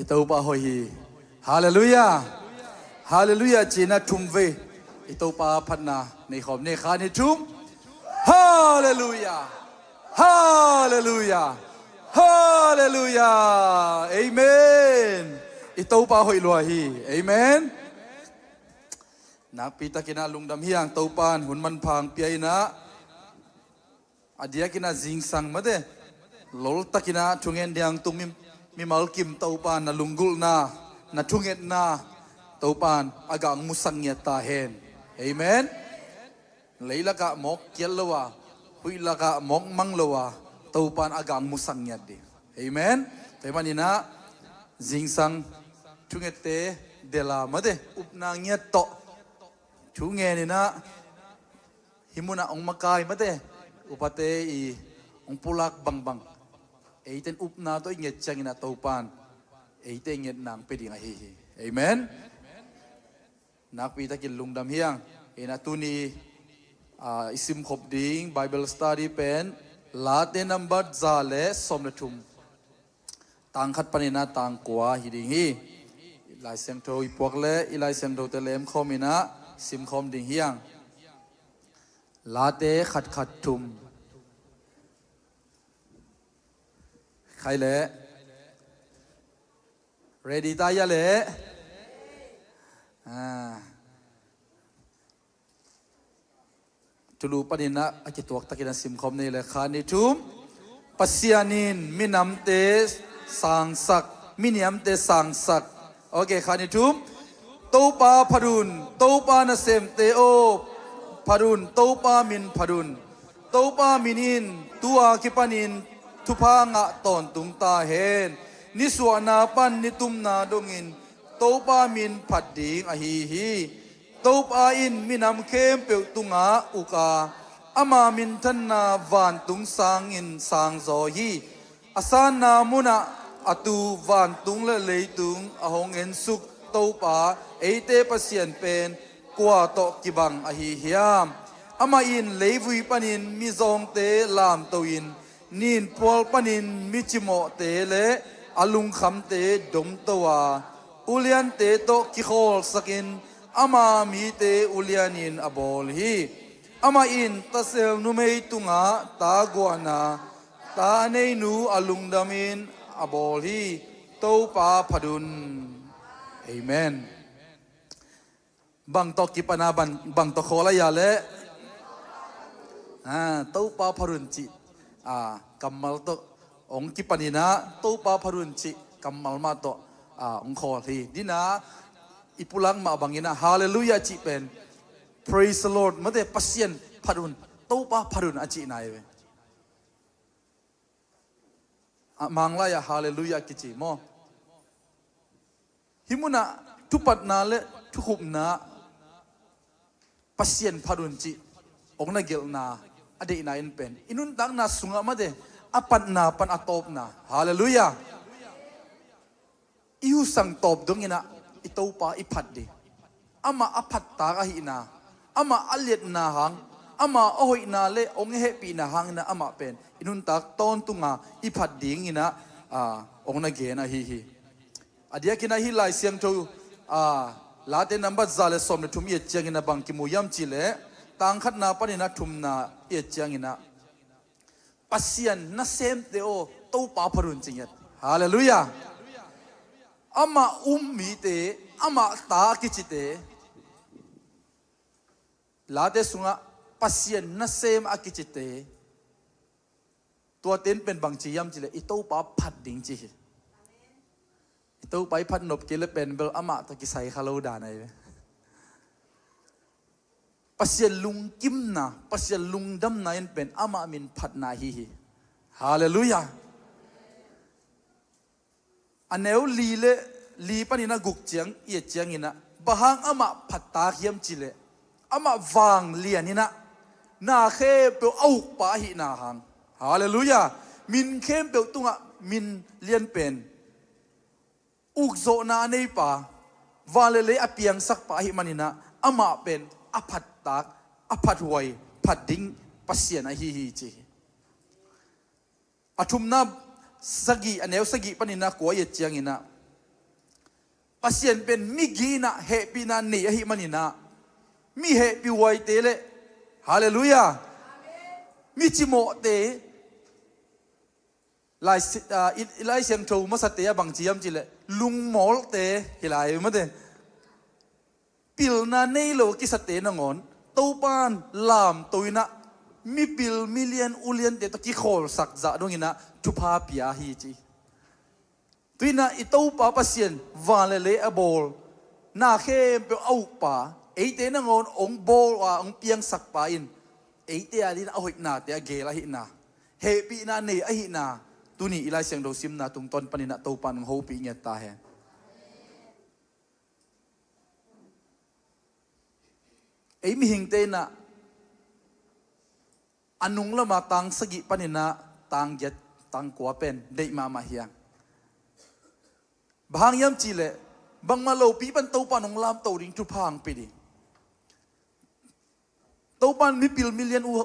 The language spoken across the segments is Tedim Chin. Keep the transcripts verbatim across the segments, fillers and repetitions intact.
I Topa hoih hi. Halleluiah. Halleluiah ci-in a thum vei i Topa phatna nei khawm ni. Khat, nih, thum. Halleluiah. Halleluiah. Halleluiah. Amen. I Topa hoih lua hi. Amen. Nakpi takin a lungdam hi hang. Topa in hun manpha hong pia in a, a diakin a zingsang mate loltakin a thungen ding a hong tung mi, mimal kim Topa in na lunggulhna, na thungetna Topa in a gah hong musak ngiat ta hen. Amen. Leilakah mawk kiat lo a, huih lakah mawk mang lo a, Topa in a gah hong musak ngiat ding. Amen. Tua ahih manin a zingsang thungette delh a mate upna ngiat tawh thungen in a, hih munah hong makai mate upate i hong pulak bangbang, eite in upna tawh i nget ciangin a Topa in eite i ngetna hong pia ding ahi hi. Amen. Nakpi takin lungdam hi hang. In a tuni, ah, i simkhop ding Bible study pen Late number za le sawm le thum, tang khat panin a tang kua hi ding hi. I Lai Siangtho i puak le i Lai Siangthote lemkhawm in a simkhawm ding hi hang. Late khat khat thum. Khai le. Ready ta hia le? Ah. Tulu panin a kituak takin a simkhawm ni le. Khat, nih, thum. Pasian in minamte sangsak, miniamte sangsak. Ok, khat, nih, thum. Topa phat un, Topa nasemte aw, phat un, Topa min phat un. Topa min in tu-a kipanin thupha ngah tawntung ta hen. Nisuahna pan nitumna dongin Topa min phat ding ahi hi. Topa in minam khempeuh tungah uk a, ama minthanna vantung sangin sangzaw hi. A sanna munah a tu vantung le leitung a hong ensuk Topa, eite Pasian pen kua tawh kibang ahi hiam? Amah in leivui panin mizawngte lamto in, ninphual panin micimawhte le a lungkhamte domto a, uliante tawh kikhawlsakin ama mite ulianin a bawl hi. Amah in tasel numei tungah ta guahna, ta neinu a lungdamin a bawl hi. Topa phat un. Amen. Bang tawh kipan a, bang, bang tawh khawl a hia le? Ah, Topa phat un cih, ah, kammal tawh hong kipan in a, Topa phat un cih kammal mah tawh, ah, hong khawl hi. Dina i pulak mah bangin a Halleluiah cih pen Praise the Lord mate, Pasian phat un, Topa phat un a cihna hi ve. A Manglai ah Halleluiah kici maw? Hih munah thupatna le thukhupna, Pasian phat un cih hong na gelhna a deihna in pen i nuntakna sungah mate a patna pan a tawpna. Halleluiah. I husang tawp dongin a i Topa i phat ding. Amah a phattak ahihna, amah a liatna hang, amah a hoihna le hong hehpihna hangin a amah pen i nuntak tawntunga i phat dingin a, ah, hong na gen ahi hi. A diakin a hih Lai Siangtho, ah, Late number za le sawm le thum i et ciangin a bang kimu hiam cih leh, tang khatna panin a thumna i et ciangin a, Pasian nasemte aw, Topa phat un ci ngiat. Halleluiah. Amah um mite, amah ta a kicite, Late sungah Pasian nasem a kicite, tuate in pen bang ci hiam cih leh i Topa phat ding ci hi. I Topa i phat nop kei le pen bel amah tawh kisai kha lo dan ahi ve. Pasian lungkimna, Pasian lungdamna in pen amah min phatna ahi hi. Halleluiah. A neu li le li panin a guk ciang i et ciangin a, bang hang amah phattak hiam cih leh, amah vanglian in a, na khempeuh a ukpa ahihna hang. Halleluiah. Min khempeuh tungah min lianpen, ukzawhna a neipa, van le lei a piangsakpa ahih manin a, amah pen a phattak, a phathuai, phat ding Pasian ahi hi ci hi. A thumna sagih, a neu sagih panin a kua i et ciangin a, Pasian pen mi gina hehpihna nei ahih maninah, mi hehpihhuaite le, halleluiah, mi cimawhte, Lai, ah, i, i Lai Siangtho masate a bang ci hiam cihleh lungmawlte hi lai mate. Pilna nei lo kisate nangawn Topan lamto inah mipil milian uliante tawh kikhawlsak zah donginah thupha pia hi ci. Tuinah i Topa Pasian van le lei a bawl, na khempeuh a ukpa, eite nangawn hong bawl a hong piangsak pa in eite a dinah a hoihnate a geel ahihna, hehpihna nei ahihna, tuni i Lai Siangtho simna tungtawn paninah Topan hong hopih ngiat ta hen. Ei mihingte inah a nung lama tang sagih paninah tang giat tang kua pen deih mahmah hiang. Bang hang hiam cihleh bangmah lopi pan Topan hong lamto ding, thupha hong pia ding. Topan mipil milian u,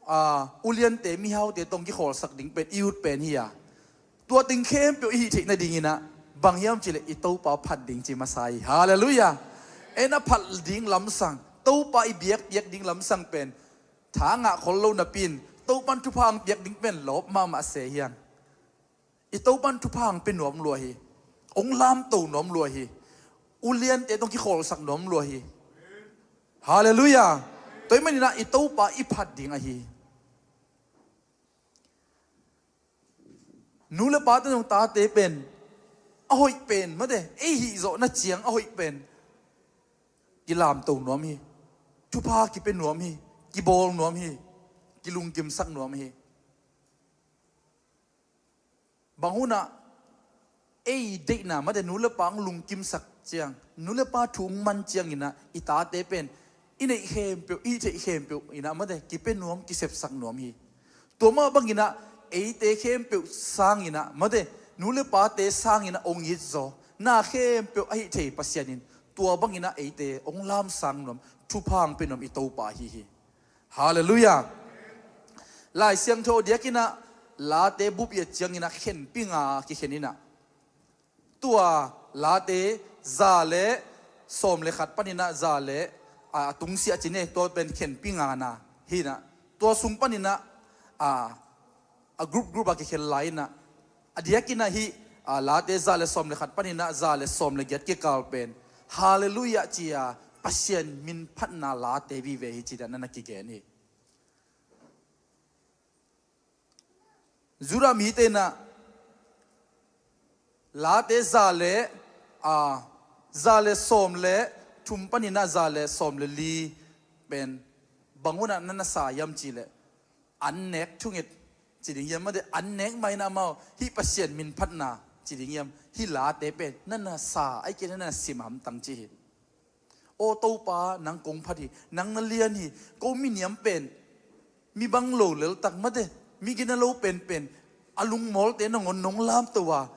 a, uliante mihaute tawh hong kikhawlsak ding pen i ut pen hi a, tua teng khempeuh i hih theih nadinginah bang hiam cihleh i Topa phat ding ci masa hi. Halleluiah. En a phat ding lamsang, Topa i biakpiak ding lamsang pen tha ngah khol lo napi-in Topan thupha hong piak ding pen lawp mahmah se hiang. I Topan thupha hong pia nuam lua hi. Hong lamto nuam lua hi. Uliante tawh hong kikhawlsak nuam lua hi. Halleluiah. Tua ahih maninah i Topa i phat ding ahi. Nu le pate nung tate pen a hoih pen mate, ei hih zawhna ciang a hoih pen kilamto nuam hi. Thupha kipia nuam hi. Kibawl nuam hi. Kilungkimsak nuam hi. Bang hunah ei deihna mate, nu le pa hong lungkimsak ciang, nu le pa thu hong man cianginah i tate pen i neih khempeuh, i theih khempeuh inah mate, kipia nuam, kisepsak nuam hi. Tua mah banginah eite khempeuh sanginah mate, nu le pate sanginah hong it zaw, na khempeuh a hih thei Pasian in tua banginah eite hong lamsang nuam, thupha hong pia nuam i Topa ahi hi. Halleluiah. Lai Siangtho diakinah Late bup i et cianginah khenpi nga kikhen inah, tua Late za le sawm le khat paninah za le, a, a tungsiah cine, tua pen khenpi ngana hinah, tua sung paninah, a, a group group a kikhen lai inah, a diakinah hih, a, Late za le sawm le khat paninah za le sawm le giat kikal pen Halleluiah ci-a Pasian min phatna late vive hi ci-a na na kigen hi. Judah mite inah Late za le, a, za le sawm le thum paninah za le sawm le li pen bang hunah na na sa hiam cihleh, an nek thunget ci ding hiam mate, an nek mah inah amau hih Pasian min phatna ci ding hiam, hih Late pen na na sa, ahih kei leh na na sim a hamtang ci hi. Aw Topa, nang kong phat hi, nang na lian hi. Ko miniam pen, mi bang lo leltak mate, mi gina lo penpen, a lungmawlte nangawn nong lamto a,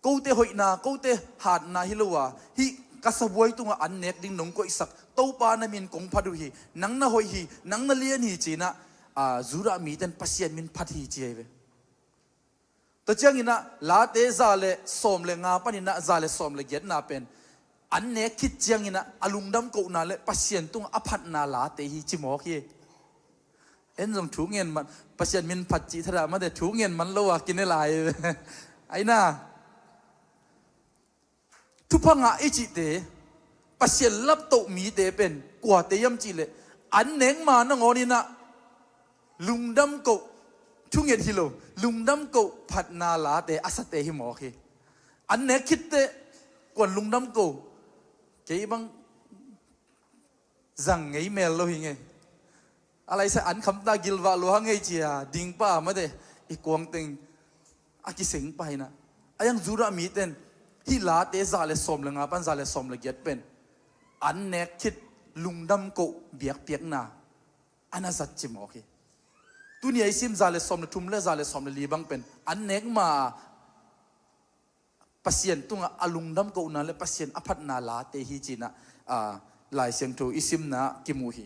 kote hoihna, kote hatna hi lo a, hih ka sabuai tungah an nek ding nong koihsak Topa, na min kong phat uh hi, nang na hoih hi, nang na lian hi ci-inah, a, Judah mite in Pasian min phat hi ci ahi ve. Tua cianginah Late za le sawm le nga paninah za le sawm le giatna pen an nek khit cianginah a lungdam kohna le Pasian tungah a phatna late hi ci mawk hi. En zong thu ngen man, Pasian min phat cih thadah mate, thu ngen man lo a kine lai. Aina. Thupha ngah i cihte, Pasian laptoh mite pen kuate hiam cihleh, an nek ma nangawn inah lungdam koh, thunget hi lo, lungdam koh phatna late a sate hi mawk hi. An nek khitteh kuan lungdam koh, kei bang zang ngei mel lo hi ngei. A laisa an khamta gilvah lua ha ngei cia ding pa mate, i kuang teng a kiseng pa hinah. A yang Judah mite in hih Late za le sawm le nga pan za le sawm le giat pen an nek khit lungdam koh biakpiakna a na zat ci mawk hi. Tuni a i sim za le sawm le thum le za le sawm le li bang pen an nek ma Pasian tungah a lungdam kohna le Pasian a phatna late hi cinah, a, Lai Siangtho i simna kimu hi.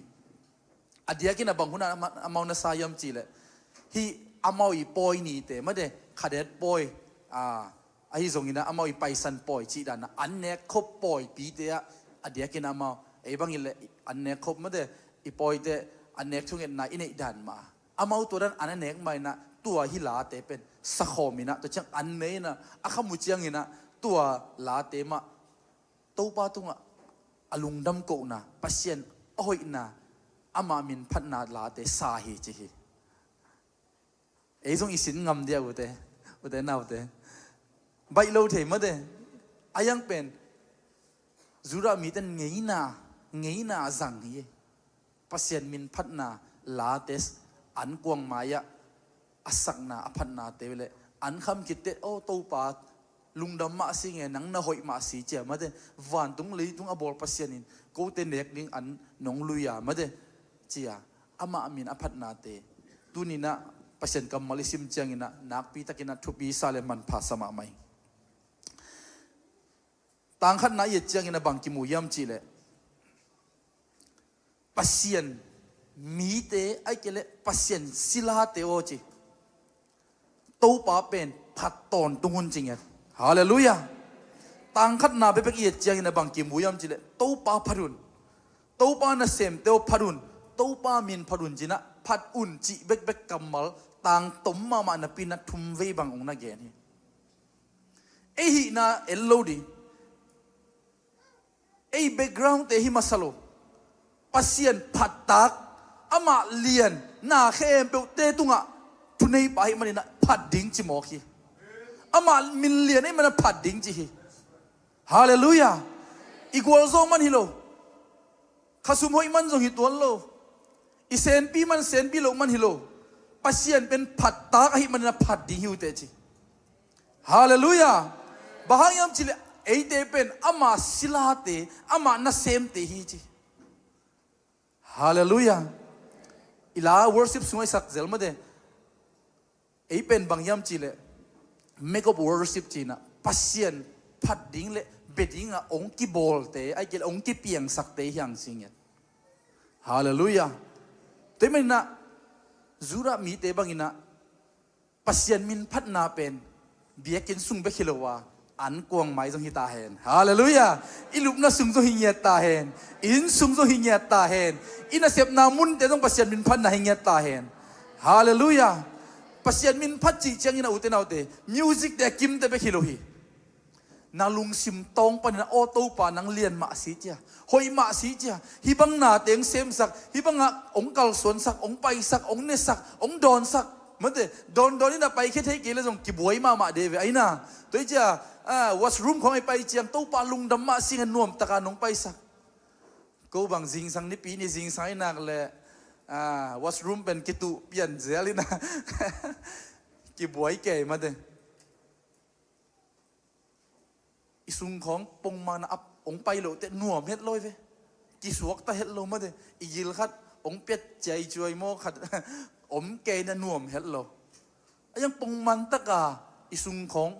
A diakin a bang hunah amau na sa hiam cihleh, hih amau i pawi nite mate, khadet pawi, a, Ahi zongin ah amau i paisan pawi cih dan ah an nek khop pawipite ah a diakin amau, ei bangin le an nek khop mate, i pawite an nek thungetna i neih dan mah, amau tua dan an a nek mah in ah tua hih late pen sakhawm in ah, tua ciang an ne in ah a kham uh ciangin ah tua late mah Topa tungah a lungdam kohna, Pasian a hoihna, amah min phatna late sa hi ci hi. Ei zong i sin ngam dia ute, ute naute. Baih lo thei mate. A yang pen Judah mite ngeina, ngeina a zang hi. Pasian min phatna late an kuang mai-ah a sakna, a phatnate le an kham khit teh, aw Topa, lungdam mah si nge, nang na hoih mah si cia mate, vantung leitung a bawl Pasian in kote nek ding an nong lui a mate, cia amah min a phatnate tuni-in ah Pasian kammal i sim ciangin ah nakpi takin ah thupi sa le manpha sa mahmah hi. Tang khatna i et ciangin a bang kimu hiam cih leh, Pasian mite, ahih kei leh Pasian silate aw ci. Topa pen phat tawntung un ci ngiat. Halleluiah. Tang khatna bekbek i et ciangin a bang kimu hiam cih leh, Topa phat un. Topa nasemte aw phat un. Topa min phat un ci-in ah phat un cih bekbek kammal tang tom mahmah napi-in ah thum vei bang hong na gen hi. Ei hihna en lo ding. Ei background-te hi masa lo. Pasian phattak, amah lian, na khempeuhte tungah thuneipa ahih manin ah phat ding ci mawk hi. Amah min lian ahih manin ah phat ding ci hi. Halleluiah. I gualzo man hi lo. Khasum hoih man zong hi tuan lo. I senpi man, senpi loh man hi lo. Pasian pen phattak ahih manin ah phat ding hi uh teh ci. Halleluiah. Bang hang hiam cih leh eite pen ama silate, ama nasemte hi ci. Halleluiah. I la worship sungah i sak zel mate. Ei pen bang hiam cih leh, make of worship ci-in ah, Pasian phat ding le bia dingah hong kibawlte, ahih kei leh hong kipiangsakte hi hang ci ngiat. Halleluiah. Tua ahih manin ah Judah mite bangin ah Pasian min phatna pen biakinn sung bek hi lo a, an kuang mai zong hi ta hen. Halleluiah. I lupna sung zong hi ngiat ta hen. I inn sung zong hi ngiat ta hen. I nasepna munte zong Pasian min phatna hi ngiat ta hen. Halleluiah. Pasian min phat cih ciangin a, ute naute, music-te a kimte bek hi lo hi. Na lungsim tawng panin ah, aw Topa, nang lian mah si cia, hoih mah si cia, hih bang nate hong semsak, hih bangah hong kalsuansak, hong paisak, hong nesak, hong dawnsak mate, dawndawn in a paikhia thei kei leh zong kibuai mahmah ding ve. Aina, tua hi cia, ah, washroom khawng i pai ciang, Topa, lungdam mah si nge, nuamtaka nong paisak. Ko bang zingsang, Nipi ni zingsang i nak leh, ah, washroom pen kituh pian zel in ah kibuai kei mate. I sung khawng pongman a ap hong pai loh teh nuam het lo hi ve. Kisuakta het lo mate. I gil khat hong piat ciaicuai maw, khat om kei na nuam het lo. A yang pongman taka i sung khawng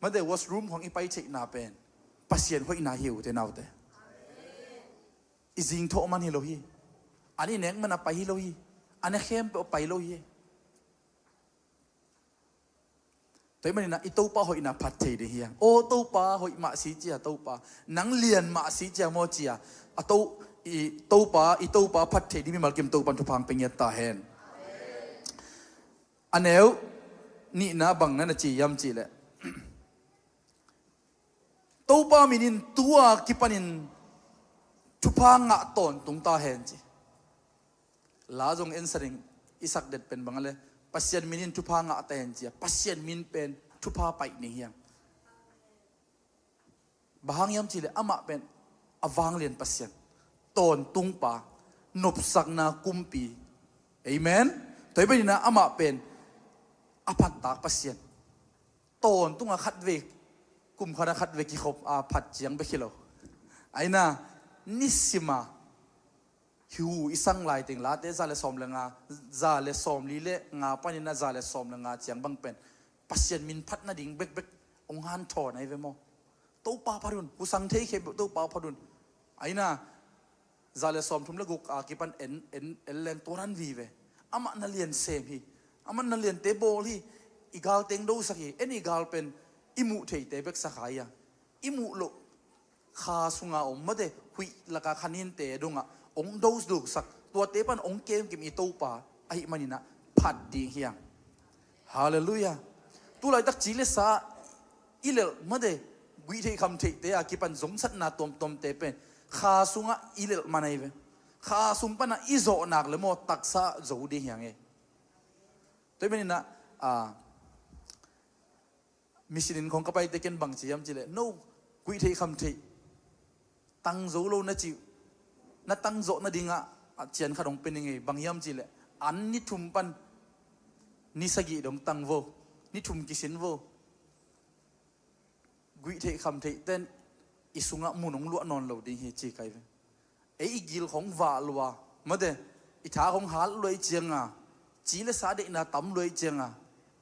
mate, washroom khawng i pai theihna pen Pasian hoihna hi uh, ute naute. I zingthawh man hi lo hi. An i nek man a pai hi lo hi. An a khempeuh a pai lo hi. Tua ahih manin ah i Topa hoihna phat thei ding hi hang. Aw Topa, hoih mah si cia Topa, nang lian mah si cia maw cia, a To, i Topa, i Topa phat thei ding mimal kim Topan thupha hong pia ngiat ta hen. A neu nihna bang na na ci hiam cih leh, Topa min in tu-a kipanin thupha ngah tawntung ta hen ci. La zong en sa ding, i sak det pen bang a le, Pasian min in thupha ngah ta hen ci a, Pasian min pen thupha paih ding hi hang. Bang hang hiam cih leh amah pen a vanglian Pasian, tawntungpa, nopsakna kumpi. Amen. Tua ahih manin ah amah pen a phattak Pasian. Tawntung a khatvei, kum khat a khatvei kikhop a phat ciang bek hi lo. Aina, nisim a hi uh, i sang lai teng Late za le sawm le nga, za le sawmli le nga panin ah za le sawm le nga ciang bang pen Pasian min phat nading bekbek hong hanthawn ahi ve maw. Topa phat un, husang thei khempeuh Topa phat un. Aina, za le sawmthum le guk a kipan en, en, en leng tua dan vive. Amah na lian sem hi. Amah na liante bawl hi. I gal teng dosak hi, en i gal pen i muh theite bek sa kha hi a, i muh loh kha sunga om mate, huih laka khaninte dongah hong dosak, tuate pan hong kemkim i Topa ahih maninah phat ding hiang. Halleluiah. Tulaitak ci le sa i lelh mate, guihtheih khamtheihte a kipan zongsatna tuamtuamte pen kha sungah i lelh man ahi ve. Kha sung panah i zawhnak le maw taksa zo ding hiang e. Tua hi maninah a misinin khong ka paite ken bang ci hiam cileh, no, guihtheih khamtheih tang zo lo na cih, na tang zawh nadingah a cian khat hong pe ning ei. Bang hiam cileh, an ni thum pan ni sagih dong tang vo, ni thum kisin vo. Guihtheih khamtheih ten i sungah mun hong luah nawn lo ding hi ci kai ve. Ei i gil khong vah lua mate, i tha khong hat lua i cianga, ci le sa deihna tam lua i cianga,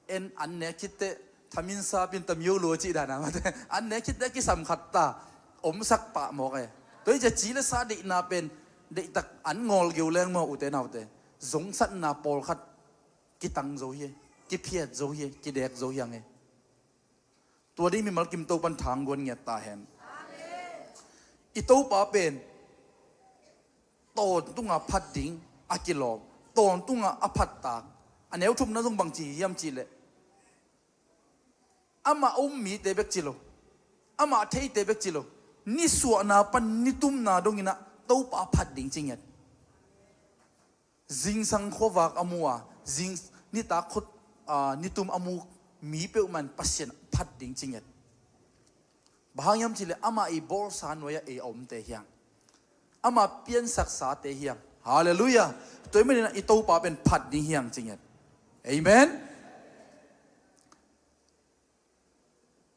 en an nek khitteh thamin sapin tamio lua cih dana mate, an nek khitteh kisam khat ta omsak pah mawk e. Tua hi cia ci le sa deihna pen deihtak an ngawl geu leng maw ute naute, zongsatna pawlkhat kitang zo hi, kiphiat zo hi, kidek zo hiang e. Tua ding mimal kim Topan thangguan ngiat ta hen. I Topa pen tawntunga phat ding a kilawm, tawntunga a phattak. A neu thumna zong bang ci hiam cihleh, amah a um mite bek ci lo, amah a theite bek ci lo, nisuahna pan nitumna donginah Topa a phat ding ci ngiat. Zingsang khuavak a mu a, zing nitak khut, a, nitum a mu mi peuhmah in Pasian phat ding ci ngiat. Bang hang hiam cihleh amah i bawlsa nuai-ah ei a omte hiang, amah piansaksate hiang. Halleluiah. Tua hi maninah i Topa pen phat ding hiang ci ngiat. Amen.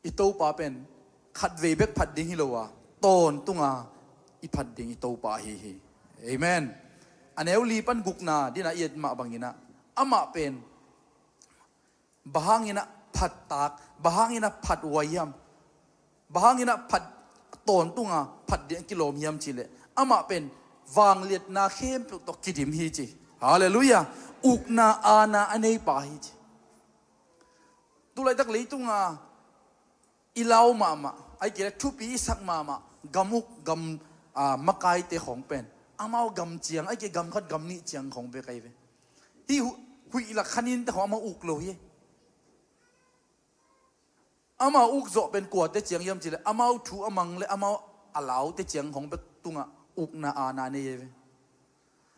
I Topa pen khatvei bek phat ding hi lo a, tawntunga i phat ding i Topa ahi hi. Amen. A neu li pan gukna dinah i et mah banginah amah pen bang hanginah phattak, bang hanginah phathuai hiam, bang hanginah phat, tawntunga phat ding a kilawm hiam cihleh, amah pen vangliatna khempeuh tawh kidim hi ci. Halleluiah. Ukna aana a neipa hi ci. Tulaitak leitunga i lau mahmah, ai kei le thupi i sak mahmah, gam uk, gam, a, makaite khong pen amau gam ciang, ai kei gam khat gam nih ciang khong bek ahi ve. Hih hu-, huih lak khaninte khong amau uk lo hi. Amau uk zawh pen kuate ciang hiam cihleh, amau thu a mang le amau a laute ciang khong bek tungah ukna aana nei ahi ve.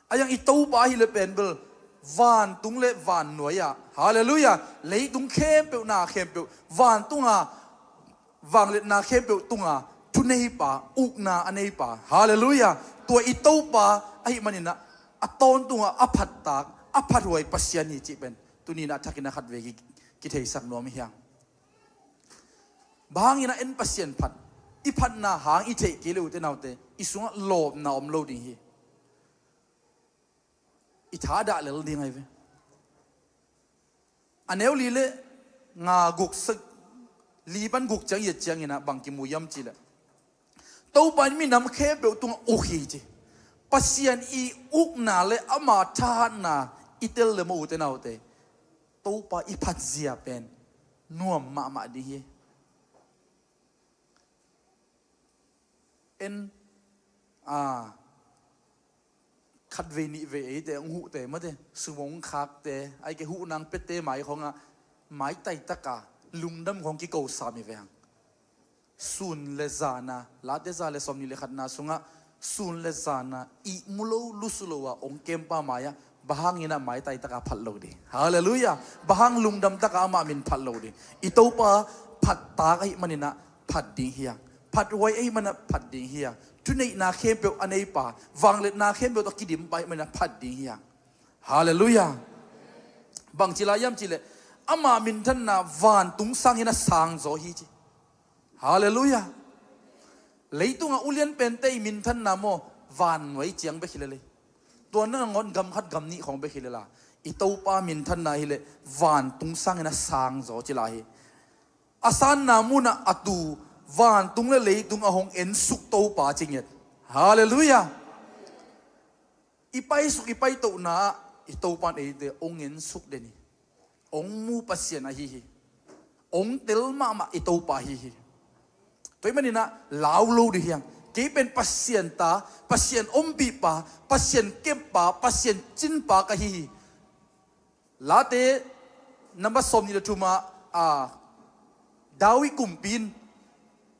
A yang i Topa ahile pen bel vantung le vannuai-ah, halleluiah, leitung khempeuh na khempeuh, vantunga vangliatna khempeuh tunga thuneipa, ukna a neipa, halleluiah. Tua i Topa ahih maninah a tawntunga a phattak, a phathuai Pasian hi cih pen tuninah thakinah khatvei ki, kitheisak nuam hiang. Bang hanginah en Pasian phat, i phatna hang i theih kei le ute naute, i sungah lawpna om lo ding hi. I thadah lel ding ahi ve. A neu li le nga guk sak, li pan guk ciang i et cianginah bang kimu hiam cihleh, Topa in minam khempeuh tungah uk hi ci. Pasian i ukna le ama thahatna i tel le maw ute naute, Topa i phatzia pen nuam mahmah ding hi. En, a, khatvei nihvei eite hong huhte mate, sum hong khakte, ai kei huhnang pete mai khongah maitai taka lungdam khong kiko sam hi ve hang. Sun le zana, Late za le sawmnih le khatna sungah sun le zana ihmu lo lusu lo a hong kempa mai-ah bang hanginah maitai taka phat lo ding? Halleluiah. Bang hang lungdam taka amah min phat lo ding? I Topa phattak ahih maninah phat ding hiang. Phathuai ahih maninah phat ding hiang. Thuneihna khempeuh a neipa, vangliatna khempeuh tawh kidimpa ahih maninah phat ding hiang. Halleluiah. Bangci lai hiam cihleh, ama minthanna vantung sangin a sangzaw hi ci. Halleluiah. Leitungah ulian pente i minthanna maw, vannuai ciang bek hi lel hi. Tua nangawn gam khat gam nih khong bek hi lel a, i Topa minthanna hileh vantung sangin a sangzaw ci lai hi. A sanna munah a tu, vantung le leitung a hong ensuk Topa ci ngiat. Halleluiah. I paisuk i paitohna ah i Topa in eite hong ensuk den hi. Ong mu Pasian ahi hi. Ong tel mahmah i Topa ahi hi. Tua ahih manin ah lau lo ding hiang. Kei pen Pasian ta, Pasian ompihpa, Pasian keppa, Pasian cinpa ka hi hi. Late number sawmnih le thum ah, a, David kumpi in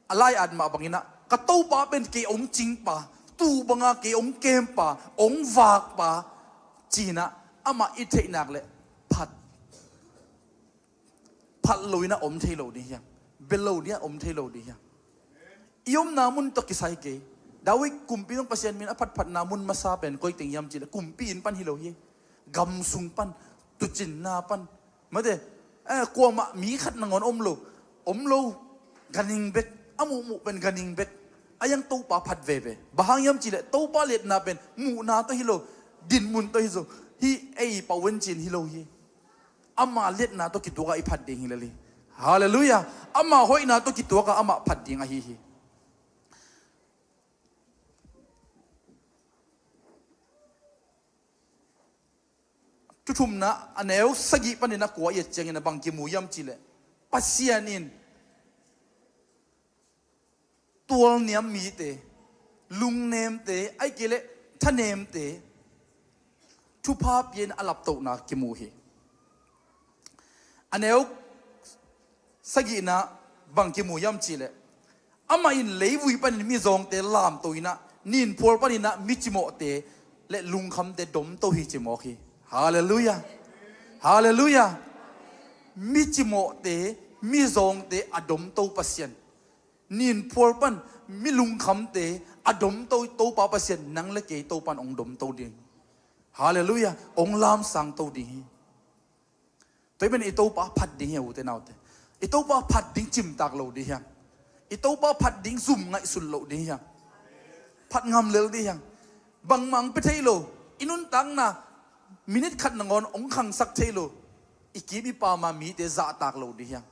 a lai-at mah bangin ah, ka Topa pen kei ong cingpa, tuu banga kei ong kempa, ong vakpa, ci-in ah amah i theih nak leh phat, phat lo in ah om thei lo ding hiang. Bia lo ding ah om thei lo ding hiang. I omna mun tawh kisai kei. David kumpi zong Pasian min a phatphatna mun masa pen koi teng hiam cih leh kumpi inn pan hi lo hi. Gam sung pan, tuucinna pan. Mate, eh, kuamah mi khat nangawn om lo. Om lo, ganhing bek, a muhmuh pen ganhing bek. A hiang Topa phat veve. Bang hang hiam cih leh Topa liatna pen muhna tawh hi lo, dinmun tawh hi zo. Hih ei pau ven cin hi lo hi. Ama liatna tawh kituak a i phat ding hi lel hi. Halleluiah. Ama hoihna tawh kituak a amah phat ding ahi hi. Thu thumna a neu sagih panin a kua i et ciangin a bang kimu hiam cih leh, Pasian in tualniam mite, lungnemte, ahih kei leh thanemte thupha pia-in a laptohna kimu hi. A neu sagihna bang kimu hiam cih leh, amah in leivui panin mizawngte lamto in ah, ninphual panin ah micimawhte le lungkhamte domto hi ci mawk hi. Halleluiah. Halleluiah. Micimawhte, mizawngte a domto Pasian, ninphual pan mi lungkhamte a domto Topa Pasian, nang le kei Topa in ong domto ding. Halleluiah. Ong lamsangto ding hi. Tua ahih manin i Topa phat ding hi a, ute naute. I Topa phat ding cimtak lo ding hiang. I Topa phat ding zum ngaihsun lo ding hiang. Phat ngam lel ding hiang. Bangmah ong pia thei lo. I nuntakna minit khat nangawn ong khangsak thei lo. I kim i pam a mite zahtak lo ding hiang.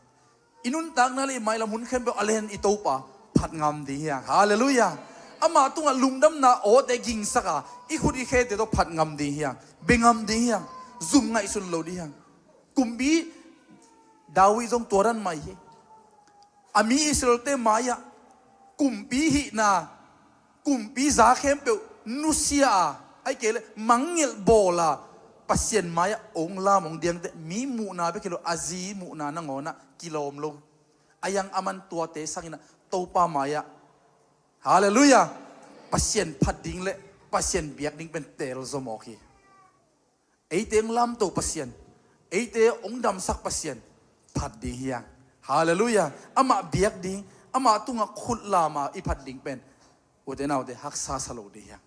I nuntakna le i mailam hun khempeuh a len i Topa phat ngam ding hiang. Halleluiah. Ama tungah lungdamna awte gingsak a, i khut i khete tawh phat ngam ding hiang. Bia ngam ding hiang. Zum ngaihsun lo ding hiang. Kumpi David zong tua dan mah hi. A mi Israelte mai-ah kumpi hihna, kumpi za khempeuh nusia a, ahih kei leh mangngilh bawl a, Pasian mai-ah ong lam ong diangte, mi muhna bek hi lo, a zi muhna nangawn ah kilawm lo. A hiang aman tuate sangin ah Topa mai-ah, halleluiah, Pasian phat ding le Pasian biak ding pen teel zaw mawk hi. Eite ong lamto Pasian, eite ong damsak Pasian phat ding hiang. Halleluiah. Amah biak ding, amah tungah khut lam a i phat ding pen, ute naute, haksa sa lo ding hiang.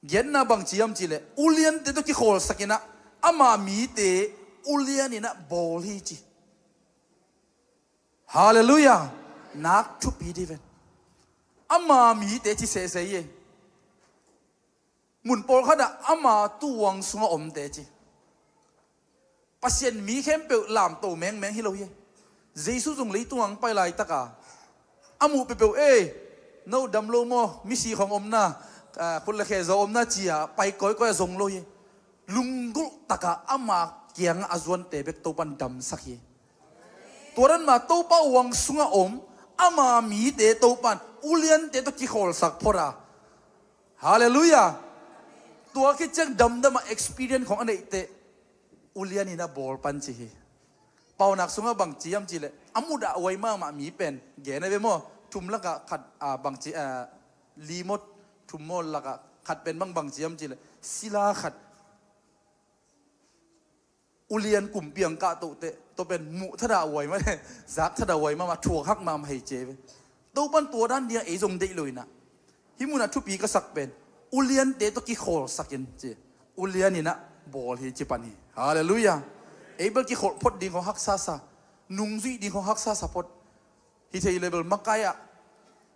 Giatna bang ci hiam cih leh, uliante tawh kikhawlsak in ah, ama mite ulian in ah bawl hi ci. Halleluiah. Nak thupi dih ven. Ama mite ci sese hi. Mun pawlkhat ah ama tuang sungah omte ci. Pasian mi khempeuh lamto mengmeng hi lo hi. Jesu zong leitung ah pai laitak a, a muh peuhpeuh, "Ei, no dam lo maw, misi khawng omna, ah, khut le khe zaw omna," ci a pai kawikawi a zong lo hi. Lunggulh tak a ama kiangah a zuante bek Topa in damsak hi. Tua dan mah Topa uang sungah om ama mite Topa in uliante tawh kikhawlsak phot a. Halleluiah. Tua khit ciang damdam a experience khawng a neih teh, ulian in a bawl pan ci hi. Paunak sungah bang ci hiam cih leh, a mudah huai mahmah mi pen, gen a ve maw, thum lakah khat, ah, bang ci, ah, li maw, thum maw lakah khat pen bang, bang ci hiam cih leh, sila khat ulian kumpi hong kahtoh teh, tua pen muh thadah huai mah, zak thadah huai mahmah, thuak hak mahmah hi ci ve. Topa in tua dan ding a ei zong deih lo in ah, hih mun ah thupi ka sak pen, uliante tawh kikhawlsak in ci. Ulian in ah bawl hi ci pan hi. Halleluiah. Ei bel kikholh phot ding khawng haksa sa, nungzuih ding khawng haksa sa phot. Hi thei leh bel makai ah,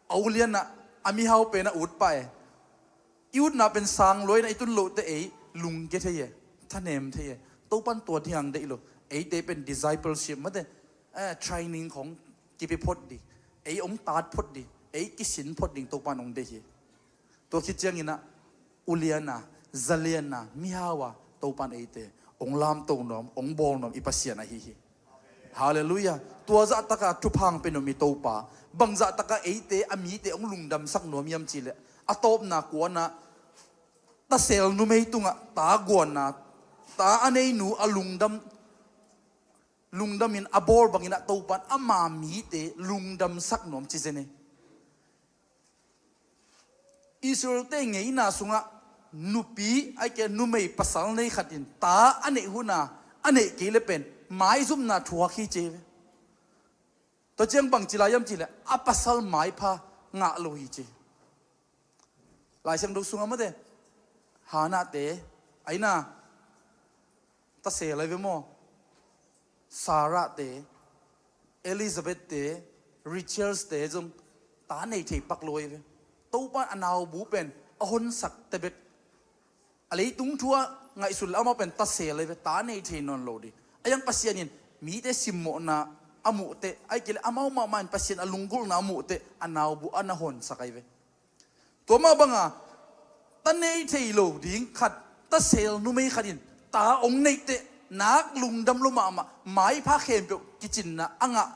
a ulian ah, a mihau pen a ut pah e. I utna pen sang lua in ah i tun loh teh ei lungkia thei e, thanem thei e. Topa in tua ding hong deih lo. Eite pen discipleship mate, eh, training khawng kipia phot ding, ei hong tat phot ding, ei kisin phot ding Topa in hong deih hi. Tua khit ciangin ah ulian a, zalian a, mihau a, Topan eite hong lamto nuam, hong bawl nuam i Pasian ahi hi. Halleluiah. Tua zahtaka thupha hong pia nuam i Topa, bang zahtaka eite, a mite hong lungdamsak nuam hiam cihleh, a tawpna kuana, tasel numei tungah ta guanna, ta a nei nu a lungdam, lungdamin a bawl banginah Topan ama mite lungdamsak nuam ci zen hi. Israel-te ngeina sungah nupi, ahih kei leh numei pasal nei khat in ta a neih huna, a neih kei le pen maizumna thuak hi ci ve. Tua ciang bangci lai hiam cihleh, a pasal maipha ngah lo hi ci. Lai Siangtho sungah mate, Hannah-te, aina, tasel ahi ve maw? Sarah-te, Elizabeth-te, Rachel-te zong ta nei thei pak lo ahi ve. Topan a naubu pen a honsak tebek. A leitung thu a ngaihsun le amau pen tasel ahi ve, ta nei thei nawn lo ding. A hiang Pasian in mite simmawhna a muhteh, ahih kei leh amau mahmah in Pasian a lunggulhna a muhteh, a naubu a na honsak ahi ve. Tua mah banga ta nei thei lo ding khat, tasel numei khat in ta hong neihteh, nak lungdam lo mahmah, maipha khempeuh kicinna a ngah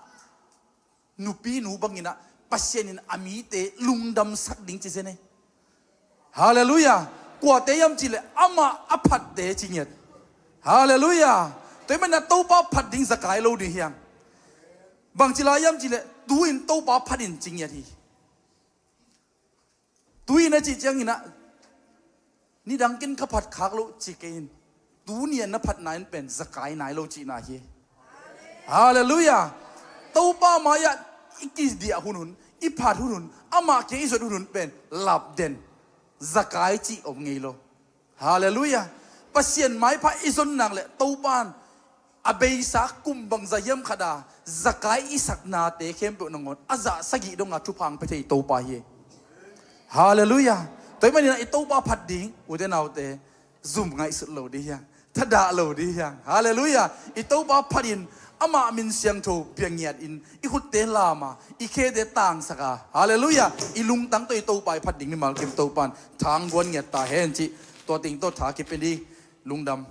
nupi nu banginah Pasian in a mite lungdamsak ding ci zen hi. Halleluiah. Kuate hiam cihleh, amah a phatte ci ngiat. Halleluiah. Tua ahih manin Topa phat ding zakai lo ding hi hang. Bangci lai hiam cihleh, tu-in Topa phat in ci ngiat hi. Tu-in a cih cianginah, nidang kin ka phat khak lo ci kei in, tuni-a na phatna in pen zakai nai lo cihna hi. Halleluiah. Topa mai-ah i kidiah hunhun, i phat hunhun, amah kiang i zot hunhun pen lapden, zakai cih om ngei lo. Halleluiah. Pasian maipha i zon nak leh Topan a beisa kum bangzah hiam khat a zakai i saknate khempeuh nangawn a zah sagih donga thupha hong pia thei Topa hi. Halleluiah. Tua ahih maninah i Topa phat ding, ute naute, zum ngaihsut lo ding hi hang, thadah lo ding hi hang. Halleluiah. I Topa phat in amah min siangtho bia ngiatin i khutte lama, i khete tangsak a, halleluiah, i lungtang tawh i Topa i phat ding mimal kim Topan thang guan ngiat ta hen cih tua teng tawh tha kipia ding. Lungdam.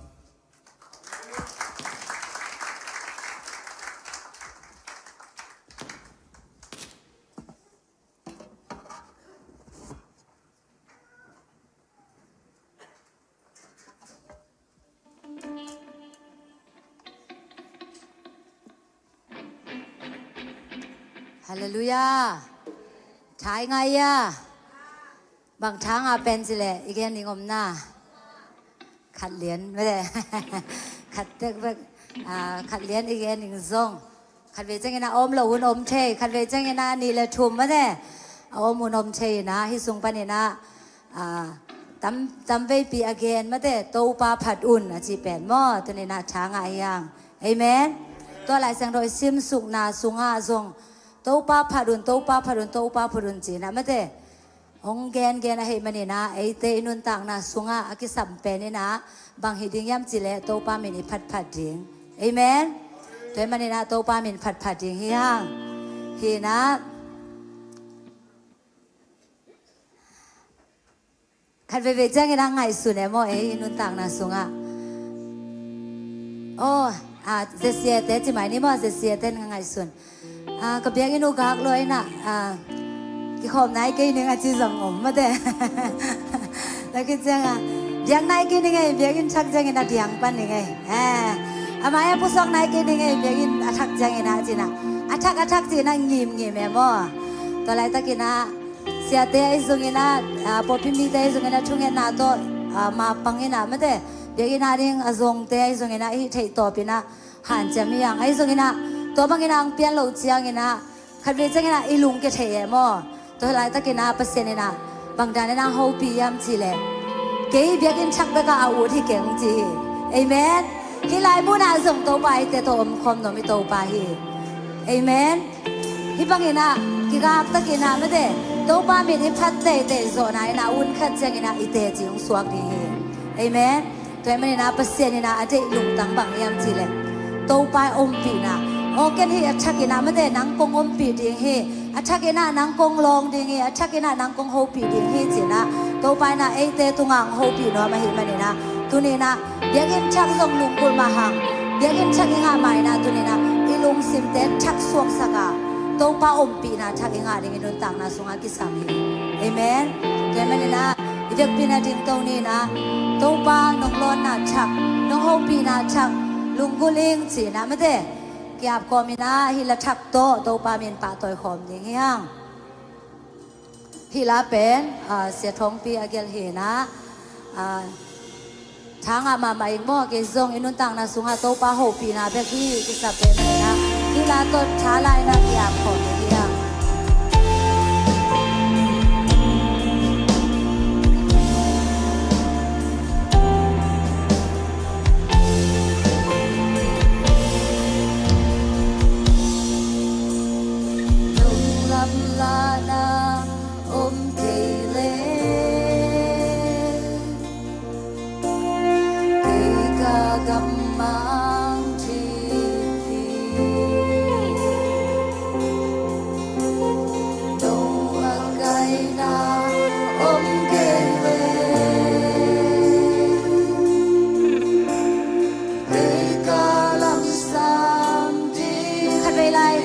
Halleluiah. Thai ngai a. Bang thang a pen cileh i gen ding om na. Khat lian mate. Khat tek bek. Ah, khat lian i gen ding zong. Khat vei ciangin a om lo hun om thei, khat vei ciangin a nih le thum mate a om hun om thei ina, hih sung panin a, a, tam, tam veipi a gen mate, Topa phat un a ci pen maw, tunin a tha ngah hi hang. Amen. Tua Lai Siangtho i simsukna sungah zong Topa phat un, Topa phat un, Topa phat un ci ina mate. Hong gengen ahih manin ah, eite i nuntakna sungah a kisam pen in ah, bang hi ding hiam cih leh Topa min i phatphat ding. Amen. Tua ahih manin ah Topa min phatphat ding hi hang. Hi in ah, khat veivei ciangin ah ngaihsun e maw, ei i nuntakna sungah. Aw, a, Z C A te ci mai ni maw, Z C A te ngaihsun. A, ka biakinn uh gak lua in ah, a, kikhawm nai kei ning a ci zong om mate. Tua khit ciangin, biak nai kei ning ei, biakinn thak ciangin a diang pan ning ei. A, a mai a pusuak nai kei ning ei, biakinn a thak ciangin a ci in ah. A thak, a thak ci in ah ngimngim e maw. Tua laitakin ah, siate ahi zongin ah, a, pawlpi mite ahi zongin ah, thungetna tawh, a, mapang in ah mate. Biakinn ah ding a zongte ahi zongin ah, i theih tawp in ah, hanciam hi hang. Ahi zongin ah, tua bangin ah hong pian loh ciangin ah, khat vei ciangin ah i lungkia thei e maw. Tua laitakin ah Pasian in ah bang dan in ah hong hopih hiam cih leh, kei biakinn thak bek ah a ut hi keng ci hi. Amen. Hih laimun ah zong Topa eite tawh omkhawm nuam i Topa hi. Amen. Hih bangin ah kigak takin ah mate, Topa min i phat teitei zawhna in ah, hun khat ciangin ah i teci hong suak ding hi. Amen. Tua ahih manin ah Pasian in ah a deih lungtang bang hiam cih leh, Topa i ompihna. Aw, ken hih a thakin ah mate, nang kong ompih ding hi. A thakin ah nang kong lawng ding hi. A thakin ah nang kong hopih ding hi ci in ah, Topa in ah eite tungah hong hopih nuam ahih manin ah, Tuni-in ah biakinn thak zong lunggulh mah hang, biakinn thak i ngah ma-in ah tuni-in ah i lungsimte thak suaksak a, Topa ompihna thak i ngah ding i nuntakna sungah kisam hi. Amen. Tua ahih manin ah i biakpi-in ah dingto ni-in ah, Topa nong lawnna thak, nong hopihna thak lunggulh ing ci-in ah mate ki-ap kawmin ah hih la thak tawh Topa min pahtawi khawm ding hi hang. Hih la pen, ah, Sia Thawngpi a gelh hi-in ah, ah, tha ngah mahmah ing maw, kei zong i nuntakna sungah Topa hopihna bek hi, kisap pen hi-in ah, hih la tawh tha la-in ah ki-ap khawm ding hi hang. Nong lamlahna om kei leh, kei ka gammang thei hi. Nong a kaina om kei leh, kei ka lamsang ding. Khatvei lai.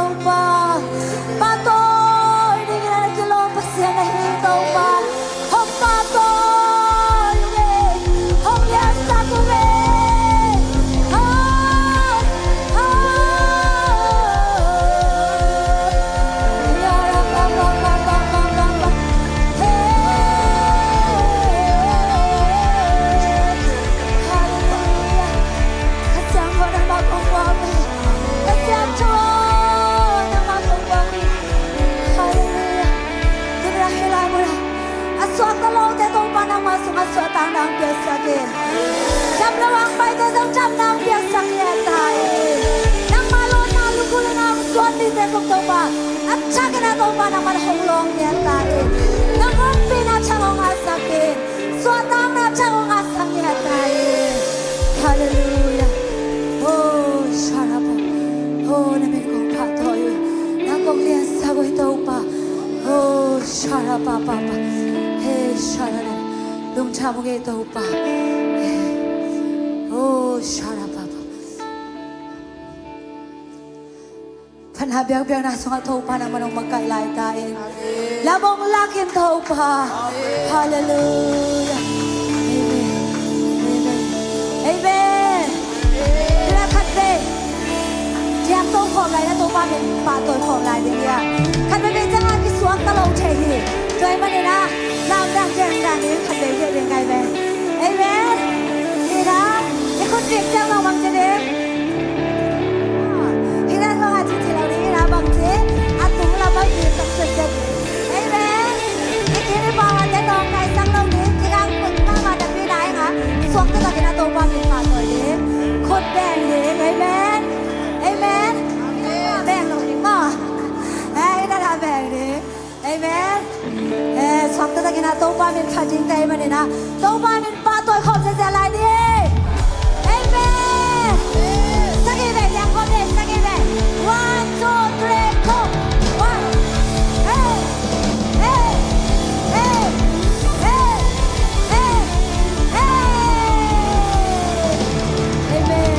Topa, pahtawi dingin a na kilawm Pasian na hi Topa. Hong pahtawi ung ei, hong liansak ung ei. Ha, ha. Hallelujah. Ka siangtho nangmah kong pua hi. Ka siangtho nangmah kong pua hi. Hallelujah. Tuni a hih lai mun ah a suakta lote Topa nangmah sungah suahtakna hong piaksak in. Dam lo hong paite zong damna hong piaksak ngiat ta in. Nangmah lawnna lungkul in a hong suan mite khawng Topa a thakin a Topa nangmah hong lawng ngiat ta in. Nang ompihna thang hong ngahsak in. Suahtakna thang hong ngahsak ngiat ta in. Hallelujah. Oh, sharapa. Oh, na min kong pahtawi uh, nang kong liansak uh ei Topa. Oh, sharapa papa. Hey, sharapa. Lungdam ung ei Topa. Oh, sharapa papa. Phatna biakpiakna sungah Topa nangmah hong makaih lai ta in. Amen. Lam hong lak in Topa. Amen. Hallelujah. Amen. Amen. Amen. Tuna khatvei diakto khawm lai na Topa min pahtawi khawm lai ding hi a. Khatvei vei ciangah kisuakta lo thei hi. Tua ahih manin a lamdang dengdang ding khatvei vei ding ngai ve. Amen. Hi na, i khut vik ciang lo bang ci ding. Hi na, bang a ci ci lo ding hi na, bang ci. A tung lam a vik tak suai suai ding. Amen. I kiri bawa te tawng kai sang lo ding. Ci gang khut mahmah napi na ing a, suakta takin a Topa min pahtawi ding. Khut beng ding. Amen. Amen. Beng lo ding maw. Eh, hi na, beng ding. Amen. Eh, suakta takin a Topa min phat ding te ahih manin a Topa min pahtawi khawm ziahziah lai ni. Amen. Sagih vei liang khawm ni, sagih vei. One, two, three, go. One. Hey. Hey. Hey. Hey. Hey. Hey. Amen.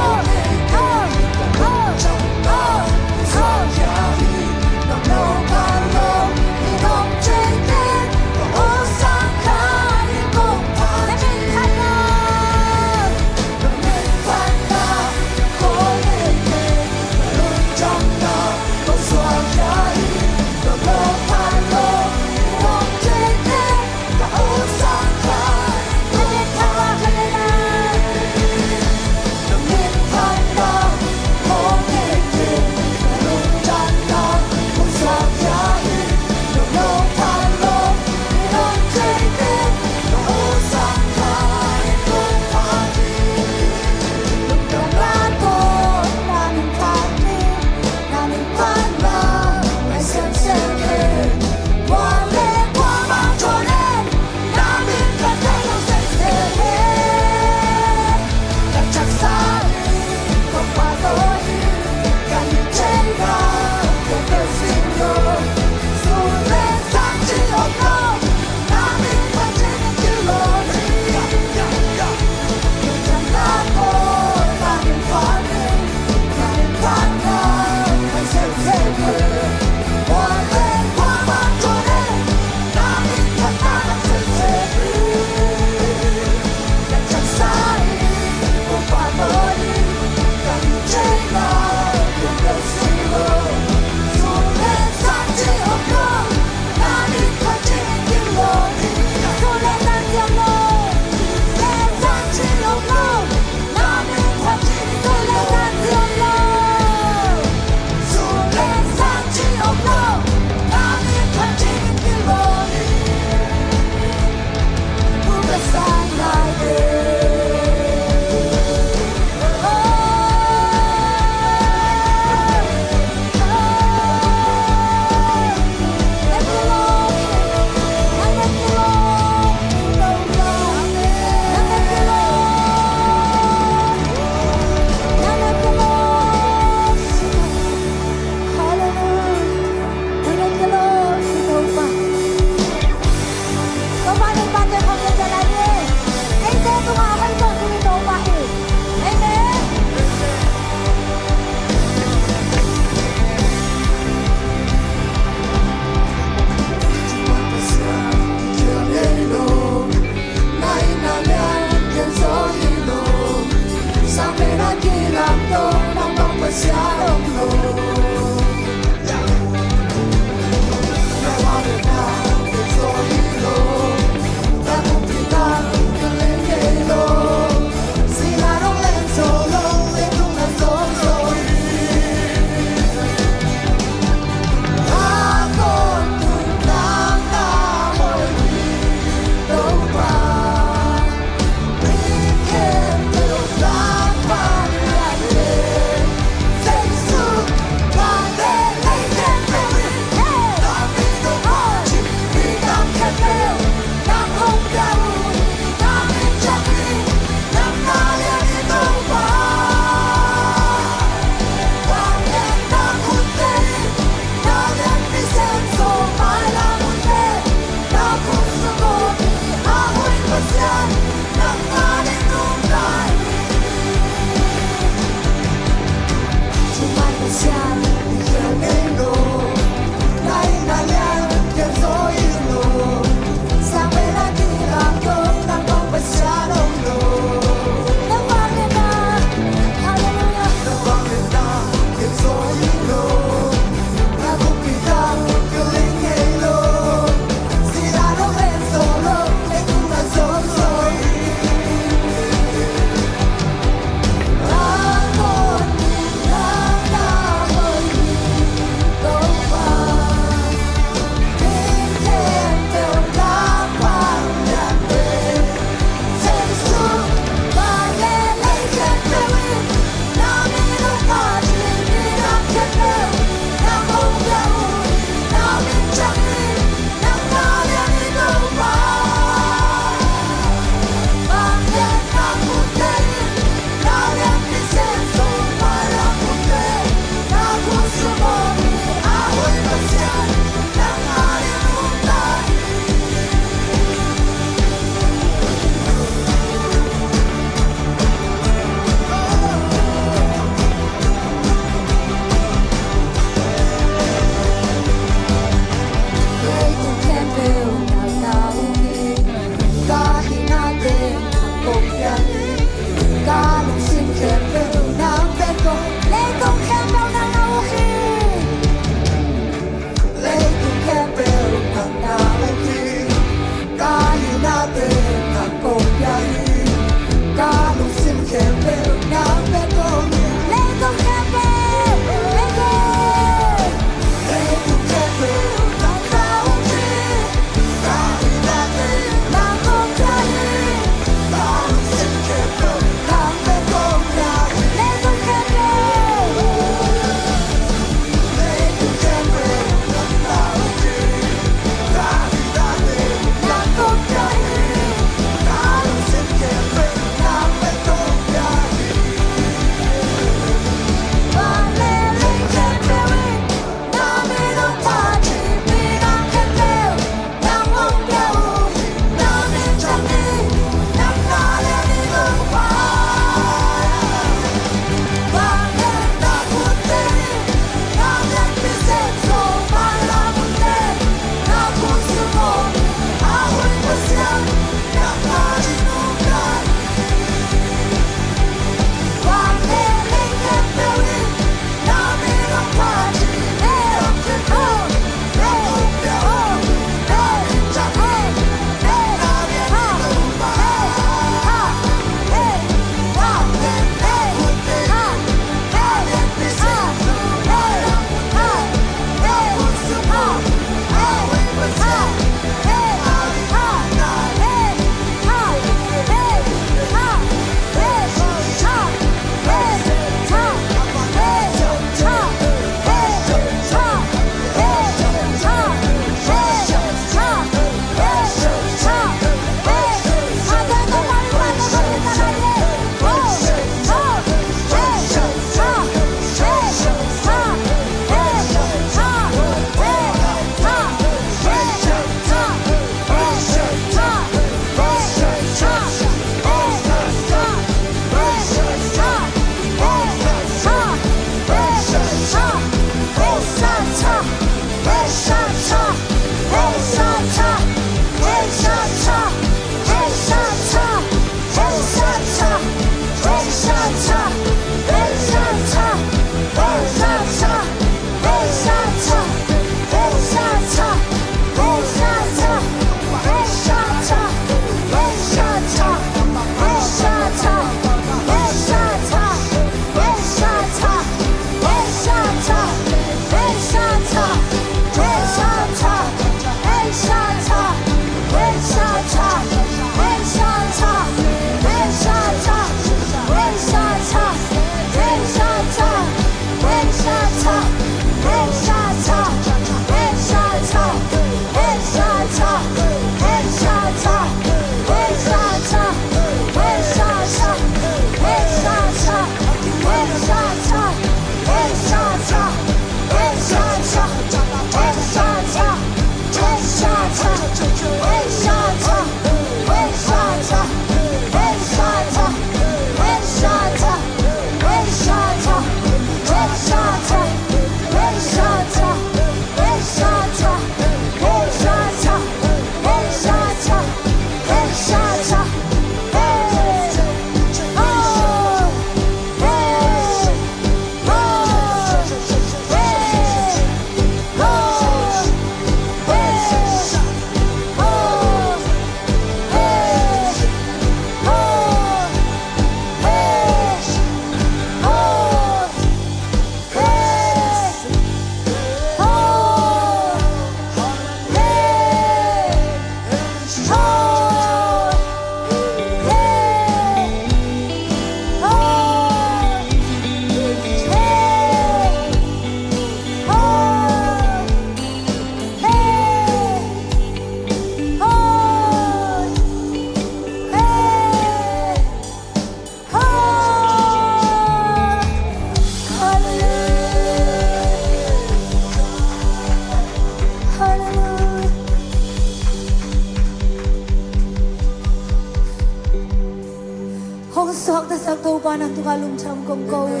Hong suaktasak Topa, nang tungah lungkham kong ko hi.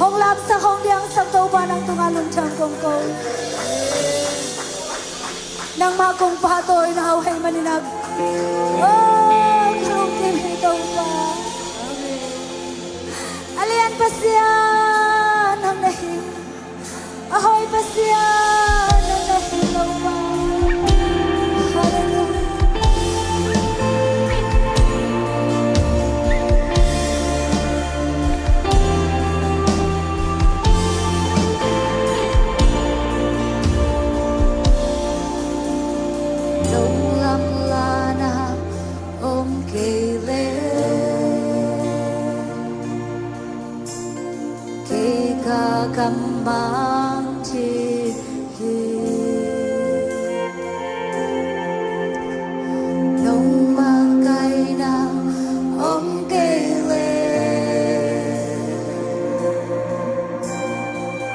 Hong lapsak, hong diangsak Topa, nang tungah lungkham kong ko hi. Nangmah kong pahtawi na hau ahih manin ah, oh, ka lungkim hi Topa. A lian Pasian nang na hi. A hoih Pasian nang na hi Topa. Halleluiah. Nong lamlahna om kei leh, kei ka gammang ding hi. Nong makaihna om kei leh,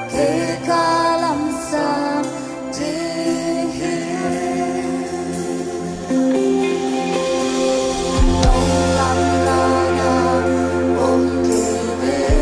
kei ka lamsang ding hi. Nong lamlahna om kei leh,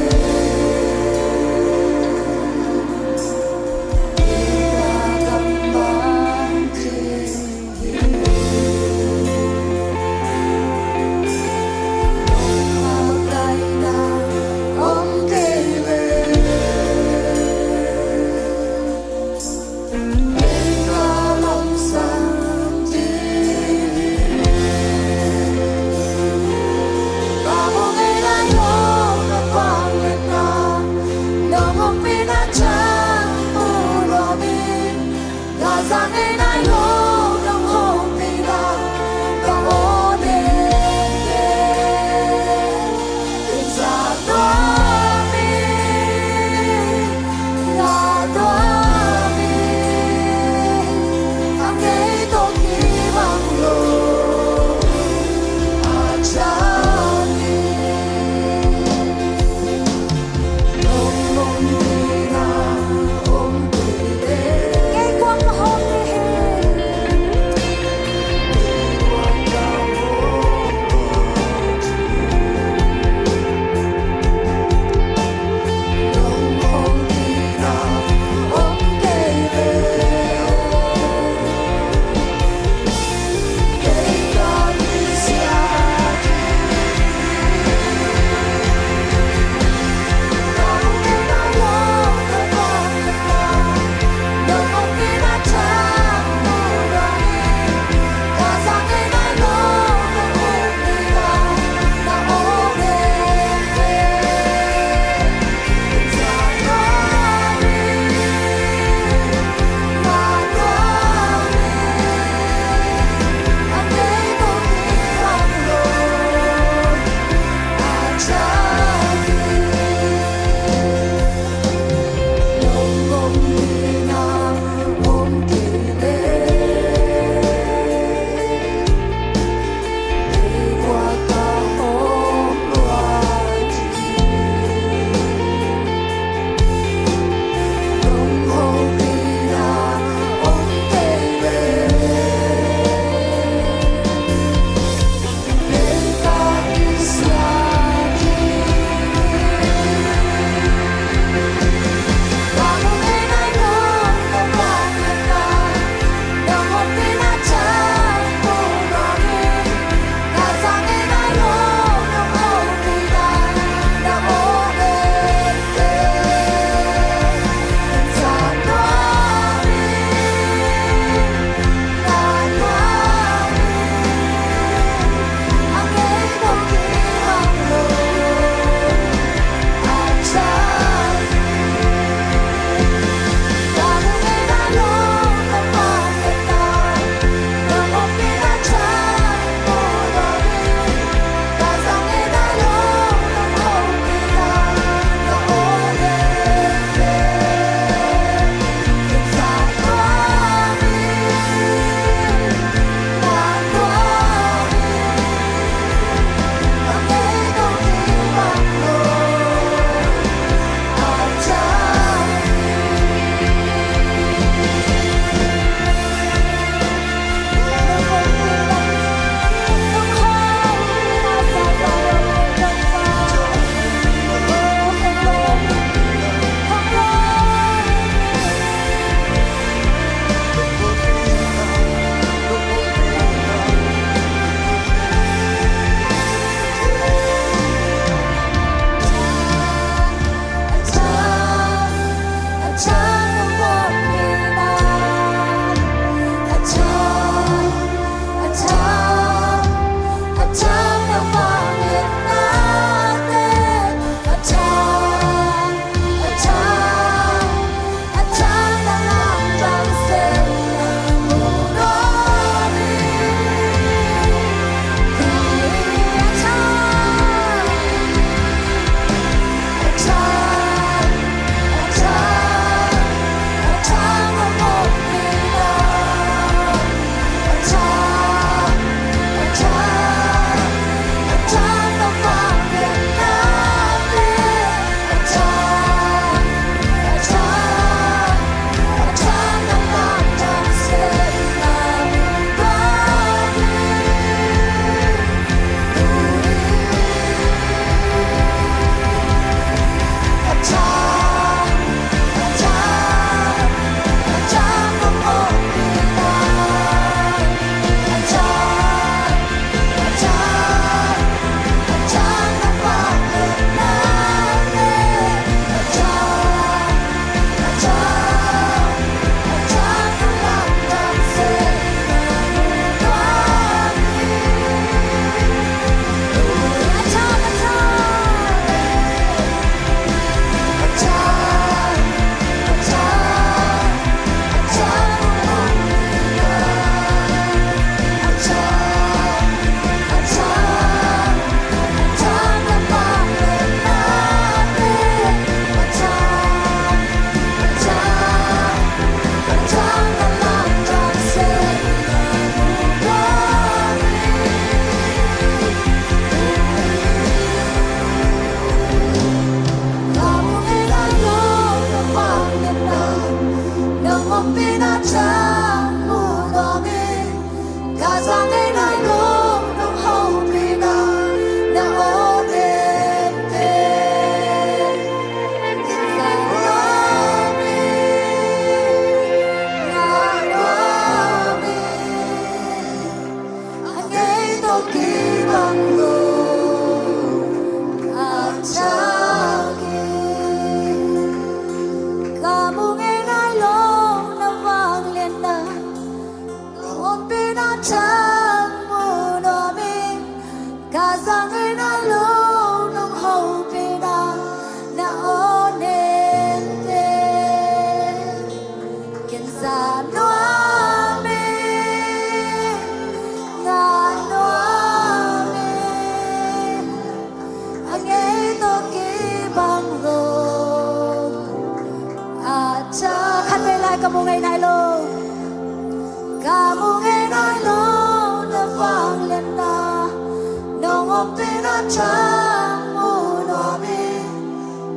Hopina tamu nuami,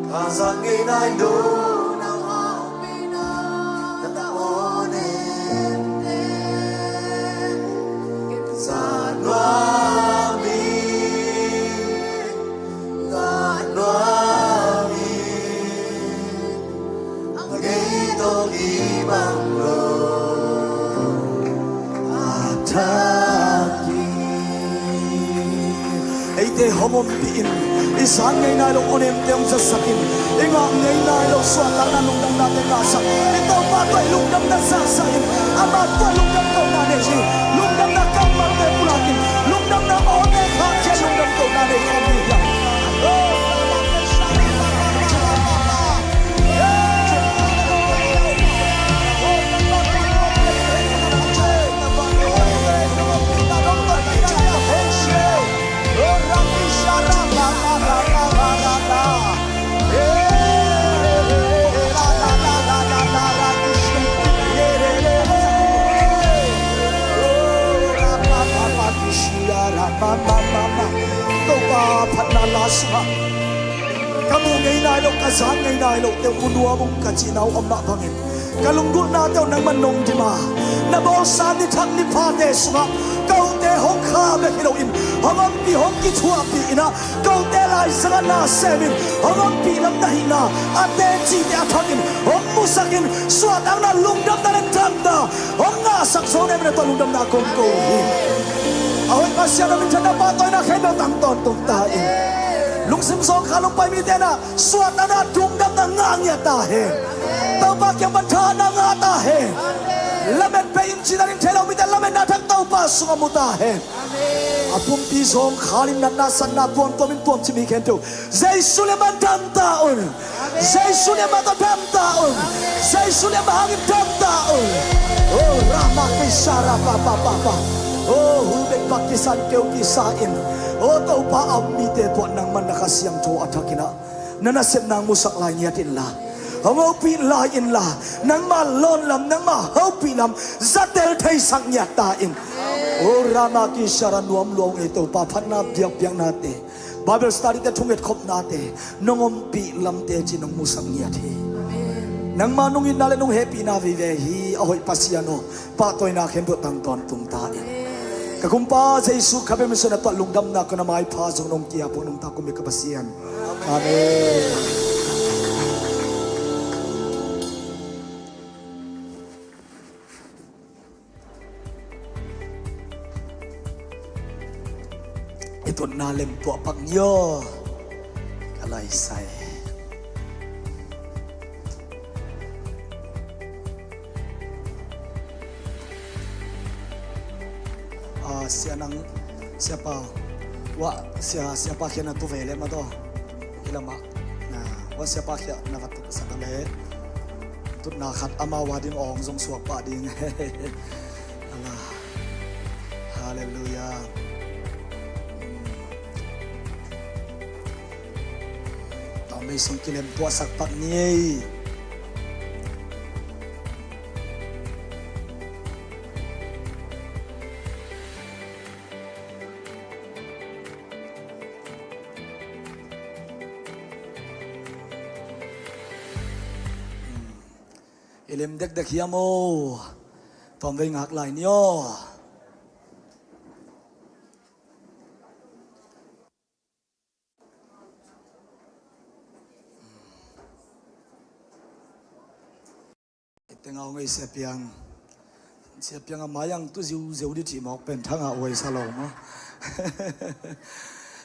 kazangi nai lu nang hopina tata one ne. Zanuami, zanuami, ang ito ibang lo ataki. Eite hong ompih in, i zang ngei nai lo onemte hong zatsak in, i ngah ngei nai lo suahtakna lungdamnate ngahsak, i Topa tawh i lungdamna zahzah in, amah tawh lungdam kohna nei hi. Lungdamna kammalte pulak in, lungdamna awte khahkhia lungdam kohna nei khawm hi hiam? Topa phatna la sungah ka mu ngei nai lo, ka zang ngei nai lote uh mu nuam ung ka cihna uh om mah bangin, ka lunggulhnate uh nangman nong dim a, na bawlsa ni thak ni phate sungah kote hong kha bek hi loin, hong ompih, hong kithuahpih in ah, kote laizangah na semin hong ompih lam na hihna a tecite a thakin hong musakin, suahtakna, lungdamna le damna hong ngahsak zo na hih manin tua lungdamna kong ko hi. A hoih Pasian, na minthanna pahtawina khempeuh tang tawntung ta in. Lungsim zawngkhal hong pai mite in ah suahtakna, lungdamna ngah ngiat ta hen. Topa kiang pan thahatna ngah ta hen. Lamet pei in cihna ding thei lo mite lametna thak Topa sungah mu ta hen. A pumpi zawngkhal in natna satna puan tuam in tuam cih mi khempeuh Jesu lian mah dam ta un. Jesu lian mah tawh dam ta un. Jesu lian mah hangin dam ta un. Oh, Rama Kisara pa pa pa pa. Oh, hulbek bak kisan keu kisa in, oh, Topa, a om mite puah nangman na Kha Siangtho a thakin ah na nasepna musak lai ngiat inla, hong hopih lai inla, nangma lawnlam, nangma hopih lam zatel theisak ngiat ta in. Oh, Rama Kisara, nuam lua ung ei Topa, phatna biakpiaknate, Bible study te, thungetkhopnate, nong ompih lamte ci nong musak ngiat hi. Nangma nong itna le nong hehpihna vive hi, a hoih Pasian aw. Pahtawina khempeuh tang tawntung ta in. Ka Kumpa Jesu Kha bek min suang a tuah lungdamna kong na maipha zong nong kiap uh nong takum hi ka Pasian. Amen. I tutna lem tuah pak ni aw. Ka laisai. Ah, Sia Nang, Siapa, wah, Sia, Siapa khia na tu ve le ma to. Kilama, na, wah, Siapa khia na va tu sa ka le. Tutna khat ama wa ding ong zong suak pa ding. Ala. Hallelujah. Tawmei sung kilem tuahsak pak ni ei. I lem dekdek hiam aw? Tawmvei ngak lai ni aw. Tengau ngei Sia Piang. Sia Piang a mai ang tu ziuzeu di cih mawk pen thanga uai sa lo maw.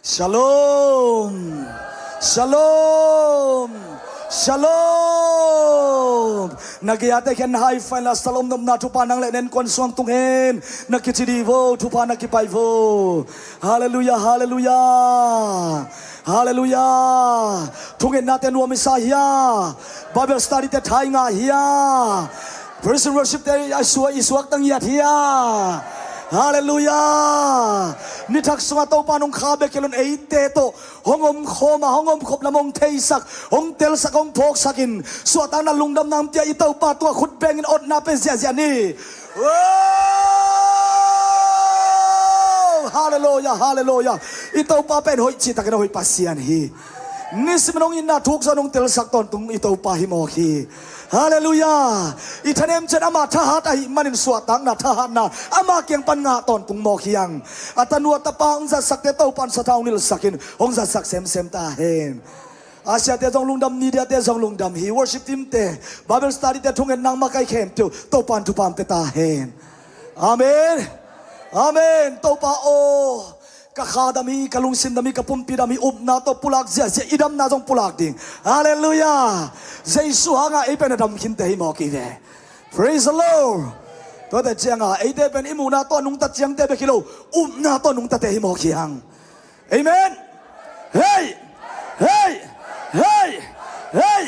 Shalom. Shalom. Shalom. Na gei-ate khian na high five la, Shalom nopna, Thupha nang le nen kuan suang tung hen, na kici di vo, thupha na kipai vo. Hallelujah, hallelujah. Hallelujah. Thungetnate nuam i sa hia? Bible study te thai ngah hia? Praise and worship te a sua i suak tang ngiat hia? Hallelujah. Ni thak sungah Topa nong kha bek hi loin eite tawh hong omkhawm a, hong omkhop lam hong theisak, hong telsak, hong phawksak in, suahtakna lungdamna hong pia i Topa tungah khut bengin otna pe ziahziah ni. Oh! Halleluiah, halleluiah. I Topa pen hoih cihtakin a hoih Pasian hi. Nisimin hong itna thuk zong hong telsak tawntung i Topa hi mawk hi. Halleluiah. I thanem ciat ama thahat ahih manin suahtakna thahatna ama kiang pan ngah tawntung mawk hi hang. A tanu a tapa hong zatsakte Topan sathau hong nilhsakin hong zatsak semsem ta hen. A siate zong lungdam, mediate zong lungdam hi. Worship team te, Bible study te, thungetna makai khempeuh Topan thupha hong pia ta hen. Amen. Amen. Topa aw, ka kha dam hi, ka lungsim dam hi, ka pumpi dam hi, upna tawh pulak ziahziah, i damna zong pulak ding. Halleluiah. Jesu hanga ei pen a dam khinte hi mawk hi ve. Praise the Lord. Tuate cianga eite pen i muhna tawh nungta ciangte bek hi lo, upna tawh nungtate hi mawk hi hang. Amen. Hei! Hei! Hei! Hei!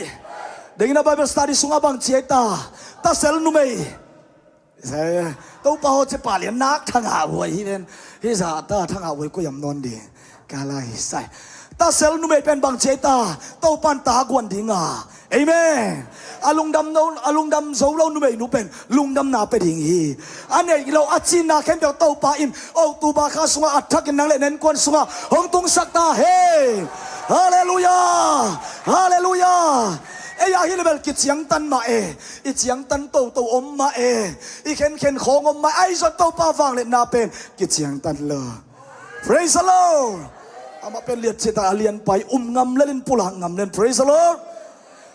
Dengina Bible study sunga bang ci ai ta? Tasel numei. Topa haw ci palian nak thangah huai hi ven. Hi za ta thangah huai kuai am nawn ding. Ka lai sai. Tasel numei pen bang ci ai ta? Topan ta guan dinga. Amen. A lungdam no, a lungdam zo lo numeinu pen lungdamna pe ding hi. A neih lo a cinna khempeuh Topa in October kha sungah a thakin nang le na innkuan sungah hong tungsak ta hen. Halleluiah. Halleluiah. Ei a hi le bel kiciangtan mah e. I ciangtan toto om mah e. I khenkhen khawng om mah e. Ahi zong Topa vangliatna pen kiciangtan lo. Praise the Lord. Amah pen liat cihta a lianpai um ngam lelin pulak ngam len. Praise the Lord.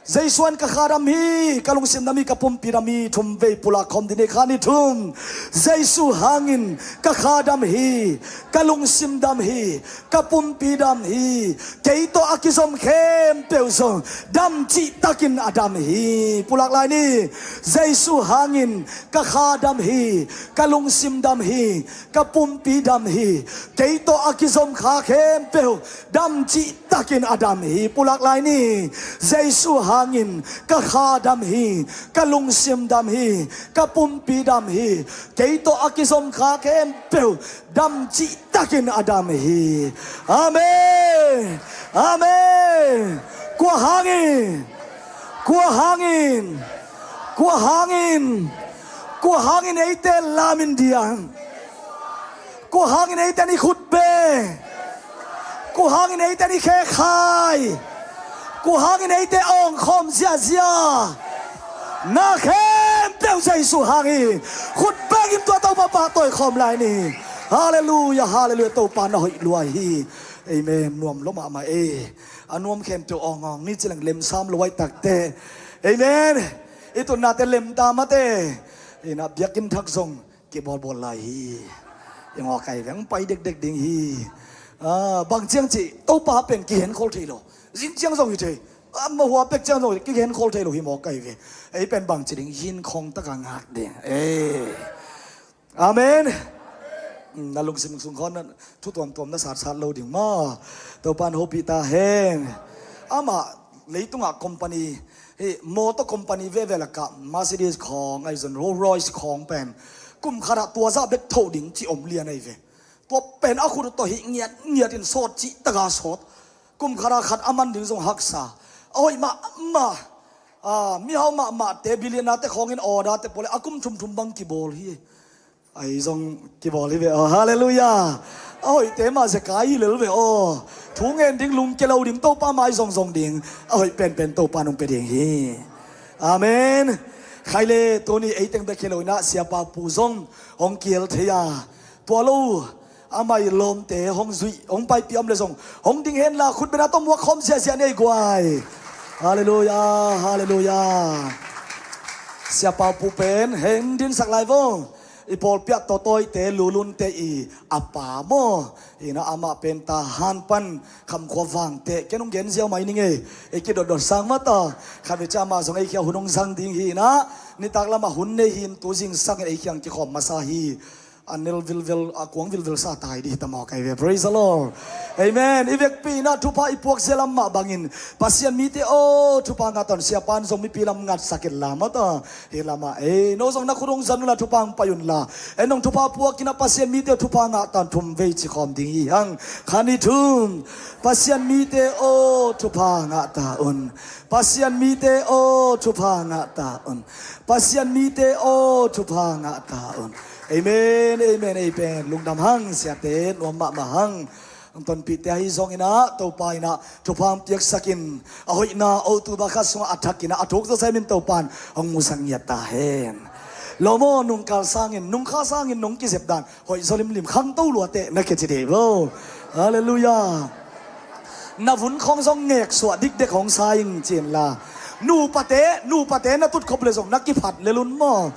Jesu hangin ka kha dam hi, ka lungsim dam hi, ka pumpi dam hi, thum vei pulak khawm ding hi, kha ni thum. Jesu hangin ka kha dam hi, ka lungsim dam hi, ka pumpi dam hi, kei tawh a kizom khempeuh zong dam cihtakin a dam hi. Pulak lai ni. Jesu hangin ka kha dam hi, ka lungsim dam hi, ka pumpi dam hi, kei tawh a kizom kha khempeuh dam cihtakin a dam hi. Pulak lai ni. Jesu hangin ka kha dam hi, ka lungsim dam hi, ka pumpi dam hi, kei tawh a kizom kha khempeuh dam cihtakin a dam hi. Amen. Amen. Kua hangin? Kua hangin? Kua hangin? Kua hangin eite lamin diang? Kua hangin eite ni khut be? Kua hangin eite ni khe khai? Kua hangin eite awng khawm ziahziah? Na khempeuh Jesu hangin khut bengin tua Topa pahtawi khawm lai ni. Halleluiah, halleluiah, Topa na hoih luai hi. Amen. Nuam lua mahmah e. A nuam khempeuh awng awng ni ci leng lemsam luai takte. Amen. I tunnate lemta mate. Ina biakinn thak zong kibawlbawl lai hi. I ngawkai veng pai dekdek ding hi. Ah, bang ciang ci Topa pen kihenkhawl thei lo. Zing ciang zong hi thei. Amah hua pek ciang zong kihenkhawl thei lo hi mawk kai ve. Ei pen bang ci ding hin khawng taka ngak ding. Eh. Amen. Na lungsim sung khawng na thu tuamtuam na satsat lo ding maw? Topan hopih ta hen. Amah leitungah company hi, motor company veve lakah Mercedes khawng ahi zong Rolls Royce khawng pen kum khatah tua zah bek tho ding ci om lian ahi ve. Tua pen a khut tawh hih ngiatngiat in sawt cih taka sawt. Kum khatah khat a man ding zong haksa. A hoih mahmah. Ah, mihau mahmahte, billionaire te khawngin order te pawh le a kum thumthum bang kibawl hi. Ahi zong kibawl hi ve aw. Halleluiah. A hoihte mah zekai hi lel ve aw. Thu ngen ding lungkia lo ding Topa mai zongzong ding. A hoih penpen Topa nong pia ding hi. Amen. Khai le tuni eiteng bek hi lo inah Siapa Pu zong hong kiel thei a. Tua lo amah i lawmte hong zuih hong paipih om le zong hong ding henla khut bena tawh muak khawm ziahziah nei guai. Halleluiah, halleluiah. Siapa Pu pen heng dinsak lai vo. I pawlpi ah tawtawite lulunte i a pa maw? Ina amah pen Tahan pan Khamkhua vangte ken hong gen ziau mai ning ei. Ei kidotdot sang mata. Khat ve cia amah zong ei khia hun hong zang ding hi ina. Nitak lamah hun nei hin tu zingsang in ei khiang kikhawm masa hi. A nel vilvel, a kuang vilvel sa tai dih ta maw kai ve. Praise the Lord. Amen. I vekpi inah thupha i puak zia lam mah bangin Pasian mite aw, thupha ngah ta un. Siapan zong mipi lam ngatsak in la mata. Hi lamah ei no zong na khut hong zan unla thupha hong pai unla. En nong thupha puak inah Pasian mite aw, thupha ngah ta un. Thum vei ci khawm ding hi hang. Khan i thum. Pasian mite aw, thupha ngah ta un. Pasian mite aw, thupha ngah ta un. Pasian mite aw, thupha ngah ta un. Amen, amen, amen. Lungdam hang, siate, nuam mahmah hang. Ang tonpihte ahi zongin ah, Topa in ah thupha hong piaksak in, a hoihna October kha sungah a thak in ah, a thuk zawsem in Topa in hong musak ngiat ta hen. Lo maw, nungkal sangin, nungkha sangin nong kizep dan hoih zaw limlim, khangto lua teh na kici dih vo. Halleluiah. Na vun khawng zong ngeksuah dikdek hong sa ing ci inla, nupate, nupate na tutkhop leh zong na kiphat lel un maw.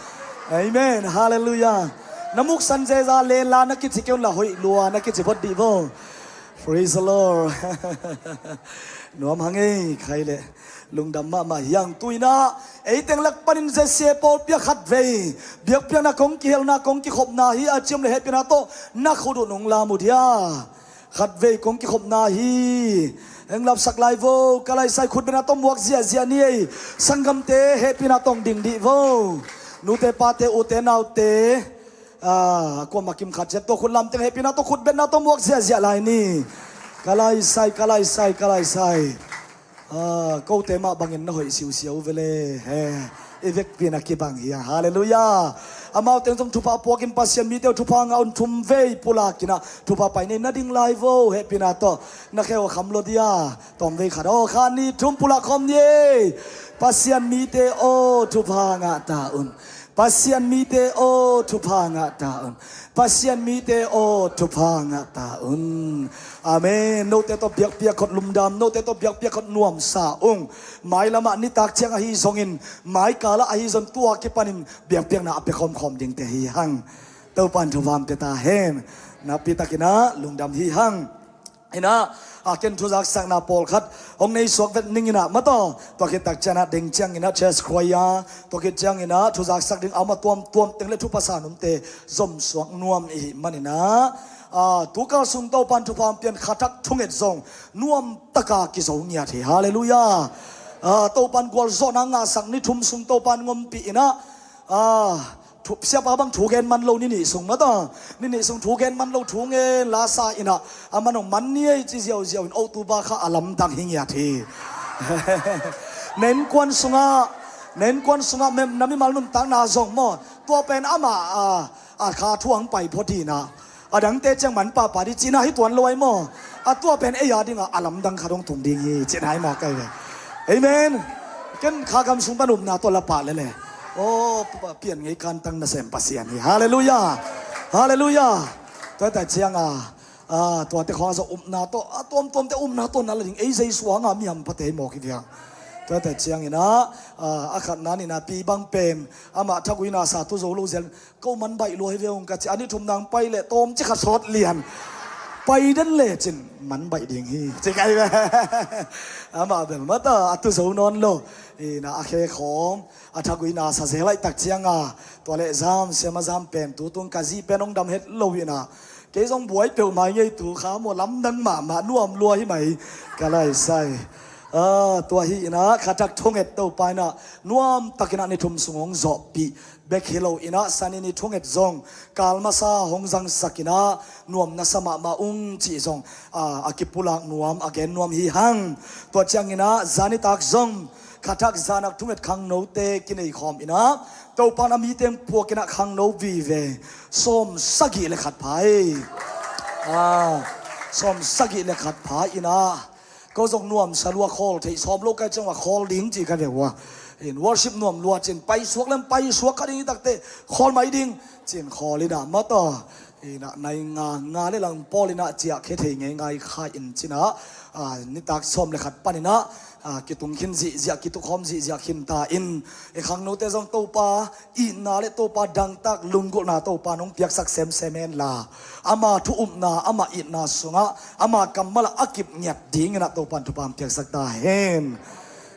Amen. Halleluiah. Na muksan zeza lenla na kici kei unla, hoih lua na kici phot dih vo. Praise the Lord. Nuam hang ei, khai leh. Lungdam mahmah hi hang. Tu in ah, ei teng lak panin Z C A pawlpi ah khatvei biakpiakna kong kihelna, kong kikhopna hi a, ciam le hehpihna tawh na khut uh nong lam uh dia. Khatvei kong kikhopna hi. Hong lapsak lai vo, ka lai sai, khutbetna tawh muak ziahziah ni ei. Sanggamte, hehpihna tawh ding dih vo. Nute pate, ute naute, ah, kuamah kim khat ciat tua khut lam teng hehpihna tawh, khutbetna tawh muak ziahziah lai ni. Ka lai sai, ka lai sai, ka lai sai. Ah, kote mah bangin na hoih siusiau vele. He, i vekpi in a kibang hi a. Halleluiah. Amau teng zong thupha puakin Pasian mite uh thupha ngah un, thumvei pulak in ah thupha pai ni, na ding lai vo, hehpihna tawh. Na khe uh kham lo dia. Tawmvei khat aw, khat, nih, thum pulak khawm ni ei. Pasian mite aw, thupha ngah ta un. Pasian mite aw, thupha ngah ta un. Pasian mite aw, thupha ngah ta un. Amen. Note tawh biakpiak khawng lungdam, note tawh biakpiak khawng nuamsa ung. Mailam ah nitak ciang ahi zongin, maikal ah ahi zong, tua kipanin biakpiakna a pia khawmkhawm dingte hi hang. Topa in thupha hong pia ta hen. Nakpi takin ah lungdam hi hang. In ah, a, ken thuzaksakna pawlkhat hong nei suak vet ning in ah, mataw, tua khit tak ciang ah, deng ciangin ah, church choir, tua khit ciangin ah, thuzaksak ding a om a, tuamtuam teng le thupha sa nunte zom suak nuam i hih manin ah, a, tukal sung Topa in thupha hong pian kha thak thunget zong nuam taka kizo ngiat hi. Halleluiah. A, Topa in gualzawhna ngahsak ni thum sung Topa in ngompih in ah, a, thu, siapa bang thu gen man lo, ni nih sung mataw. Ni nih sung thu gen man lo, thu ngen la sa in ah, a man hong man ni ei ci ziauziau in, October kha a lamdang hi ngiat hi. Na innkuan sungah, na innkuan sungah mem, na mimal nuntakna zong maw, tua pen amah, a, a kha thu hong pai phot in ah, a dangte ciang man pahpah dih cihna hi tuan lo ai maw. A tua pen ei a dingah a lamdang khat hong tung ding hi cihna hi mawk ai ve. Amen. Ken kha gam sung pan upna tawh la pah lele. Aw, pa, pian ngei kantang nasem Pasian hi. Halleluiah. Halleluiah. Tua tak ciang a, a, tuate khawng a zong upna tawh, a tuamtuamte upna tawh na la ding, ei Jesu hanga mi hampha te hi mawk hi viang. Tua tak ciangin ah, a, a khatna ni in ah, pi bang pen amah thaguina sa tu zo lo zel. Ko man baih lua hi ve ung ka ci, a ni thum nang pai leh tawmcik khat sawt lian. Pai den lecin man baih ding hi ci kai ve. Amah bel mataw, a tu zo nawn lo. In ah, a khe khawng, a thaguina sa zel lai tak ciang a, tua leh zam, siama zam pen, tu tung ka zi pen hong dam het lo in ah, kei zong buai peuhmah ngei tu kha maw, lamdang mahmah, nuam lua hi mai, ka lai sai. A, tua hi in ah, kha thak thunget Topa in ah nuam takin ah ni thum sung hong zawhpih bek hi lo in ah, Sani ni thunget zong kal masa hong zangsak in ah, nuam na sa mahmah ung cih zong, a, a kipulak nuam, a gen nuam hi hang. Tua ciangin ah zanitak zong kha thak zanak thunget khangnote kinei khawm in ah, Topa in a mi teng puak in ah khangno vive sawm sagih le khat pha ei. A, sawm sagih le khat pha in ah, ko zong nuamsa lua, khawl theih sawm lo kai ciang ua khawl ding ci ka ve ua. In worship nuam lua cin, paisuak lem paisuak kha ding hi takte, khawl mai ding cin khawl in ah mataw. In ah nai nga, nga le lang pawl in ah ciah khe thei ngeingai kha in cin ah, a, nitak sawm le khat pan in ah, a, kitung khin zihziah, kitukhawm zihziah khin ta in, i khangnote zong Topa itna le Topa dangtak lunggulhna Topa in hong piaksak semsem hen la, ama thu upna, ama itna sungah, ama kammal ah a kip ngiat dingin ah Topa in thupha hong piaksak ta hen.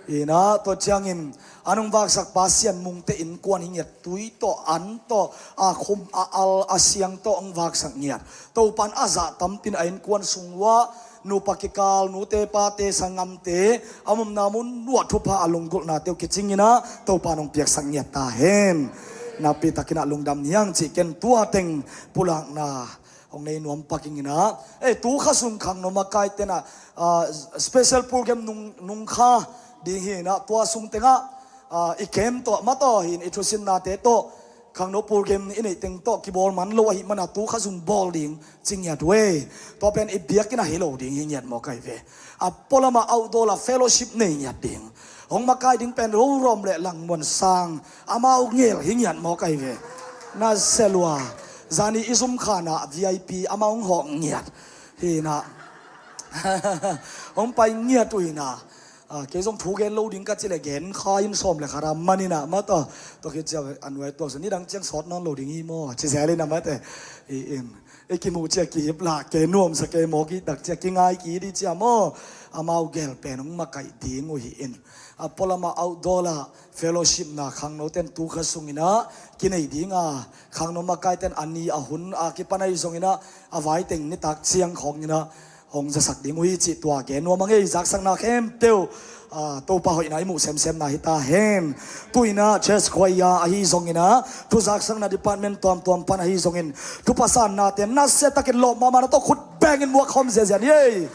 In ah, tua ciangin, an hong vaksak Pasian mungte innkuan hi ngiat, tui tawh, an tawh, a khum, a al, a siang tawh hong vaksak ngiat. Topa in a zah tampi in a innkuan sung uah, nupa kikal, nute pate, sanggamte, a omna mun uah thupha, a lunggulhnate uh kicing in ah, Topa in hong piaksak ngiat ta hen. Nakpi takin ah lungdam hi hang cih ken tua teng pulakna hong nei nuam pak ing in ah. Eh, tu kha sung khangno makaite in ah, ah, special program nung, nung kha ding hi in ah, tua sung teng ah, ah, i camp tawh mataw hi in, i thusinnate tawh Khangno program i neih teng tawh kibawl man lo ahih mana tu kha sung bawl ding ci ngiat uh e. Tua pen i biakinn ah hi lo ding hi ngiat mawk ahi ve. A pualam ah outdoor ah fellowship nei ngiat ding. Hong makai ding pen Rorom le Langmuan sang amau ngel hi ngiat mawk ahi ve. Na se lua. Zani i zum khan ah V I P amau hong hawh ngiat. Hi na. Hong pai ngiat uh hi na. Ah, kei zong thu gen lo ding ka ci le gen kha in sawm le khat a man in ah, mata. Tua khit ciang a nuai tuak sa, nidang ciang sawt nawn lo ding hi maw, ci zel in ah, mate. I in, i kimuh ciang kihip lah, kei nuamsa kei maw, kihtak ciang kingai kei ding ciang maw. Amau gel pen hong makaih ding uh hi in. A pualam ah outdoor ah fellowship na khangno ten tu kha sung in ah kinei ding a, khangno makai ten a ni a hun a kipan ahi zong in ah, a vai teng nitak ciang khawng in ah hong zasak ding uh hi cih tua gen nuam a ngei. Zaksakna khempeuh, ah, Topa hoihna i muh semsemna hi ta hen. Tu in ah church choir ahi zong in ah, thu zaksakna department tuamtuam pan ahi zong in, thupha sanna te nasia takin lawp mahmah na tawh khut bengin muak khawm ziazia ni ei.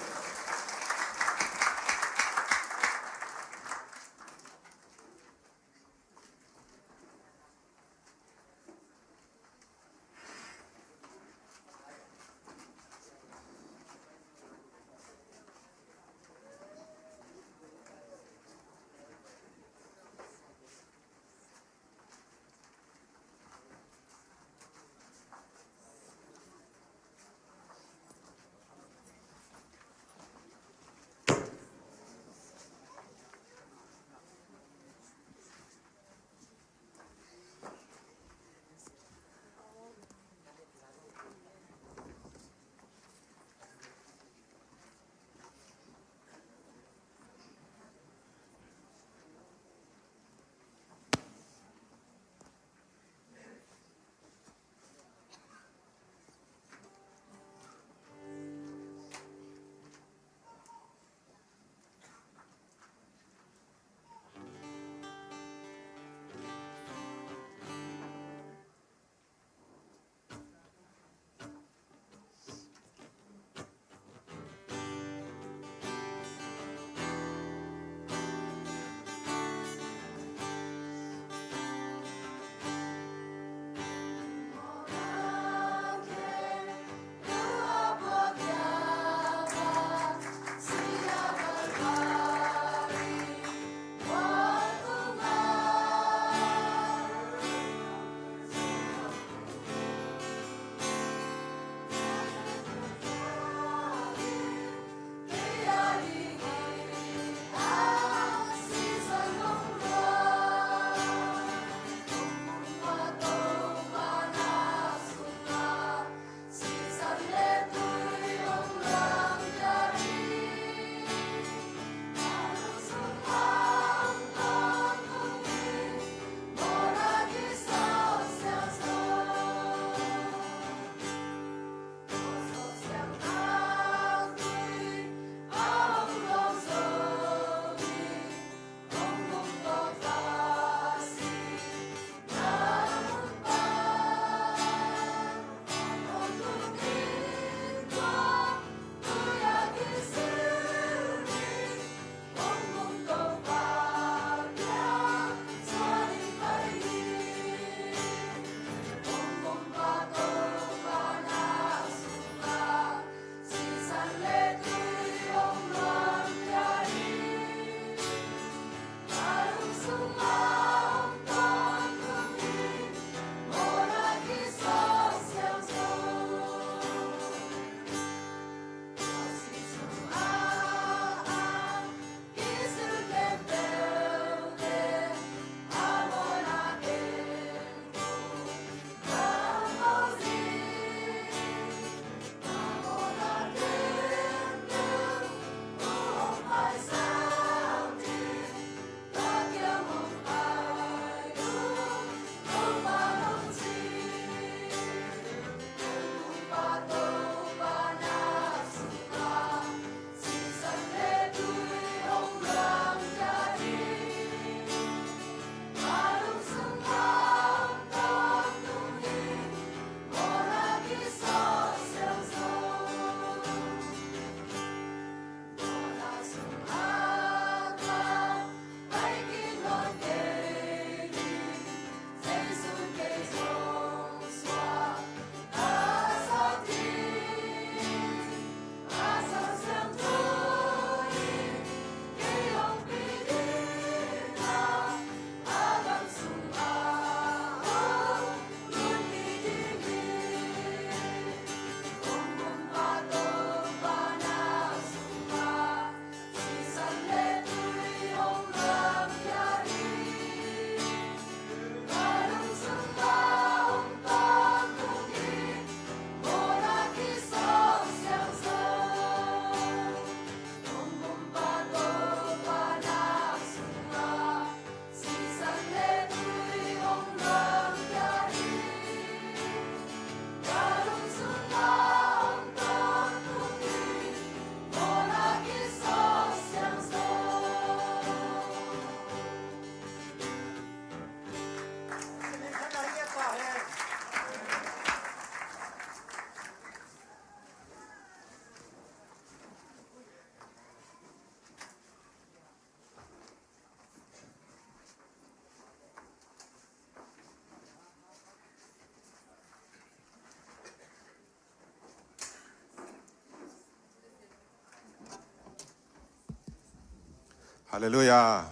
Halleluiah.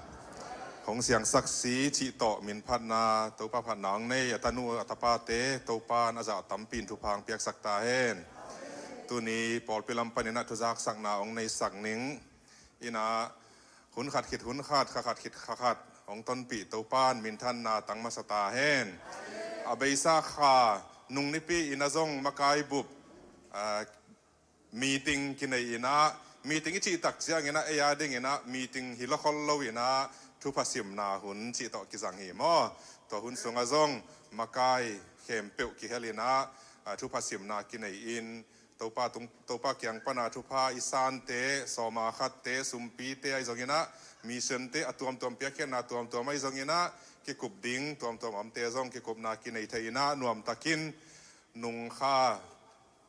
Hong siangsaksi cih tawh minphatna, Topa phatna hong nei a tanu a tapate Topa in a zah tampi in thupha hong piaksak ta hen. Tuni pawlpi lam panin ah thuzaksakna hong neisak ning in ah, hun khat khit hun khat, kha khat khit kha khat hong tonpih Topa in minthanna tang masa ta hen. A beisa kha nung nipi in ah zong makai bup, ah, meeting kinei in ah, meeting i cih tak ciangin ah ei a dingin ah meeting hi lo khol lo in ah thupha simna hun cih tawh kizang hi maw? Tua hun sungah zong makai khempeuh kihel in ah, ah, thupha simna kinei in Topa tung, Topa kiang pana thupha i sante, sawma khatte, sumpite ahi zongin ah, missionte a tuamtuam piakkhiatna tuamtuam ahi zongin ah, kikup ding tuamtuam omte zong kikupna kinei thei in ah, nuamtakin nung kha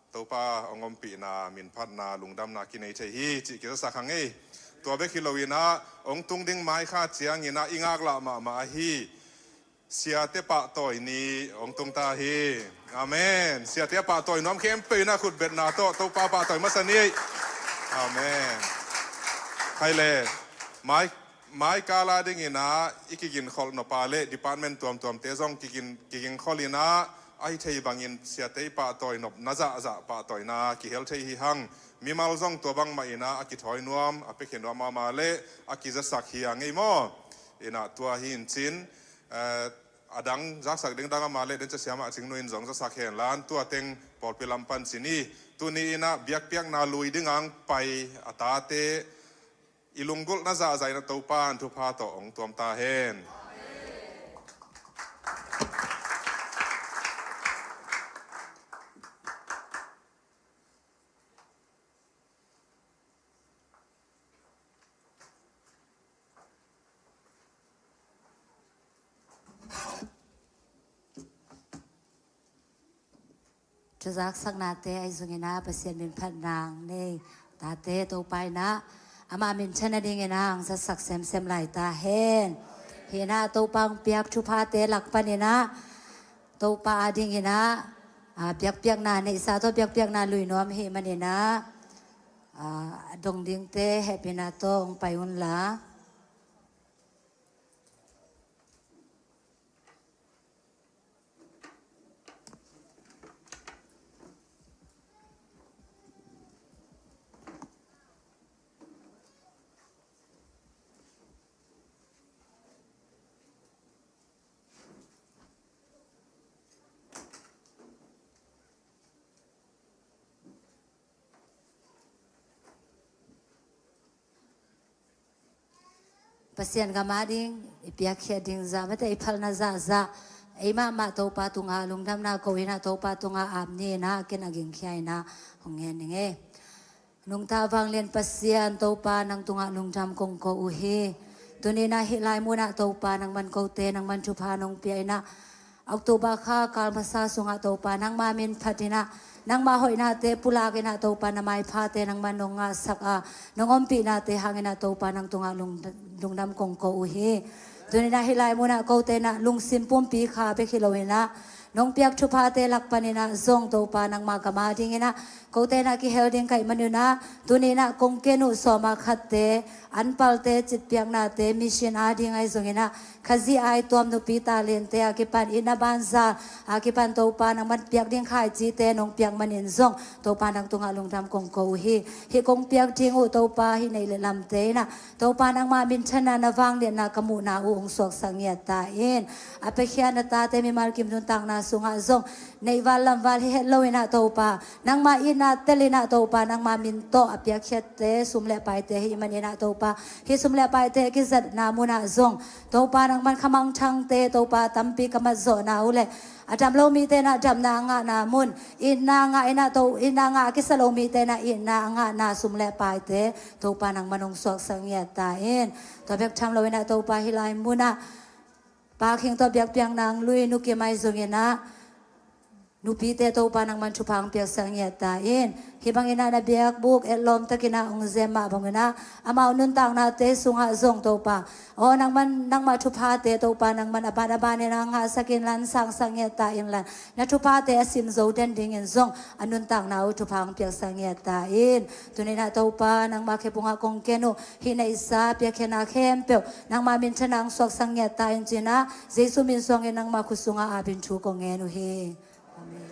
Topa hong ompihna, minphatna, lungdamna kinei thei hi cih kizasak hang ei. Tua bek hi lo in ah, hong tung ding mai kha ciangin ah i ngaklah mahmah ahi siate pahtawi ni hong tung ta hi. Amen. Siate a pahtawi nuam khempeuh in ah khutbetna tawh Topa pahtawi masa ni. Amen. Khai le, mai, mai kal a dingin ah i kiginkholh nop a le department tuamtuamte zong kigin, kiginkholh in ah, a hi thei bangin siate i pahtawi nopna zahzah pahtawina kihel thei hi hang. Mimal zong tua bangmah in ah a kithawi nuam, a piakhia nuam mahmah le a kizasak hi a ngei maw? In ah tua hi in cin, eh, a dang zaksak ding dang a mah le, den cia siamah Cing Nu in zong zasak hen la, tua teng pawlpi lam pan ci ni. Tuni in ah biakpiakna lui ding a hong pai a tate i lunggulhna zahzah in ah Topa in thupha tawh hong tuam ta hen. Thuzaksaknate ahi zongin ah Pasian minphatna hong nei tate Topa in ah amah minthan a dingin ah hong zatsak semsem lai ta hen. Hi in ah Topa hong piak thuphate lak panin ah Topa a dingin ah, ah, biakpiakna neihsa tawh biakpiakna lui nuam hi manin ah, ah, dong dingte hehpihna tawh hong pai un la. Pasian gam a ding i piakkhiat ding zah mate i phalna zahzah, ei mahmah Topa tungah lungdamna ko in ah Topa tungah ap ni in ah ken a gingkhia in ah hong ngen ning e. Nungta vanglian Pasian Topa nang tungah lungdam kong ko uh hi. Tuni in ah hih lai munah Topa nangman kote nangman thupha nong pia in ah October kha kal masa sungah Topa nangma min phat in ah, nangma hoihnate pulak in ah Topa na maiphate nangman nong ngahsak a, nong ompihnate hang in ah Topa nang tungah lung, lungdam kong ko uh hi. Tuni in ah hih lai munah kote in ah lungsim pumpi kha bek hi lo in ah nong piak thuphate lak panin ah zong Topa nangma gam a ding in ah kote in ah kihel ding ka hih man un ah tuni in ah kong ken uh sawma khatte, anpalte, citpiaknate, mission a ding ahi zongin ah Khazih ai tuam nupi talente a kipan itna banza a kipan Topa nangman piak ding khaicite nong piak manin zong Topa nang tungah lungdam kong ko uh hi. Hih kong piak ding uh Topa hih neih le lamte in ah Topa nangma minthanna na vangliatna ka muhna uh hong suaksak ngiat ta in, a piakhia na tate mimal kim nuntakna sungah zong neihval lamval hi het lo in ah Topa nangma itna tel in ah Topa nangma min tawh a piakkhiatte sum le paite hi manin ah Topa hih sum le paite kizatna munah zong Topa nangman khamangthangte Topa tampi ka matzawhna uh le a dam lo mite in ah damna a ngahna mun, itna ngah in ah To, itna ngah a kisa lo mite in ah itna a ngahna sum le paite Topa nangman hong suaksak ngiat ta in. Tua bek tham lo in ah Topa hih lai munah Pa Khing tawh biakpiakna hong lui Nu Kim ahi zongin ah Nupite Topa nangman thupha hong piaksak ngiat ta in. Hih bangin ah na biakbuk etlawm takin ah hong zem mah bangin ah amau nuntaknate sungah zong Topa aw nangman nangmah thuphate Topa nangman a ban a banin ah ngahsak inla, sangsak ngiat ta inla, na thuphate a sim zo den dingin zong a nuntakna uh thupha hong piaksak ngiat ta in. Tuni-in ah Topa nangmah khe bungah kong ken uh, hih neihsa piakkhiatna khempeuh nangmah minthanna hong suaksak ngiat ta in ci-in ah Jesu min suangin nangmah khut sungah apin thu kong ngen uh hi. Amen.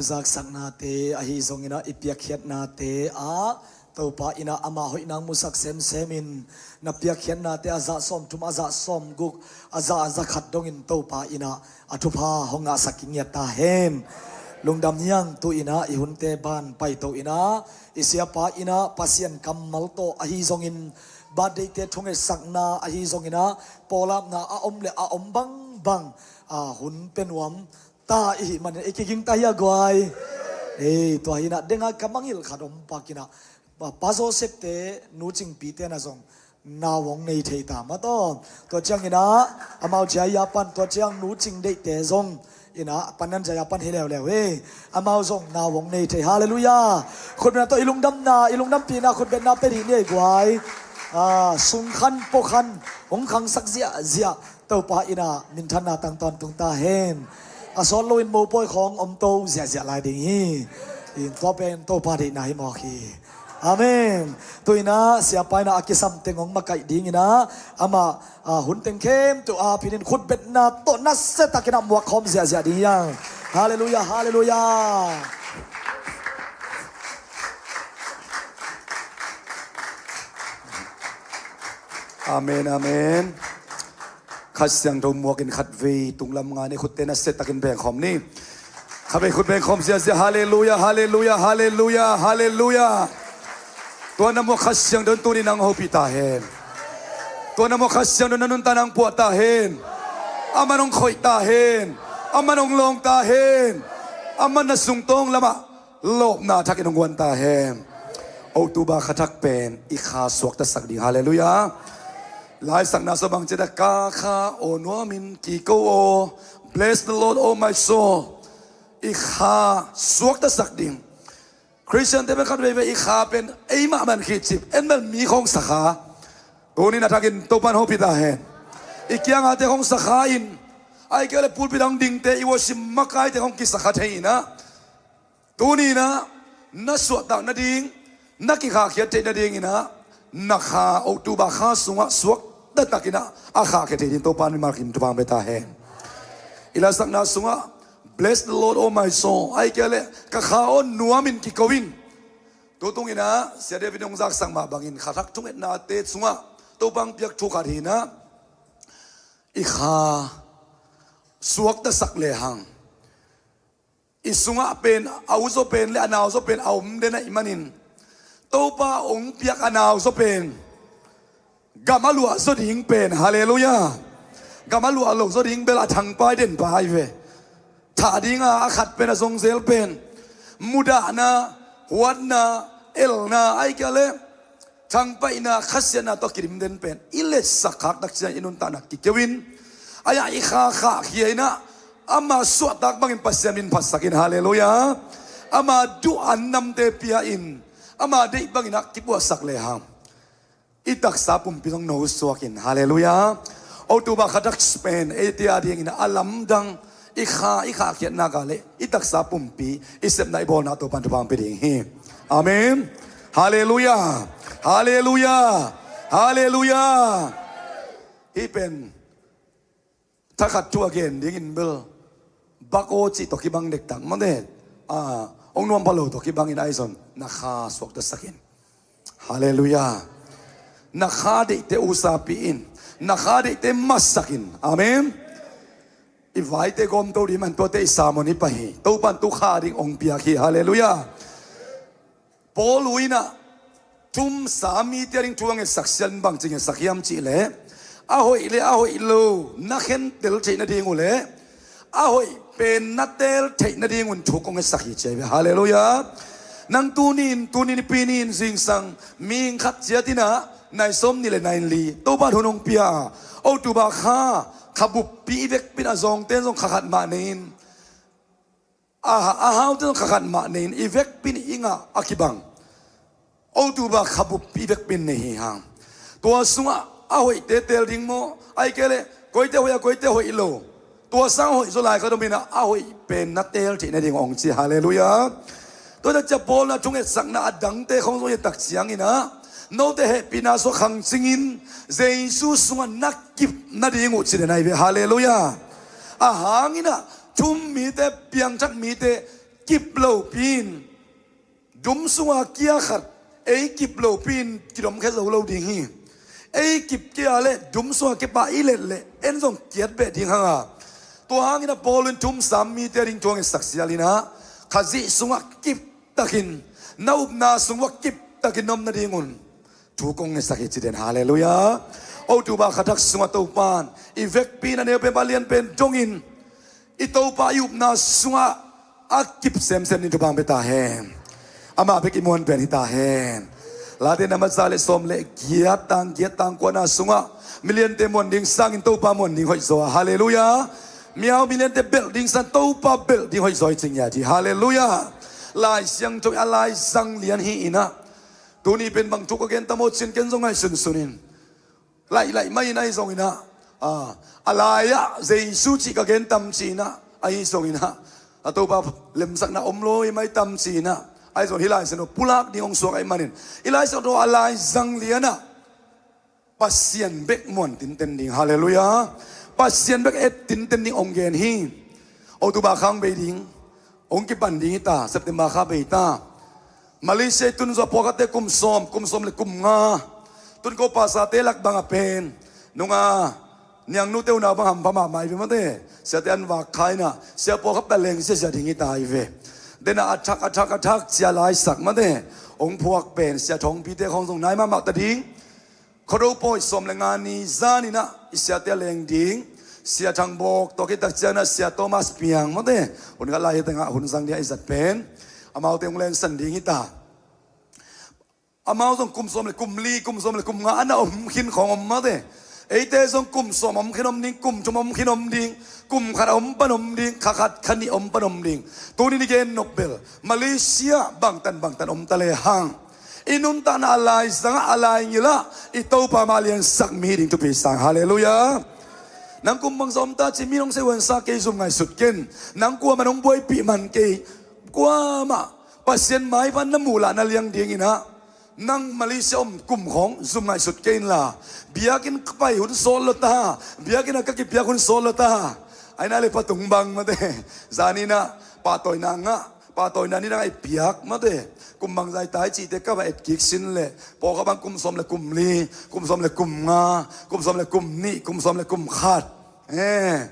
Zaksaknate ahi zongin ah, i piakkhiatnate ah Topa in ah ama hoihna musak semsemin, na piakkhiatnate a zah sawmthum, a zah sawmguk, a zah, a zah khat dongin Topa in ah a thupha hong ngahsak kingiat ta hen. Lungdam hiang. Tu in ah i hunte ban paito in ah, i siapa in ah Pasian kammal tawh ahi zongin, birthday-te thungetsakna ahi zongin ah, pawlapna a om le a om bangbang, a, hun pia nuam ta i hih manin i kiging ta hi a guai. Ei, tua hi in ah, denga ka mangngilh khat om pak in ah, Pa, Pa Joseph-te nu Cingpi-te na zong nau hong nei thei ta mah tawh. Tua ciangin ah, amau Jaya pan, tua ciang nu Cing Deihte zong in ah, pan nan Jaya pan hi leuleu hi. Amau zong nau hong nei thei. Halleluiah. Khutbetna tawh i lungdamna, i lungdampihna khutbetna pia dih ni ei guai. A, sungkhan, puakhan hong khangsak ziahziah Topa in ah minthanna tang tawntung ta hen. A sawt loin mopawi khawng om to ziahziah lai ding hi. In tua pen Topa deihna hi mawk hi. Amen. Tu in ah siapa in ah a kisam teng hong makaih ding in ah, amah, a, hun teng khempeuh a phin in khutbetna tawh nasia takin ah muak khawm ziahziah ding hi hang. Halleluiah, halleluiah. Amen, amen. Kha Siangtho muakin khatvei tunglam ngai ni, khutte nasia takin bengkhawm ni. Khatvei khut bengkhawm ziahziah. Halleluiah, halleluiah, halleluiah, halleluiah. Tua na muak Kha Siangtho in tuni nang hopih ta hen. Tua na muak Kha Siangtho in na nuntak nang puah ta hen. Aman hong khoih ta hen. Aman hong lawng ta hen. Aman na sungtawng lamah lawpna thakin hong guan ta hen. October kha thak pen i kha suaktasak ding. Halleluiah. Laisakna sua bang ci a, ka kha aw nuamin kiko aw. Bless the Lord, oh my soul. I kha suaktasak ding. Khristiante pen khat veivei i kha pen eimah man khit cip, en bel mi khawng sa kha. Tuni na thakin Topan hopih ta hen. I kiangate khawng sa kha in, ahih kei leh pulpit ah hong dingte, i worship makaite khawng kisa kha thei in ah, tuni in ah na suahtak nading, na kikhahkhiat theih nading in ah, na kha October kha sungah suakta takin ah a khahkhia thei ding Topan mimal kim thupha hong pia ta hen. I laisakna sungah, "Bless the Lord, oh my soul." Ahih kei leh, "Ka kha aw nuamin kiko in." Tutung in ah Sia David hong zaksak mah bangin kha thak thungetnate sungah Topa hong piak thu khat hi in ah, i kha suaktasak lehang, i sungah pen a u zaw pen le a nau zaw pen a om den ahih manin, Topa hong piak a nau zaw pen gam a luah zaw ding pen, halleluiah, gam a luah lo zaw ding bel a thangpai denpa ahi ve. Thah dinga a khat pen a zongzel pen mudahna, huatna, elna, ahih kei leh thangpaihna, khasiatna tawh kidim den pen i letsak khak tak ciang i nuntakna kikeu in, a ya i kha khahkhia in ah, ama suahtak bangin Pasian min phatsak in, halleluiah, ama duh an namte pia in, ama deih bangin ah kipuahsak lehang, i taksa pumpi zong nosuak in, halleluiah. October kha thak pen eite a dingin a lamdang, i kha, i khahkhiatna ka leh i taksa pumpi, i sepna, i bawlna Topan thupha hong pia ding hi. Amen. Halleluiah. Halleluiah. Halleluiah. Hih pen thakhat thu a gen dingin bel, bak aw cih tawh kibang dektak mah ne. A, hong nuam pha lo tawh kibangin ahi zong na kha suaktasak in. Halleluiah. Na kha deihte usapih in. Na kha deihte masak in. Amen. I vaite gawmto ding man tuate i sermon hi pah hi. Topan tu kha ding hong piak hi. Halleluiah. Paul uh in ah thumsa mite a ding thu a ngetsak sian bang ci ngetsak hiam cih leh, a hoih le a hoih lo na khentel theih nading uh le a hoih pen na teel theih nadingun thu kong ngetsak hi ci ahi ve. Halleluiah. Nang tuni in, tuni nipi ni in zingsang mihing khat ciat in ah nai sawm nih le nai li Topan hun hong pia a, October kha, kha buppi i vekpi in a zawngte in zong kha khat mah nei in, a, a haute zong kha khat mah nei in, i vekpi in i ngah a kibang October kha buppi i vekpi in nei hi hang. Tua sungah a hoihte teel ding maw, ahih kei leh koite hoih a, koite hoih lo, tua sang hoih zaw lai khat om in ah, a hoih pen na teel theih nading hong ci. Halleluiah. Tua tak ciang Paul in a thungetsakna a dangte khawng zong i et tak ciangin ah, note hehpihna sungah khangcing in, Jesu sungah na kip nading uh ci den ahi ve. Halleluiah. A hang in ah thum mite, piangthak mite, kip lopi in, dum sunga kia khat ei kip lopi in kidomkhia zo lo ding hi. Ei kip kia le dum sunga kipa i let le en zong kiat beh ding hanga. Tua hangin a Paul in thum sam mite a ding thu a ngetsak sial inah, Khazih sungah kiptakin, na upna sungah kiptakin na om nadingun thu kong ngetsak hi ci den. Halleluiah. October kha thak sungah Topan i vekpi in a neu pen, a lian pen dongin i Topa i upna sungah a kip semsem ding thupha hong pia ta hen. Amah bek i muan pen hi ta hen. Late na matza le sawm le giat tang giat tang kuana sungah miliante muan ding sangin Topa muan ding hoih zaw a. Halleluiah. Miau miliante belh ding sang Topa belh ding hoih zaw hi cing ia hi. Halleluiah. Lai Siangtho a lai zang lian hi inah, tuni pen bang thu ka gen tam aw cin ken zong ngaihsunsun in. Laih laih mah in ahi zong inah, a, a lai-ah Jesu cih ka gen tam ci inah, ahi zong inah, a Topa lemsakna om lo hi mai tam ci inah, ahi zong hih Lai Siangtho pulak ding hong suak ahih manin, hih Lai Siangtho a lai zang lianah Pasian bek muan tinten ding. Halleluiah. Pasian bek et tinten ding hong gen hi. October kha hong bei ding, hong kipan ding hi ta, September kha bei ta. Malaysia i tun zawh pawlkhatte kum sawm, kum sawm le kum nga. Tun ko pasate lak banga pen nunga niangnute unau bang hampha mahmah hi ve mate. Siate an vak kha inah, sia pawlkhat pia leng sia sia ding hi ta hi ve. Dena a thak a thak a thak cia laisak mate, hong phuak pen sia Thawngpite khawng zong nai mahmah ta ding. Khuado pawi sawm le nga ni zan inah i siate a leng ding. Sia Thang Bawk tawh khit tak ciangin ah Sia Thomas Piang mate, hun khat lai hi tengah hun zang ding a i zat pen, amaute hong lengsan ding hi ta. Amau zong kum sawm le kum li, kum sawm le kum nga ana om khin khawng om mate. Eite zong kum sawm om khin om ding, kum thum om khin om ding, kum khat a om pan om ding, kha khat kha nih om pan om ding. Tuni ni gen nop bel Malaysia bangtan bangtan om ta lehang, i nuntakna a lai zangah a lai ngilah i Topa mah liansak mi ding thupi sang. Halleluiah. Nang kum bangzah om ta ci mi nong sei huansa kei, zum ngaihsut ken. Nang kuamah nong buaipih man kei. Kuamah Pasian maipha na muh lah na liang ding inah, nang Malaysia om kum khawng zum ngaihsut kei inla, biakinn ka pai hun sawt lo ta, biakinn a ka kipiak hun sawt lo ta. Aina le patung bang mate, zan inah pahtawina ngah, pahtawina ni dang a i piak mate. Kum bangzah i tai cihte ka va et kik sin le, pawlkhat bang kum sawm le kum li, kum sawm le kum nga, kum sawm le kum nih, kum sawm le kum khat. Eh,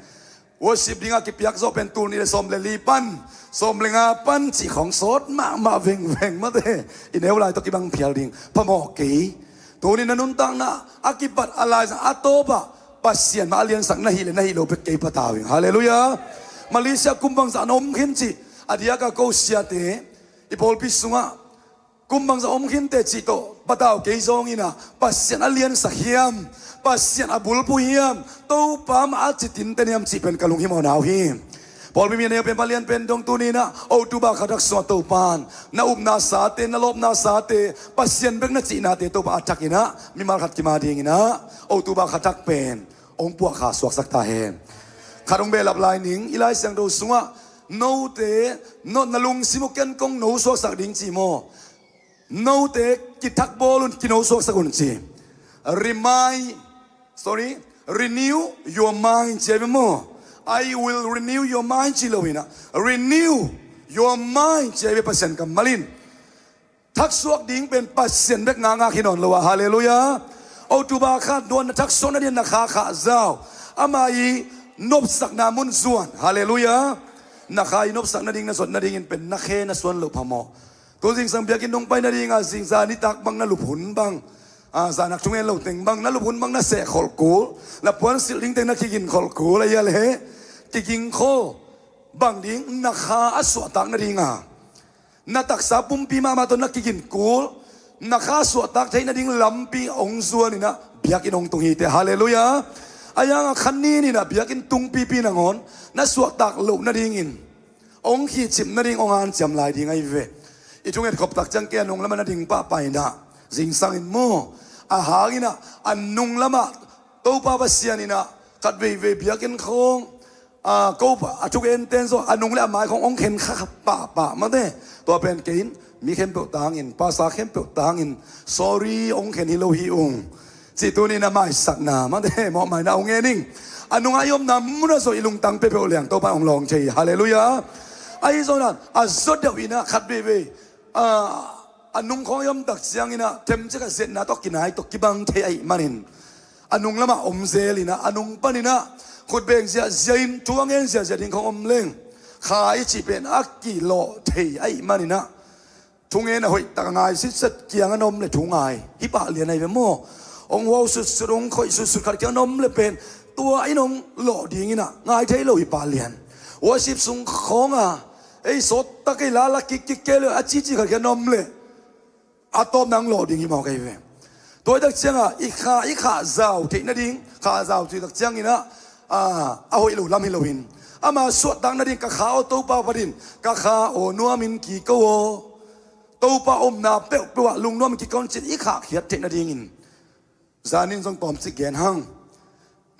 worship dinga kipiak zawh pen tul nih le sawm le li pan, sawm le nga pan cih khawng sawt mahmah vengveng mate. I neu lai tawh kibang phial ding phamawh kei. Tuni na nuntakna a kipat a laizang a tawpah Pasian mah a liansak na hih le na hih lo bek kei patau ing. Halleluiah. Malaysia kum bangzah na om khin cih a diaka ko siate i pawlpi sungah kum bangzah om khinte cih tawh patau kei zawng inah, Pasian a liansak hiam, Pasian a bulphuh hiam, Topa mah a ci tinten hiam cih pen ka lunghimawh nau hi. Pawlpi mi a neu pen, a lian pen dong tuni inah October kha thak sungah Topan na upna sate, na lawpna sate, Pasian bek na cihnate Topa a thak inah mimal khat kim a ding inah October kha thak pen hong puah kha suaksak ta hen. Khat hong behlap lai ning, i Lai Siangtho sungah note, no, na lungsim uh ken kong no suaksak ding ci maw? Note kithak bawl un, kino suaksak un ci. Remind, sorry, renew your mind ci a hi ve maw? I will renew your mind ci lo inah, renew your mind ci a hi ve Pasian kammal in. Thaksuak ding pen Pasian bek ngakngak hi nawn lo a. Halleluiah. October kha dawn na thaksuak nading na kha khah zau, ama i nopsakna mun zuan. Halleluiah. Na kha i nopsak nading, na zot nadingin pen na khe na suan loh phamawh. Tu zingsang biakinn nong pai nadinga zingzan nitak bang na lup hun bang, a, zan nak thungen lo teng bang na lup hun bang na seh kholh kul, na puan silh ding teng na kigin kholh kul a hia le, kiging kholh bang ding, na kha a suahtak nadinga na taksa pumpi mahmah tawh na kigin kul, na kha suahtak theih nading lampi hong zuan inah biakinn hong tung hi teh. Halleluiah. A hiangah kha nin inah biakinn tungpipi nangawn na suahtak loh nadingin hong khihcip nading hong hanciam lai ding ahi ve. I thunget khop tak ciang kei a nung lamah na ding pahpah inah zingsang in maw, a hang inah a nung lamah Topa Pasian inah khat veivei biakinn khawng, a, ko a thugenten zaw a nung le a mai khawng hong khen kha pahpah mate. Tua pen kei in mi khempeuh tangin, pasa khempeuh tangin sorry hong khen hi lo hi ung cih tuni na maisakna mate, mawhmaina hong ngen ing. A nungah i omna munah zaw i lungtang peuhpeuh liang Topa hong lawng thei hi. Halleluiah. Ahi zongin a zaw deuh in ah khat veivei a nung khawng i om tak ciangin ah themcik a zetna tawh kinai tawh kibang thei ahih manin a nung lamah om zel in ah a nung panin ah khut beng ziahziah in thu a ngen ziahziah ding khawng om leng kha i cih pen a kilawh thei ahih manin ah thungen a hoih tak a ngai sitset kiang a na om le thu ngai hi pah lian ahi ve maw? Hong huau sutsut, hong khoih sutsut khat kiang a na om le pen tua in hong lawh ding in ah ngai thei lo hi pah lian. Worship sung khawng a ei sawt tak ei lala kikkik kei le a cici khat kiang a na om le a tawpna hong lawh ding hi mawk ahi ve. Tua hi tak ciangin i kha i khah zau theih nading, khah zau cih tak ciangin ah a hoih lo lam hi loin ama suahtak nading ka kha aw Topa phat in, ka kha aw nuamin kiko aw. Topa omna peuhpeuh ah lungnuam kikon cin i khahkhiat theih nadingin zanin zong tawmcik gen hang.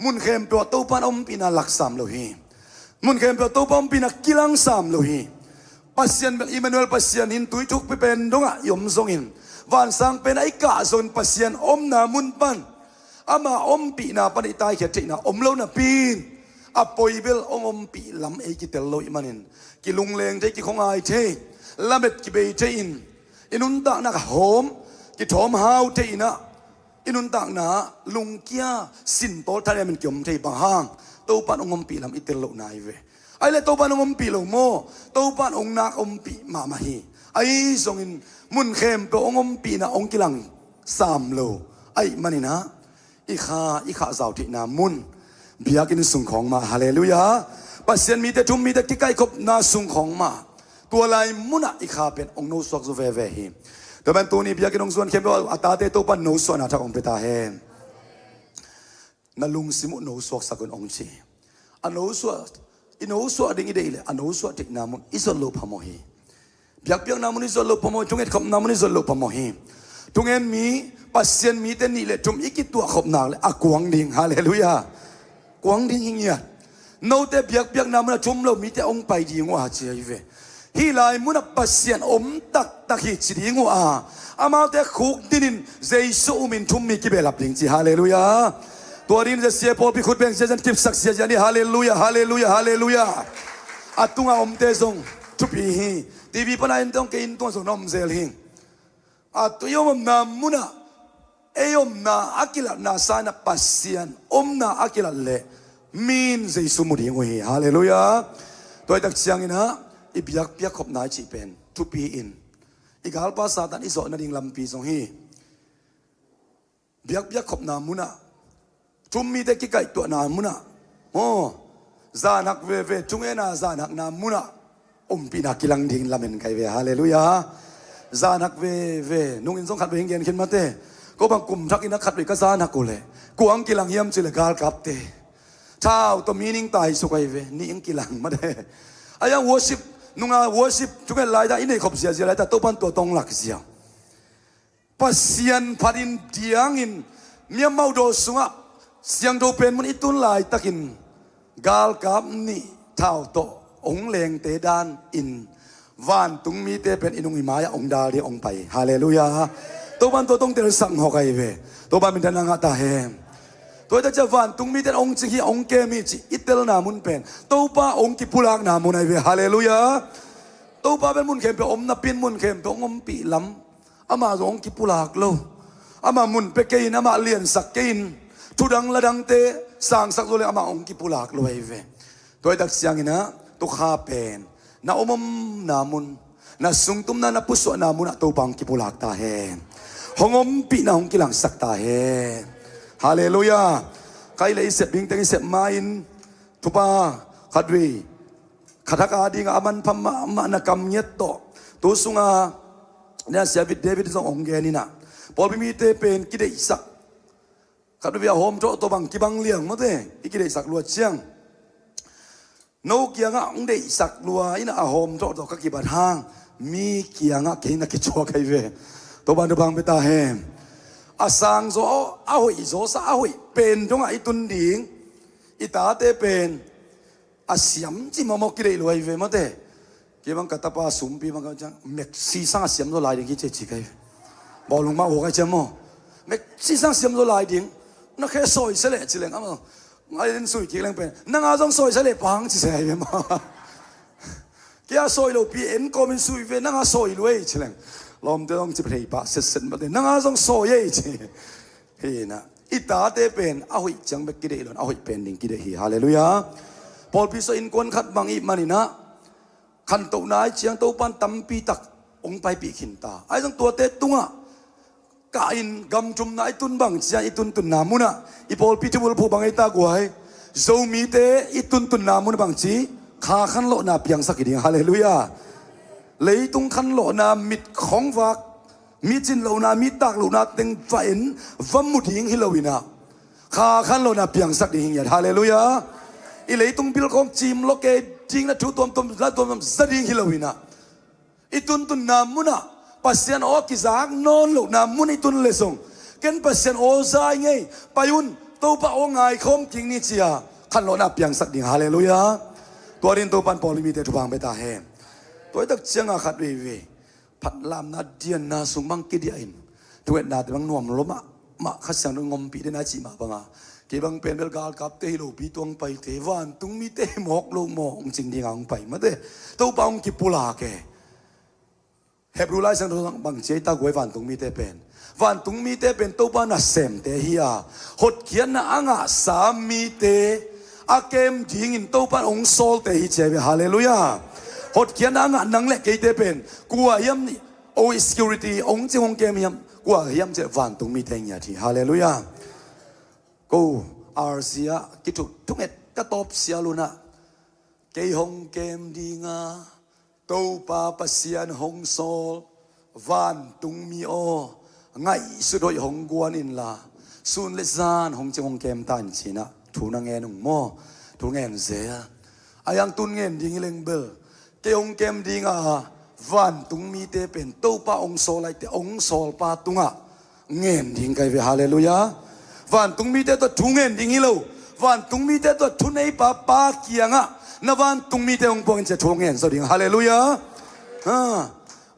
Mun khempeuh ah Topa in a ompihna laksam lo hi. Mun khempeuh ah Topa ompihna kilangsam lo hi. Pasian bel Emmanuel Pasian hin tui thukpi pen dongah i om zongin vansang pen ah i kah zongin Pasian omna mun pan ama ompihna pan i taikhiat theihna om lo napi in a poi bel hong ompih lam ei kitel lo ih manin kilungleng thei, kikhongai thei, lamet kibei thei in i nuntakna hawm kithawm hau thei in ah i nuntakna lungkia sintawl thanem in kiom thei bang hang Topa in hong ompih lam i tel lohna hi ve. Ahih leh Topa in hong ompih lo maw? Topa in hong nak ompih mahmah hi. Ahi zongin mun khempeuh hong ompihna hong kilangsam lo ahih manin ah i kha i khah zau theihna mun biakinn sung khawng mah. Halleluiah. Pasian mite, thum mite kikaihkhopna sung khawng mah. Tua lai munah i kha pen hong nosuak zaw veve hi. Tua ban tuni biakinn hong zuan khempeuh a tate Topa in nosuahna thak hong pia ta hen. Na lungsim uh nosuaksak un hong ci. A nosuah, i nosuah ding i deih leh a nosuah theihna mun i zon loh phamawh hi. Biakpiakna mun i zon loh phamawh hi, thungetkhopna mun i zon loh phamawh hi. Thungen mi, Pasian mite nih le thum i kituahkhop nak leh a kuang ding. Halleluiah. Kuang ding hi ngiat. Note biakpiakna mun a thum lo mite hong pai ding uh a ci ahi ve. Hih lai munah Pasian om taktak hi ci ding uh a, amaute khukdin in Jesu umin thum mi kibehlap ding ci. Halleluiah. Tua ding in zia sia pawlpi khut beng ziahziah in kipsak ziahziah ni. Halleluiah, halleluiah, halleluiah. A tunga omte zong thupi hi. TV pana in tawng kei in tunga zong na om zel hi. A tu i om omna munah ei omna a kilatna sangin ah Pasian omna a kilat leh mi in Jesu mu ding uh hi. Halleluiah. Tua hi tak ciangin ah i biakpiak khopna i cih pen thupi in i galpa Satan i zawh nading lampi zong hi. Biakpiak khopna munah, thum mite kikaihtuahna munah, aw, zanhak veve thungena zanhakna munah ompihna kilang dingin lamen kai ve. Halleluiah. Zanhak veve nungin zong khat vei hong gen khin mate. Ko bang kum thak in a khat vei ka zanhak uh leh kua hong kilang hiam cih leh galkapte. Thau tawh meaning tai suk ahi ve, nih hong kilang mate. A yang worship nunga worship thunget laita i nei khop ziazia laita Topan tua tawh hong lak zia. Pasian phatin diangin miamaudaw sungah siangtho pen mun i tun laitakin galkap nih thau tawh hong lengte danin vantung mite pen i nung i mai-ah hong dal ding hong pai. Halleluiah. Topan tua tawh hong telsak mawk ahi ve. Topan minthanna ngah ta hen. Tua hi tak ciang vantung mite in hong cing hi, hong kem hi cih i telna mun pen Topa hong kipulakna mun ahi ve. Halleluiah. Topa pen mun khempeuh om napi in mun khempeuh hong ompih lam amah zong hong kipulak lo. Amah mun pia kei in, amah liansak kei in, thudang ladangte sangsak zo leh amah hong kipulak lo ahi ve. Tua hi tak ciangin ah tu kha pen na om omna mun, na sungtumna, na pusuahna munah Topa hong kipulak ta hen. Hong ompihna hong kilangsak ta hen. Halleluiah. Kai le i sep dingteng i sep ma-in thupha khat vei khat hak a dingah a manpha mahmah na kam ngiat tawh tu sunga nia Sia David zong hong gen in ah pawlpi mite pen kideihsak khat vei a hawm thawh tawh bang kibang liang mawte i kideihsak lua ciang no kiangah hong deihsak lua in ah a hawm thawh tawh ka kibat hang mi kiangah kei na kicuak ahi ve. Topan thupha hong pia ta hen. A sangzaw a hoihzawsa a hoih pen dongah i tun ding i tate pen a siam ci mawkmawk kideih lua hi ve mawte. Kei bang ka tapa sumpi bang ka ciang Messi sang a siam zaw lai ding hi ci ci ka hi ve. Bawlung mah uh ka ciam maw Messi sang siam zaw lai ding. Na khe sawi sia leh ci leng amah ngai in sui kik leng pen nanga zong sawi sia leh pang ci sia hi ve maw. Kei a sawi lopi en kawmin sui ve, nang a sawi lua ei ci leng. Lawmte zong ci thei pah setset mate, nang a zong sawi ei ci. Hi na, i tate pen a hoih ciang bek kideih lo in a hoih pen ding kideih hi. Halleluiah. Pawlpi sua innkuan khat bang ih manin ah khantohna ih ciang Topan tampi tak hong paipih khin ta. Ahi zong tuate tungah kah in gam thumna i tun bang ciang i tuntunna munah i pawlpi thubulphuh bang ei ta guai. Zomite i tuntunna mun bangci kha khanlawhna piangsak hi ding. Halleluiah. Leitung khanlawhna mit khong vak, mi cin lohna, mi tak lohna teng va en, va mu ding hi lo in ah kha khanlawhna piangsak ding hi ngiat. Halleluiah. I leitung bil khong cim lo kei ding, na thu tuamtuam la tuamtuam za ding hi lo in ah i tuntunna munah Pasian aw kizak nawn lohna mun i tun le zong, ken Pasian aw zai ngei, pai un, Topa aw ngaikhawm kik ni ci-a khanlawhna piangsak ding. Halleluiah. Tua dingin Topan pawlpi mite thupha hong pia ta hen. Tua hi tak cianga khat veivei phatlamna dianna sung bang kidiah in thungetnate bang nuam lua mahmah, Kha Siangtho in ngompih den a cih mah banga, kei bang pen bel galkapte hi lopi tuang paite, vantungmite hi mawk lo maw hong cing dinga hong pai mate. Topa hong kipulak e. Hebru Lai Siangtho bang ci ei ta guai, vantungmite pen, vantungmite pen Topa nasemte hi a, hotkhiatna a ngahsa mite a kem dingin Topa in hong sawlte hi ci a hi ve. Halleluiah. Hotkhiatna a ngah nang le keite pen kua hiam ni, o security hong cing hong kem hiam, kua hiam ci leh vantungmite ngiat hi. Halleluiah. Ko R C ah kithup thunget ka tawp sial un ah, kei hong kem dinga Topa Pasian hong sawl vantungmi aw, ngaihsut hoih hong guan inla, sun le zan hong cing hong kem ta in ci-in ah thu na ngen ung maw? Thu ngen zel. A hiang tun ngen ding hi leng bel, kei hong kem dinga vantungmite pen Topa hong sawl laite, hong sawlpa tungah ngen ding ka hi ve. Halleluiah. Vantungmite tawh thu ngen ding hi lo, vantungmite tawh thuneipa Pa kiangah na vantungmite hong puak in ci-a thu ngen zo ding. Halleluiah. Ha.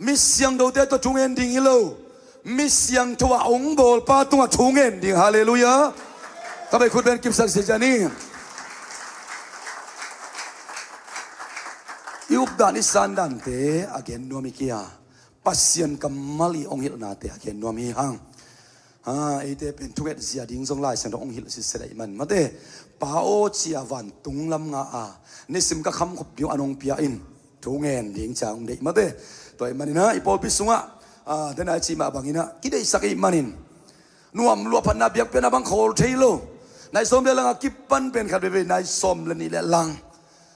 Mi siangthote tawh thu ngen ding hi lo, mi siangtho a hong bawlpa tungah thu ngen ding. Halleluiah. Ka bei khut pen kipsak sia cian ni. I updan i sandante a gen nuam hi kei a, Pasian kammal i hong hilhnate a gen nuam hi hang. Ha, eite pen thunget zia ding zong Lai Siangtho hong hilh sitset ahih man mate, Pa aw ci-a vantung lam nga a, nisim ka khamkhop ding uh an hong pia in, thu ngen ding ci-a hong deih mate. Tua ahih manin ah i pawlpi sungah, ah, dena i cih mah bangin ah kideihsak ahih manin, nuam lua phatna biakpiakna bang khawl thei lo. Nai sawm le lang a kipan pen khat veivei nai sawm le nih le lang,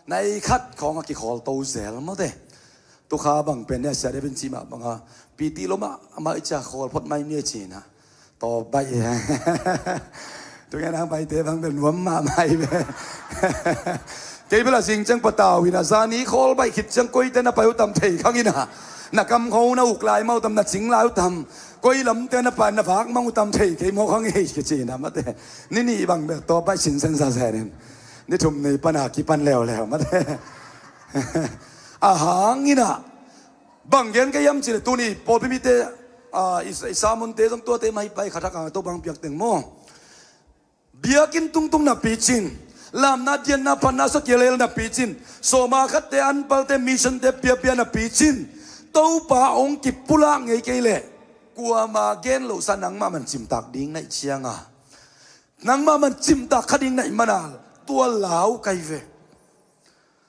nai khat khawng a kikhawl to zel mate. Tukha bang pen nia sia de pen cih mah banga, piti lo mah amah i cia khawl phot mai nia ci-in ah, tawp baih. Tungah nang baihte bang pen nuam mahmah hi ve. Kei bel a zing ciang patau in ah, zani khawl baih khit ciang koite na pai uh tam thei khang in ah, na kam kho na uk lai mah uh tam, na cing lai uh tam, koi lamte na pai na vak mang uh tam thei kei maw khang ei ka ci-in ah mate. Ni nih bang bel tawp baih sinsen zazen in, ni thum ni pan a kipan leuleu mate. A hang in ah bang gen ka hiam cih leh tuni pawlpi mite, ah, i, i sermonte zong tuate mah hi pai, khat hak a Topa hong piak teng maw. Biakinn tungtung napi cin, lamna dianna phatna sua kilel napi cin, sawma khatte anpalte missionte piapia napi cin, Topa hong kipulak ngei kei leh kuama gen lohsa nangmah man cimtak ding na hih cianga, nangmah man cimtak kha ding na hih mana tua lau ka hi ve.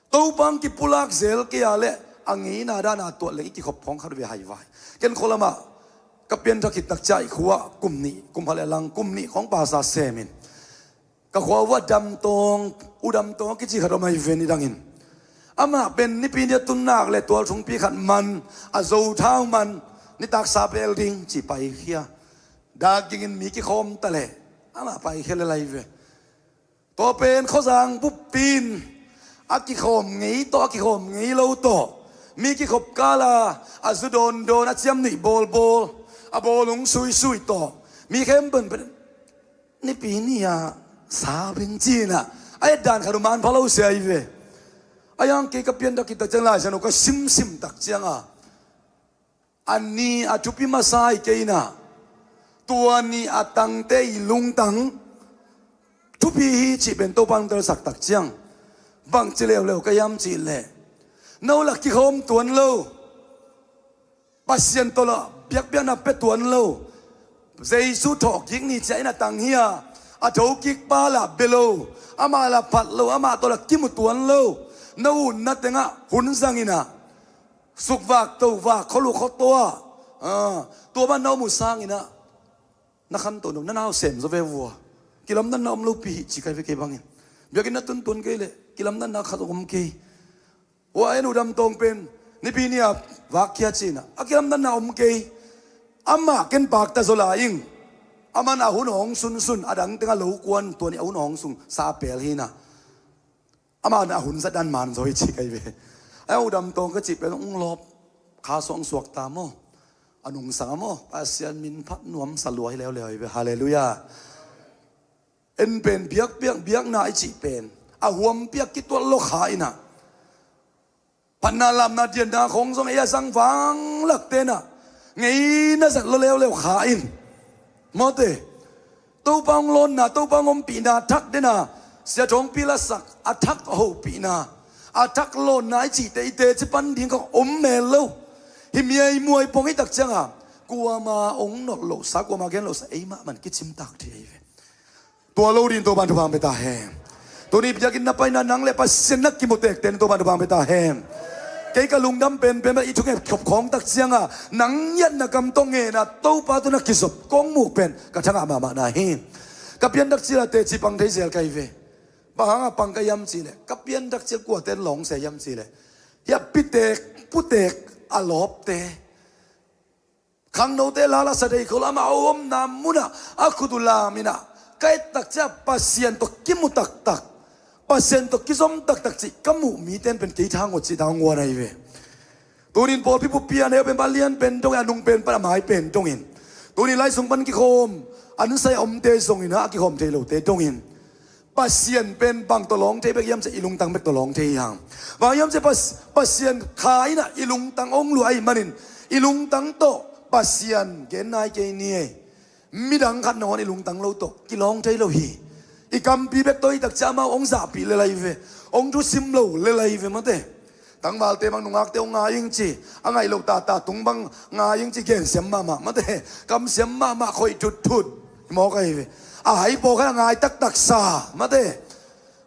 Topa hong kipulak zel kei a leh a ngeina dana tuat leng i kikhop khawng khat ve haivai. Ken khua lamah ka pianthak khit tak ciah i khua-ah kum nih, kum khat le lang kum nih khawng pasa semin, ka khua uh a Dam Tawng, U Dam Tawng kici khat om ahi ve, nidangin. Amah pen Nipi ni a tun nak le tualthungpi khat man, a zothau man, nitak sa pel ding ci paikhia. Dak gingin mi kikhawm ta leh amah paikhia lel ahi ve. Tua pen khuazang buppi in a kikhawm ngei tawh, a kikhawm ngei lo tawh, mi kikhop kala a zu dawndawn, a ciamnuih bawlbawl, a bawlung suisui tawh, mi khempeuh in pen Nipi ni-a sa beng ci-in ah a etdan khat uh man pha lo sia hi ve. A hiang kei ka pianthak khit tak ciang Lai Siangtho ka simsim tak cianga, a ni a thupi masa hi kei in ah, tua ni a tangte i lungtang thupi hi cih pen Topa hong telsak tak ciang, bangci leuleu ka hiam cih leh, No lah kikhawm tuan lo. Pasian tawh lah biakbiakna pia tuan lo. Jesu thawhkik ni ciah in a tang hi a, a thokik pa lah bia lo. Amah lah phat lo, amah tawh lah kimu tuan lo. No utna tengah hun zang in a, sukvak tovak, khualu khuatua, ah, tua ban na om uh sang in a, na khanto no, na nau sem zaw ve vua. Kilamdanna om lopi hi ci kai ve kei bangin. Biakinn na tuntuan kei leh kilamdanna khat om kei. Ua en uh Dam Tawng pen Nipi ni a vak khia ci in a, a kilamdanna om kei. Amah ken pakta zaw lai ing. Aman a hun hawng sunsun, a dang tengah lo kuan, tua ni a hun hawng sung sa pel hi in a. Amah na hun zat dan man zaw hi ci kai ve. Ai, u Dam Tawng ka cih pen ung lawp kha suang suak ta maw? A nungsang a maw? Pasian min phat nuam sa lua hi leuleu hi ve. Halleluiah. En pen biakpiak biakna i cih pen a huampi a kituat lo kha in a, phatna lamna dianna khawng zong ei a zang vanglak ten a, ngeina zat lo leuleu kha in. Mawte, Topa hong lawnna, Topa hong ompihna, a thak dena, Sia Thawngpi lasak a thak hopihna, a thak lawnna i cihte i teci pan ding khawng om mel lo. Hi miaimuai pong i tak cianga kuama hong nolh lohsa, kuama gen lohsa ei mahmah in kicimtak thei ahi ve. Tua lo ding Topa in thupha hong pia ta hen. Tuni biakinn na paina nang le Pasian na kimutekte in Topa in thupha hong pia ta hen. Kei ka lungdam penpen bek i thunget khop khawng tak cianga nang ngiatna kam tawh ngen a Topa tawh na kizop kong muk pen ka thangah mahmah na hi. Ka pianthak cil a teci pang thei zel ka hi ve. Bang hanga pang ka hiam cihleh, ka pianthak cil kuate in lawngsia hiam cihleh, hia pitek putek a lawpte, khangnote la la sa thei khol amah a omna munah a khut uh lam in a, ka et tak ciah Pasian tawh kimu taktak, Pasian tawh kizom taktak cih ka muh mite in pen kei thang uh cih tang uh a nei ve. Tunin pawlpi bup pian a neu pen pan a lian pen dongin, a nung pen pan a mai pen dongin, tunin lai sung pan kikhawm an sai a omte zongin a kikhawm thei lote dongin, Pasian pen bang tawh lawng thei bek hiam ciah i lungtang bek tawh lawng thei hi hang. Bang hiam ciah Pas-, Pasian kha in a i lungtang hong luah ahih manin i lungtang tawh Pasian gen nai kei ni ei. Midang khat nangawn i lungtang lo tawh kilawng thei lo hi. I kampi bek tawh i tak ciah amau hong zahpih lel ahi ve. Hong thusim lo lel ahi ve mate. Tangvalte bang nungakte hong ngai ing ci, a ngaih loh tata tung bang ngai ing ci, gensiam mahmah mate, kamsiam mahmah, khoih thutthut. Mawk ahi ve. A hai pawh khan a ngai taktaksa mate,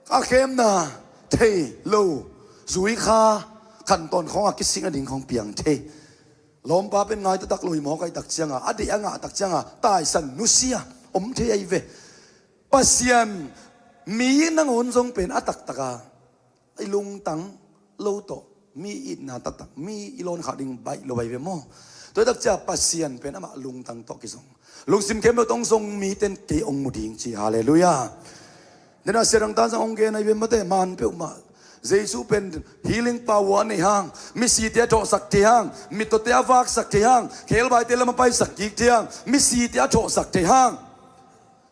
a khemna thei lo, zui kha khantawn khawng a kisik nading khawng piang thei. Lawmpa pen ngai taktak lo hi mawk ahi tak cianga, a deih a ngah tak cianga taisan nusia om thei ahi ve. Pasian mi nangawn zong pen a taktaka i lungtang lo tawh mi itna taktak, mi i lawn khah ding baih lo ahi ve maw? Tua hi tak ciah Pasian pen amah lungtang tawh kizong, lungsim khempeuh tawh hong zong mite in kei hong mu ding ci. Halleluiah. Dena Sia Thang Tan zong hong gen ahi ve mate, man peuhmah. Jesu pen healing power a nei hang, misite a thawhsak thei hang, mittawte a vaksak thei hang, khebaite lam a paisak kik thei hang, misite a thawhsak thei hang,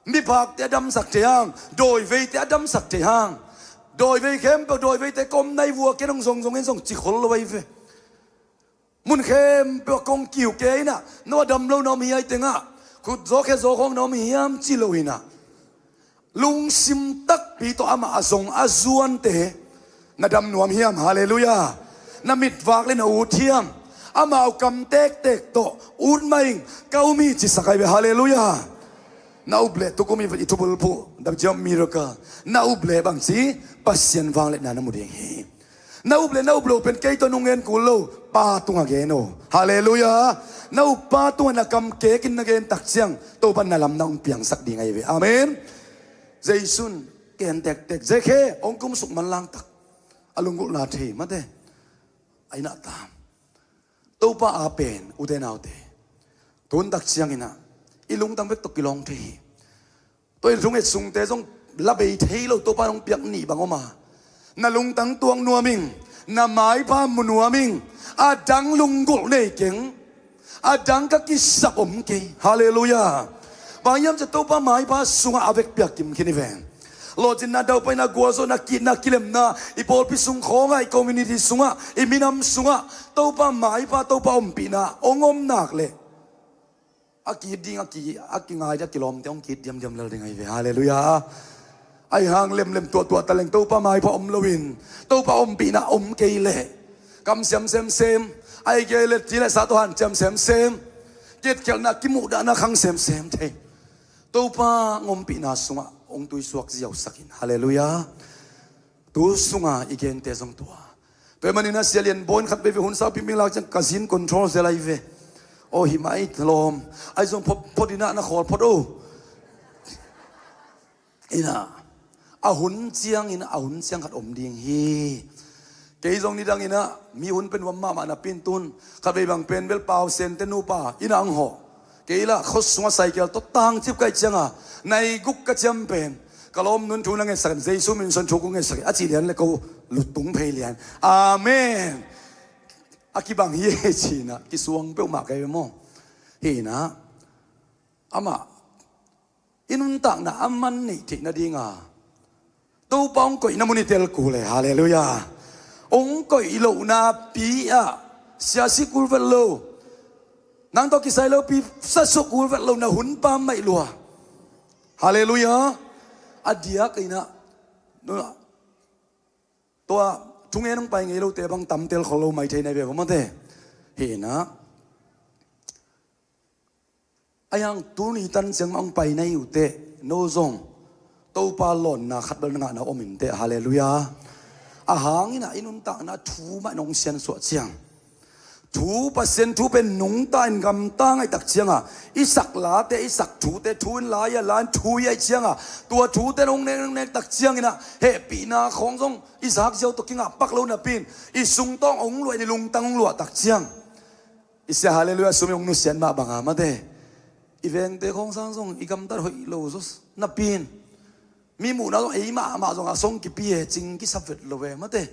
miphakte a damsak thei hang, dawiveite a damsak thei hang. Dawivei khempeuh, dawiveite ka om nai vua, ken hong zongzong in zong ci khol lo ahi ve. Mun khempeuh ah kong kiu kei in ah, no a dam lo na om hi ai tengah, khut zaw khe zaw khawng na om hiam ci lo in ah, lungsim takpi tawh amah a zong a zuante na dam nuam hiam? Halleluiah. Na mitvak le na ut hiam? Amau kam tektek tawh ut mah ing, ka um hi ci sak ai ve. Halleluiah. Na up leh tukum i thubulphuh, the job miracle. Na up leh bangci Pasian vangliatna na mu ding hi. Na up leh na up loh pen kei tawh nung gen kul lo, Pa tungah gen o. Halleluiah. Na up Pa tungah na kam kekin na gen tak ciang Topa in na lam na hong piangsak ding ahi ve. Amen. Jesu in ken tektek, Zakhe, hong kumsuk manlang tak. A lunggulhna thei mate. Ai na tam. Topa a pen ute naute, tun tak ciangin ah i lungtang bek tawh kilawng thei hi. Tua in thunget sungte zong la bei thei lo, Topa in hong piak nih bang om a, na lungtang tuak nuam ing, na maipha mu nuam ing. A dang lunggulh nei keng, a dang ka kisap om kei. Halleluiah. Bang hiam cih Topa maipha sungah a vekpi a kim khin hi ve. Lawhcinna, daupaina, gualzawhna, ki-itna, kilemna, i pawlpi sung khawngah, i community sungah, i minam sungah Topa maipha, Topa ompihna hong om nak leh a ki-it ding, a ki, a kingai ding, a kilawmte hong ki-it diamdiam lel ding ahi ve. Halleluiah. Ahi hang lemlem tuahtuah taleng Topa maipha om loin Topa ompihna om kei leh Kam siam semsem, ai kei le ti le sa tawh hanciam semsem, ketkhelhna kimuhdahna khang semsem thei. Topa ngompihna sungah hong tuisuak ziausak in. Halleluiah. Tu sunga i gente zong tua. Tua ahih manin a Sia Lian Bawi in khat veivei hun saupi ming lak ciang ka zin control zel ahi ve. Aw, hi mah ei lawm. Ahi zong phot, phot in ah na khawl phot o. Inah, a hun ciangin a hun ciang khat om ding hi. Kei zong nidang inah mi hun pen nuam mahmah napi in tun khat vei bang pen bel Pau Sente nupa inah ang hawh. Kei lah khua sungah cycle tawh tangcip ka hih cianga nai guk ka ciam pen ka lawm nun thu na ngetsak in, Jesu min suang thu kong ngetsak hi a ci lian le ko lutung phei lian. Amen. A kibang hi e ci inah kisuang peuhmah ka hi ve maw. Hi inah amah i nuntakna a man neih theih nadinga Topa hong koihna mun i tel kul e. Halleluiah. Hong koih lohna pi ah siasi kul vet lo, nang tawh kisai lopi sasuah kul vet lo, na hun pam maih lua. Halleluiah. A diak inah tua thungen hong pai ngei lote bang tam tel khol lo mai thei nai ve va mate. Hi inah a hiang tuni tan ciang mah hong pai na hi uh teh, no zong Topa lawnna khat bel na ngahna om in teh. Halleluiah. A hang inah i nuntakna thu mah in hong siansuah ciang, thu Pasian thu pen nungta in gamta ngaihtak cianga i sak late, i sak thute, thu in lai a la in thu i aih cianga tua thute in hong nek, nek, nektak ciang inah hehpihna khawng zong i zak ziau tawh kingah pak lo napi in i sungtawng hong luah in i lungtang hong luahtak ciang i sia halleluiah sum i hong nusiat mah banga mate. I vengte khawng sang zong i gamtat hoih lo zaw napi in mi muhna zong ei mahmah zong a song kipi e, cing kisap vet lo e mate.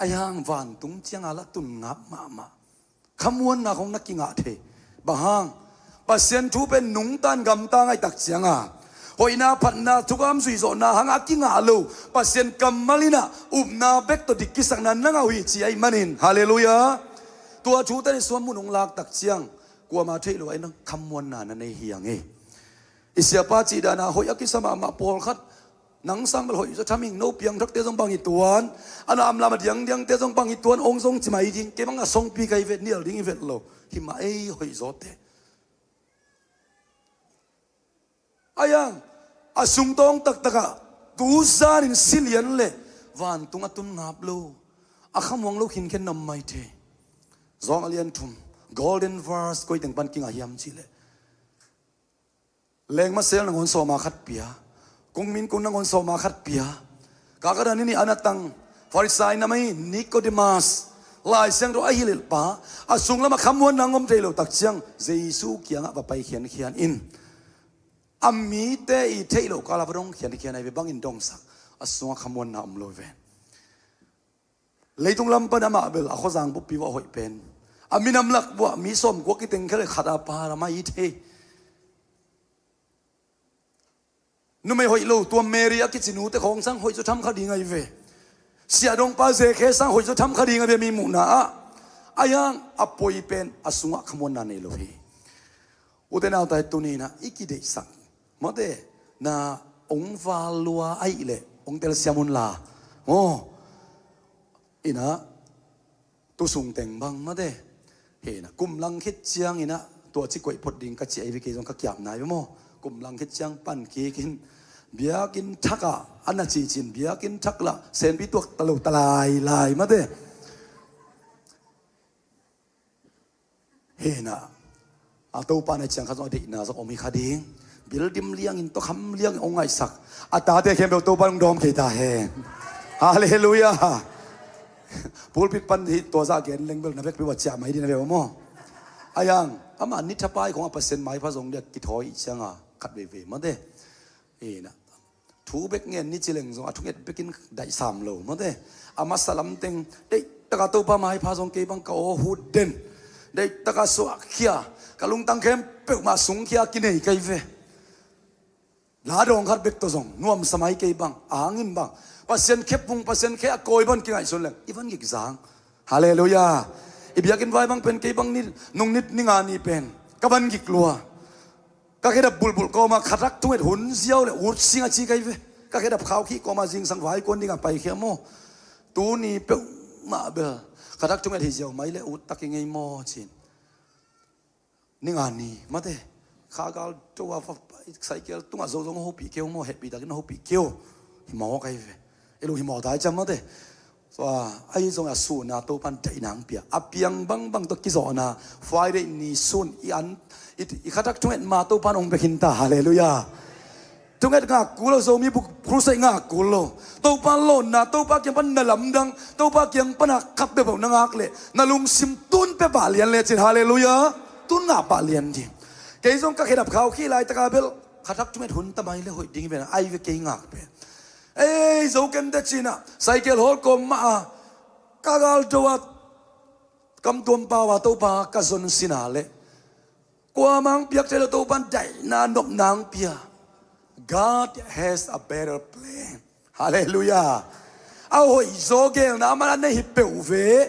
A hiang vantung cianga lah tun ngap mahmah. Khamuanna khawng na kingah thei. Bang hang? Pasian thu pen nungta in gamta ngaihtak cianga hoihna phatna thukam zuihzawhna hangah a kingah lo, Pasian kammal inah upna bek tawh dik kisakna na ngah uh hi ci ahih manin. Halleluiah. Tua thute in i suan mun hong laktak ciang kuama theih lo a inah khamuanna na nei hi a ngei. I siapa cih dana hoih a kisa mahmah pawlkhat, nang sang bel hoih zaw tham ing, no piangthakte zong bang hi tuan, a na amlam a diangdiangte zong bang hi tuan, ong zong ci mai ding, kei bang a songpi ka hi vet, nial ding hi vet lo. Hi mah ei hoih zawte. A hiang a sungtawng taktakah tu zanin si lian le vantung a tun ngap lo, a khamuang lo khinkhen na om mai thei. Zawng a lian thum, golden verse koi teng pan kingah hiam cih leh Lengmasel nangawn sawma khat pia. Kungmin kung nangawn sawma khat pia. Kaka dan ini anatang Farisai na mai Nikodemas, Lai Siangtho a hilh pa, a sunglam a khamuanna ngom thei lo tak ciang Jesu kiangah va pai khiankhian in. A mite i theih loh kala va dong khiankhian ahi ve, bangin dongsak, a sungah khamuanna om lo ve. Leitung lam pan amah bel a khuazang buppi uh a hoih pen, a minam lak buah mi sawmkua kiteng khel khat a pa lam a hi thei. Numei hoih lo tua Mary a kici nute khawng sang hoih zaw tham kha ding ahi ve. Siahdongpa Zekhe sang hoih zaw tham kha ding ahi ve mi muhna ah. A hiang a poi pen a sungah khamuanna nei lo hi. Ute naute, tuni inah i kideihsak mawte, na ong val lua ahih leh ong telsiam unla maw. Inah tusung teng bang mawte, hi inah kum lang khit ciang inah tua ci koih phot ding ka ci ahi ve, kei zong ka kiap nai ve maw. Kum lang khit ciang pan kik in biakinn thakah a na cicin biakinn thak lah senpi tuak ta lo ta lailai mawte. Hi inah a Topa na ciang khat zong a deihna zong om hi kha ding. Bil dim liangin tawkham liangin ong ngaihsak a tate khempeuh Topa in ong dawm kei ta hen. Halleluiah. Pulpit pan hi tua zah gen leng bel na vekpi uh a ciah mai ding na ve uh maw. A hiang amah nithapai khawng a Pasian maipha zong dia kithawi ih cianga khat veivei mawte. Inah thu bek ngen ni ci leng zong a thunget bekin daihsam lo mawte. A masa lamteng deihtaka Topa maipha zong kei bang ka aw hut den, deihtaka suahkhia, ka lungtang khempeuh mah sungkhia kinei kei ve. La dawng khat bek tawh zong nuamsa mai kei bang, a hangin bang Pasian khe pung, Pasian khe a kawi bang kingaihsun leng i van gik zang. Halleluiah. I biakinn vai bang pen kei bang ni, nung nit ni nga ni pen ka van gik lua. Ka khedap bulbulh kawma khatak thunget hun ziau le ut sing a ci ka hi ve. Ka khedap khaukhih kawma zingsang vai kuan dingah paikhia maw. Tuni peuh mah bel. Khatak thunget hi ziau mai le ut tak i ngei maw cin. Ni nga ni mate. Kha gal to a fa cycle tungah zo zong hopih keu maw, hehpih takin hopih keu. Hi maw kai ve. I lu hi maw tai cam mate. So a, ahi zong a sun a Topan daihna ang pia. A piang bangbang tawh kizawhna Friday ni sun i an i, i khatak thunget ma Topan ong bek hin ta. Halleluiah. Thunget ngak kul lo, Zomi buk crusade ngak kul lo. Topa lawnna, Topa kiang pan na lamdang, Topa kiang pan a khat bebau na ngak leh na lungsim tun pe pah lian lecin. Halleluiah. Tun ngak pah lian ding. Kei zong ka khedap khau khi laitaka bel khatak thunget hun tamai le hoih ding i ven a, ai ve kei ngak pe. Ei, zo ken te cina cycle hawl kawm mah a ka gal do a kam tuam pau a Topa ka zon sina le kuamang piak thei lo, Topan daihna nopna ang pia. God has a better plan. Halleluiah. A hoih zaw gelna a man a nei hi peuh ve.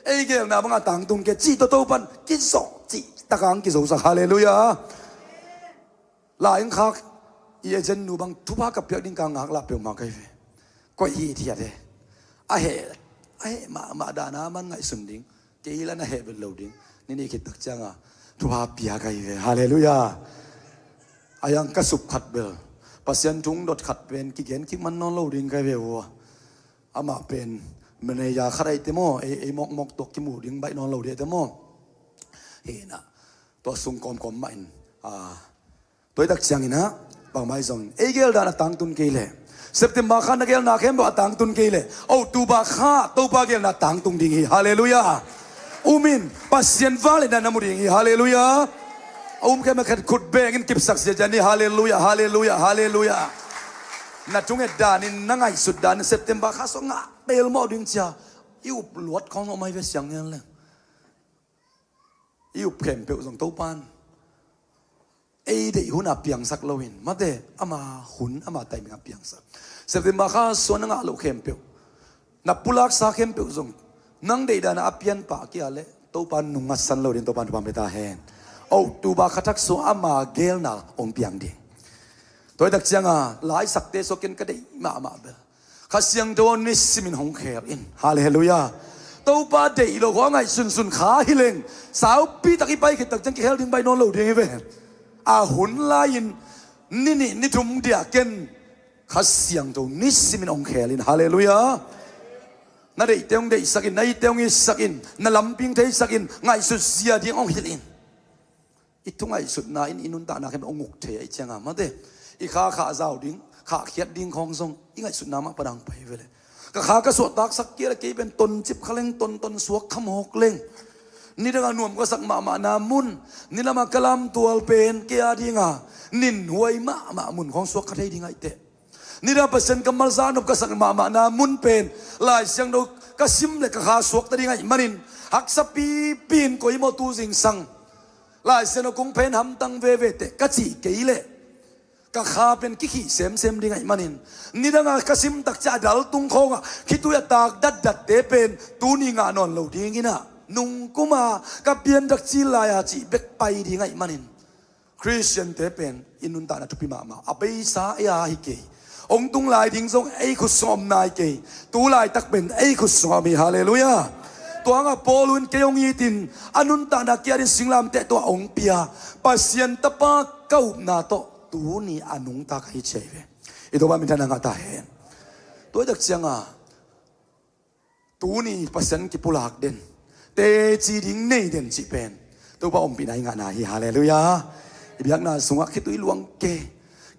Ei gelna bang a tangtung ke cih tawh Topan kizawh cih takang kizosak. Halleluiah. Lai ang khak i agent nu bang thupha ka piak ding ka ngak lah peuhmah kai ve. Koih hi thiat e. A heh, a heh mahmah dana a man ngaihsun ding. Kei la na heh vet lo ding. Nini khit tak cianga thupha pia kai ve. Halleluiah. A yang ka sup khat bel Pasian thung dot khat pen kigen kik man nawn lo ding kai ve ua. Amah pen manager khat ai te maw, ei, ei mawkmawk tuak kimu ding baih nawn lo ding ai te maw. Hina tua sung kawmkawm mah in a, tua i tak ciangin ah bangmah i zong ei gel dan a tangtun kei leh, September kha na gelna khempeuh a tangtun kei leh, October kha Topa gelna tangtung ding hi. Halleluiah. Um in, Pasian vangliatna na mu ding hi. Halleluiah. A um khempeuh khat khut bengin kipsak ziazian hi. Halleluiah, halleluiah, halleluiah. Na thunget danin, na ngaihsut danin September kha sua ngah pelmawh ding cia i up luat khawng zong mai ve siang nian leng. I up khempeuh zong Topan ei deih hun a piangsak loin, mate, ama hun, ama timing a piangsak. September kha sua na ngah loh khempeuh, na pulaksa khempeuh zong nang deih dana a pianpah kia leh Topan nung ngatsan lo din Topan thupha pia ta hen. October kha thak sua ama gelna hong piang ding. Tua i tak cianga laisakte sua ken ka deih mahmah bel Kha Siangtho aw, nisimin hong khel in. Halleluiah. Topa deih lo khua ngaihsunsun kha hi leng, saupi tak i pai khit tak ciang kikhel ding baih nawn lo ding hi ve. A hun lai-in ni nih ni thum dia ken Kha Siangtho nisimin hong khel in. Halleluiah. Na deihte hong deihsak in, na itte hong itsak in, na lamping theisak in, ngaihsut zia ding hong hilh in. I thu ngaihsutna in i nuntakna khempeuh hong uk thei ahih cianga, mate, i kha khah zau ding, khahkhiat ding khawng zong i ngaihsutna mah pan hong pai ve leh. Ka kha ka suahtaksak kei leh kei pen toncip kha leng, tonton suak kha mawk leng. Nidanga nuam ka sak mahmahna mun, nilamah ka lamtual pen kei a dinga ninhuai mahmah mun khawng suak kha thei ding ahihteh. Nidang Pasian kammal za nop ka sak mahmahna mun pen Lai Siangtho ka sim leh ka kha suakta ding ahih manin, haksa pipi in koi maw tu zingsang Lai Siangtho kong phen hamtang veve teh ka cih kei leh ka kha pen kikhih semsem ding ahih manin, nidanga ka sim tak ciah a dal tung khawngah khitui a tak datdatte pen tuni ngah nawn lo dingin ah, nungkuma ka pianthak cil lai-a cih bek pai ding ahih manin, Khristiante pen i nuntakna thupi mahmah. A beisa ei a hi kei. Hong tung lai ding zong ei khut sungah om nai kei. Tu laitak pen ei khut sungah om hi. Halleluiah. Tua hangah Paul in kei hong itin, a nuntakna kiatin singlamteh tua hong pia Pasian Tapa ka upna tawh tuni a nungta ka hi ci hi ve. I Topa minthanna ngah ta hen. Tua i tak cianga tuni Pasian kipulak den, teci ding nei den cih pen Topa ompihna i ngahna hi. Halleluiah. I biakna sungah khitui luang kei.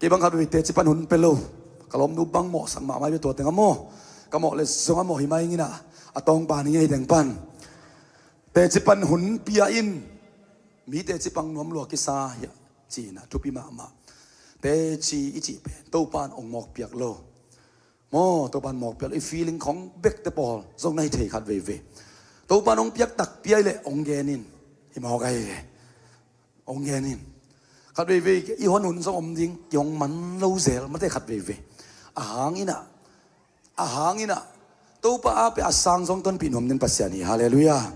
Kei bang khat vei teci pan hun pia lo. Ka lawmnu bang mawhsak mahmah hi ve tua teng a maw. Ka mawh leh zong a mawh hi mai ing in ah, a tawngpan hi ngei teng pan. Teci pan hun pia in, mi teci pan nuam lua kisa hi a, ci-in ah thupi mahmah. Teci i cih pen Topan hong mawkpiak lo. Maw, Topan mawkpiak lo, i feeling khawng bekte pawl zong na hi thei khat veivei. Topan hong piak takpi ahih leh hong gen in. Hi mawk ahi ve. Hong gen in. Khat veivei i hon hun zong om ding, kihong man lo zel, mate, khat veivei. A hang in ah, a hang in ah, Topa a pia a sang zong tonpih nuam den Pasian hi. Halleluiah.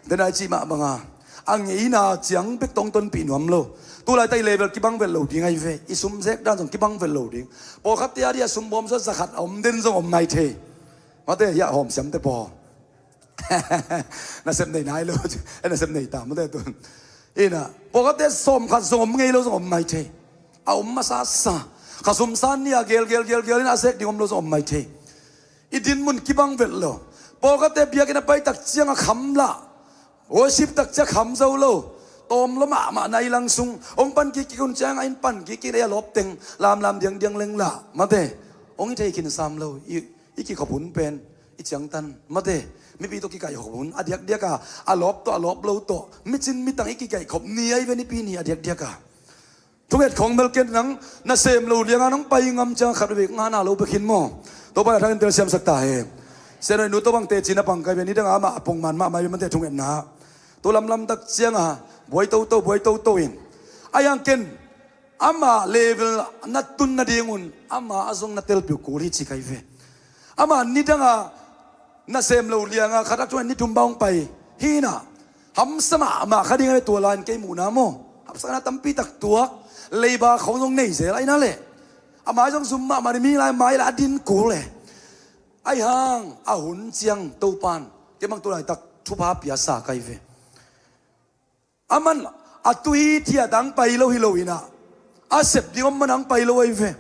Dena i cih mah banga a ngeina ciang bek tong tonpih nuam lo. Tulaitak i level kibang vet lo ding ahi ve. I sum zek dan zong kibang vet lo ding. Pawlkhatte a dih a sum bawm zong za khat a om den zong om nai thei. Mate, hiah hawm siamte pawl. Nasep nei nai lo. Nasep nei ta mate tun. Ina pawlkhatte sawm khat zong om ngei lo zong om mai thei. A om masa sa. Kha sum san ni a gel gel gel gel in a sek ding om lo zong om mai thei. I din mun kibang vet lo. Pawlkhatte biakinn a pai tak ciang a kham lah. Worship tak ciang kham zo lo. Tawm lo mahmah nai lang sung hong pan kik kik hun ciang a in pan kik kik a lawp teng lamlam diang diang leng lah mate. Hong i thei khin sam lo. I, i kikhop hun pen i ciangtan mate. Mipi tawh kikaihkhop hun a diakdiak a, a lawp tawh a lawp lo tawh micin mitang i kikaihkhop ni ahi ve nipi ni a diakdiak a. Thunget khong melken nang nasem lo lianga nong pai ngam ciang khat vek ngana lo bek hin maw? Topa na thangin telsiamsak ta he. Senoi nu tobang teci na pang kai ve nidanga amah a pongman mahmah i ve mate thungetna. Tu lamlam tak cianga buai toto buai toto in a iang ken ama level na tun nadingun ama a zong na telpiu kul hi ci kai ve. Ama nidanga nasem lo lianga khatak thunget ni thum bang hong pai hina. Hamsa mahmah kha ding a le tua lain kei muhna maw? Hamsa na tampi tak tuak. Leiba khong zong nei zel aina le ama zong zum mahmah ni mi lai mai la a din kul le. Ai hang a hun ciang Topan kei mang tu laitak thupha piasa kai ve. Aman a tuhi thiat ang pai lo hi lo ina a sep ding om man ang pai lo ai ve.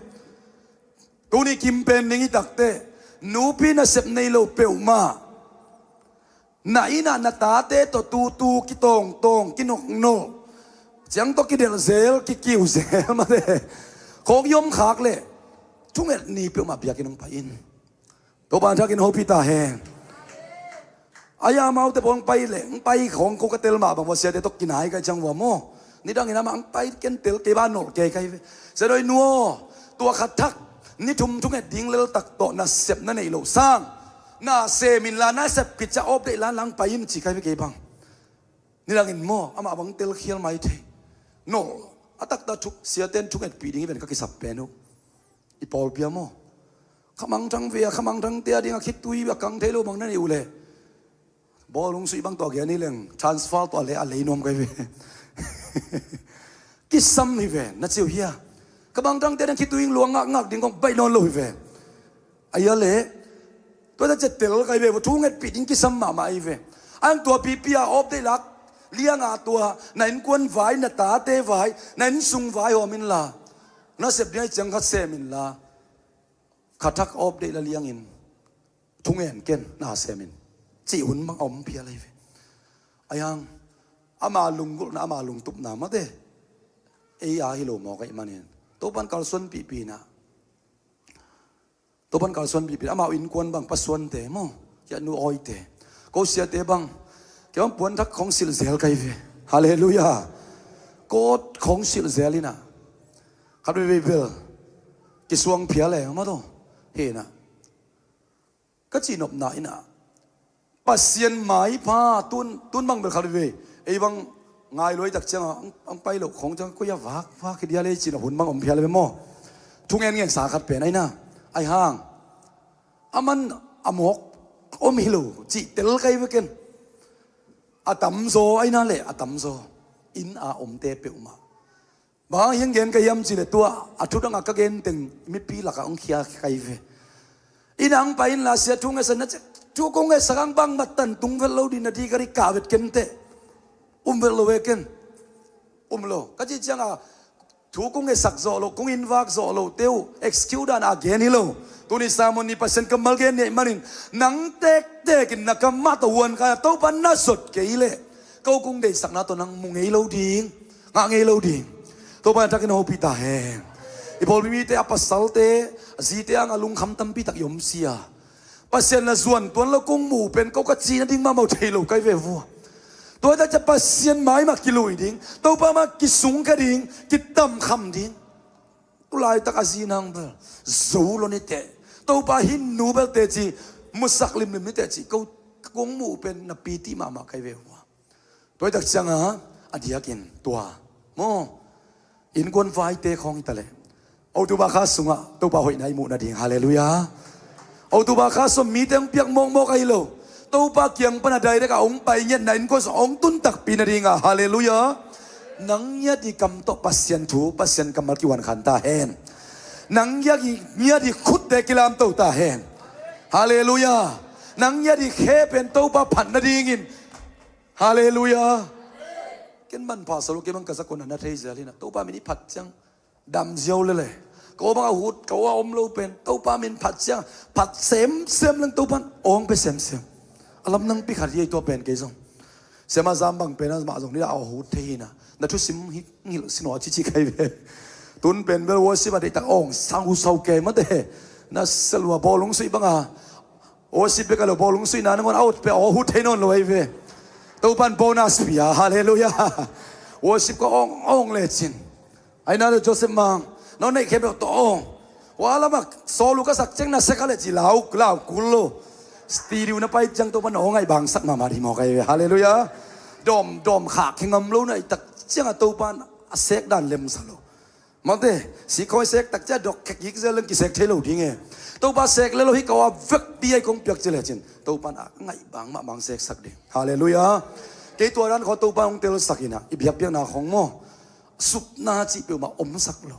Tuni kim pen ning i takte nupi nasep nei lo peuhmah na ina na tate tawh tutu kitawngtawng kinoknok ciang tawh kidelh zel kikiu zel mate. Khawk i om khak leh thunget ni peuhmah biakinn hong pai in. Topa thakin hopih ta hen. Ai amaute pawh hong pai leh hong pai khawng ko ka tel mah bang vua siate tawh kinai kai ciang vua maw? Nidangin amah hong pai ken tel kei ba nolh kei kai ve. Senoi nuaw tua khathak ni thum thunget ding leltak tawh nasep na neih loh sang na sem inla na sep khit ciah awp deih lan lang pai in ci kai ve kei bang. Nidangin maw amah bang telkhial mai thei. Nolh a takta thuk siaten thungetpih ding hi ven ka kisap pen uh. I pawlpi a maw? Khamangthang ve a khamangthangte a ding a khitui a kang thei lo bang na neih uh leh bawl hong suih bang tawh a gen hi leng transfer tawh a lei a lei nuam kai ve. Kisam hi ve na ciu hia? Khamangthangte a ding khitui in luang ngakngak ding kong baih nawn lo hi ve. Aia le tua ta cetel kai ve vua thungetpih ding kisam mahmah ahi ve. Ang tua pipi a awp deih lak lianga tua na innkuan vai na tate vai na innsung vai hawm inla na sep ding ahi ciang khat sem inla khathak awp deih la liangin thungen ken na sem in cih hun mang a om phial ahi ve. Ai hang ama lunggulhna ama lungtupna mate ei a hi lo mawk ahi manin Topan kalsuanpihpihna Topan kalsuanpihpih amau innkuan bang pasuante maw kiatnu awite ko siate bang kei bang puanthak khong silh zel kai ve. Halleluiah. Kot khong silh zel ina khat veivei bel kisuang phial e maw taw hina ka cihnopna ina Pasian maipha tun tun bang bel khat veivei ei bang ngai luai tak cianga ang pai loh khong ciang koi a vak vak hi dia le cin a hun bang om phial ve maw? Thungen ngen sa khat pen aina ai hang aman a mawk om hi lo cih tel kai veken a tamzaw aina le a tamzaw inn a omte peuhmah. Bang hang hiang gen ka hiam cih le tua a thudang a ka gen teng mipi lakah hong khia kai ve. Inn ang pai inla sia thu ngesak na cek thu kong ngesak ang bang matan tung vet lo ding na di ka ri kah vet ken teh. Um vet lo ve ken. Um lo ka cih cianga thu kong ngesak zawh lo kong innvak zawh lo teu excuse dan a gen hi lo. Tuni sermon ni Pasian kammal gen neih manin nang tektek in na kamah tawh huan kai a Topa na zot kei leh ko kong deihsakna tawh nang mu ngei lo ding. Ngah ngei lo ding. Topa in a thakin hopih ta hen. I pawlpi mite a pasalte a zite ang a lungkham tampi tak i om sia. Pasian na zuan tuan lo kong mu pen ko ka cih nading mahmah thei lo kai ve vua. Tua hi tak ciah Pasian mai mah kilui ding Topa mah kisungkhe ding kitamkham ding. Tulaitak a zi nang bel zo lo ni teh Topa hin nu bel teci musak limlim ni teci ko kong mu pen na piti mahmah kai ve vua. Tua hi tak cianga a diakin tua maw innkuan vaite khawng hi ta leh October kha sungah Topa hoihna i muh nading halleluiah. October kha sung mite hong piak mawkmawk ahi lo Topa kiang pana direct a hong pai ngiatna innkuan sung hong tun takpi nadinga halleluiah. Nang ngiat i kam tawh Pasian thu Pasian kammal kihuan khan ta hen. Nang ngiat i ngiat i khutte kilamto ta hen. Halleluiah. Nang i a dik khe pen Topa phat nadingin. Halleluiah. Ken manpha sa lo, kei bang ka zakon a na thei zel hi na. Topa min i phat ciang dam ziau lele. Ka aw bang a hut, ka aw a om lo pen Topa min phat ciang, phat semsem leng Topa in awng pe semsem. A lamdang pi khat hi ei, tua pen kei zong. Siamah Zam bang pen amah zong ni a aw hut thei hi na. Na thusim hi ngilh sin aw cici kai ve. Tun pen bel worship a deihtak awng sang hu sau kei mate. Na selua bawlung suih banga worship bek a lo, bawlung suihna nangawn a ut pe aw hut thei nawn lo ahi ve. Topa in bonus pia, halleluiah. Worship ka awng awng lecin. Aina le Joseph Mang, no neih khe bek tawh awng. Wa lamak sawlu ka sak ciang na sek a le ci lau, lau kul lo. Studio na pai ciang Topa in aw ngaih bangsak mahmah dih mawk ahi ve, halleluiah. Dawm, dawm khak hi ngam lo na i tak ciang a Topa in a sek dan lemsa lo. Mate, sikhawi sek tak ciang dok khek gik zel leng kisek thei lo ding e. Topa sek le lo hi ka aw a vek pi ai kong piak ci lecin Topa in a ngaih bang mahmah seksak ding. Halleluiah. Kei tua dan khaw Topa in hong telsak hi na, i biakpiakna khong maw. Supna cih peuhmah omsak lo.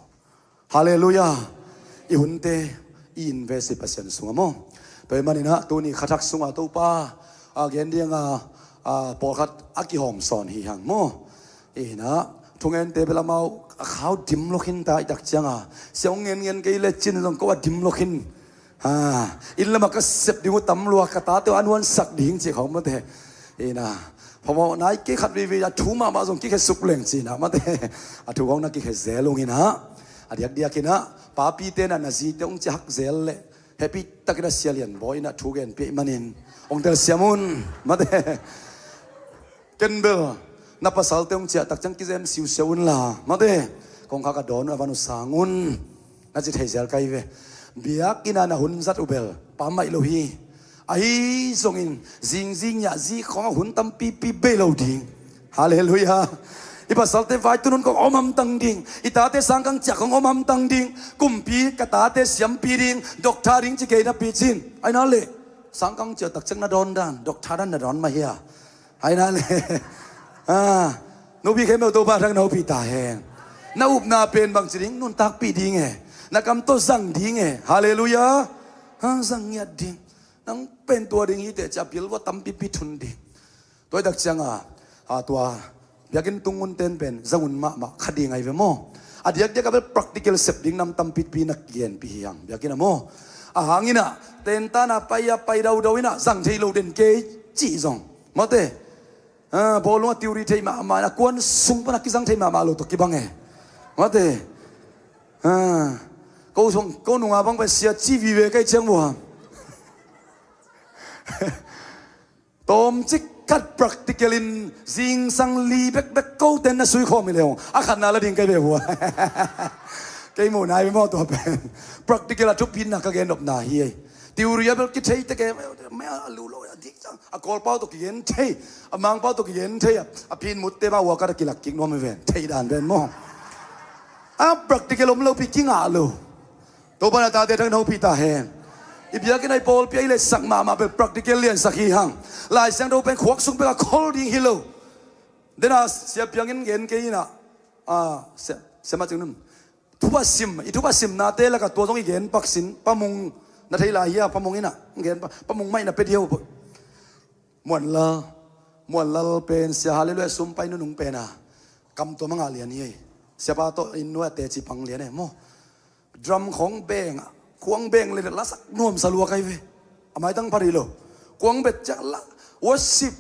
Halleluiah. I hunte i invest hi Pasian sungah maw. Tua ahih manin ah tuni khathak sungah Topa a gen dingah, a, pawlkhat a kihawm sawn hi hang maw. Inah thungente bel amau a khau dim lo khin ta i tak ciangah, sia hong ngen ngen kei lecin zong ko a dim lo khin. Ha, inn lamah ka sep ding uh tam lua, ka tate uh a nuansak ding cih khawng mate. Ina, phamawh nai kei khat veivei a thu mahmah zong kikhe suk leng cih na mate. A thu khawng na kikhe zel ung ina. A diakdiak ina, papite na na zite hong ciah hak zel leh happy takin a Sia Lian Bawi ina thu genpiak manin hong telsiam un mate. Ken bel na pasalte hong ciah tak ciang kizem siusiau unla mate. Kong kha ka dawn uh a van uh sang un. Na ci thei zel kai ve. Biakinn ah na hun zat uh bel pammaih lo hi. Ahi zongin zingzing niah zi khawng a hun tampipi bei lo ding. Halleluiah. I pasalte vai tunun kong om hamtang ding. I tate sangkang ciah kong om hamtang ding. Kumpi ka tate siampi ding, doctor ding ci kei napi cin. Aina leh sangkang ciah tak ciang na dawn dan, doctor dan na dawn mah hia. Hai na le. Ah, nupi khempeuh Topa thang na hopih ta hen. Na upna pen bangci ding nuntakpih ding e. Na kam tawh zang ding e. Halleluiah. Ha, zang ngiat ding. Nang pen tua ding hi teh ci a pilvua tampipi thun ding. Tua i tak cianga, a, tua biakinn tung un ten pen zang un mahmah kha ding ahi ve maw. A diakdiak a bel practical sep ding nam tampipi na kigenpih hi hang biakinn ah maw. A hang ina tentana pai a pai daudau ina zang thei lo den kei cih zong mate. Ah, bawlung a theory thei mahmah, a kuan sung pan a kizang thei mahmah lo tawh kibang e. Mate. Ah, ko sung, ko nunga bang pen sia ci vive kai ciang vua. Tawmcik khat practical in zingsang li bekbek ko ten na sui khawm hi le hong a khatna la ding kai ve vua. Kei muh nai ve maw tua pen. Practical a thupitna ka gen nopna hi ei. Theory a bel kithei tek e, mea a lu lo a dik ciang a Kawlpau tawh kigen thei, a Mangpau tawh kigen thei a, a phin mutte mah uakat a kilak kik nuam hi ven, thei dan ven maw. A practical om lopi kingah lo. Topa na tate thang na hopih ta hen. I biakinn ah i pawlpi ah i letsak mahmah bel practical liansak hi hang. Lai Siangtho pen khuak sung pek a khol ding hi lo. Dena Sia Piang in gen kei ina, a, Sia, Sia Mat Cing Nun. Thupha sim, i thupha simnate laka tua zong i gen pak sin, Pa Mung na thei lai hia, Pa Mung ina, gen pa, Pa Mung mah ina pe diau. Muanlal, Muanlal pen Sia Halleluiah sum pai nunung pen a, kam tua mangah lian hi ei. Siapa tawh inn nuai a teci pang lian e maw. Drum khawng beng, khuang beng le lasak nuamsa lua kai ve. A maitang pha rih lo. Khuang bet ciang la, worship.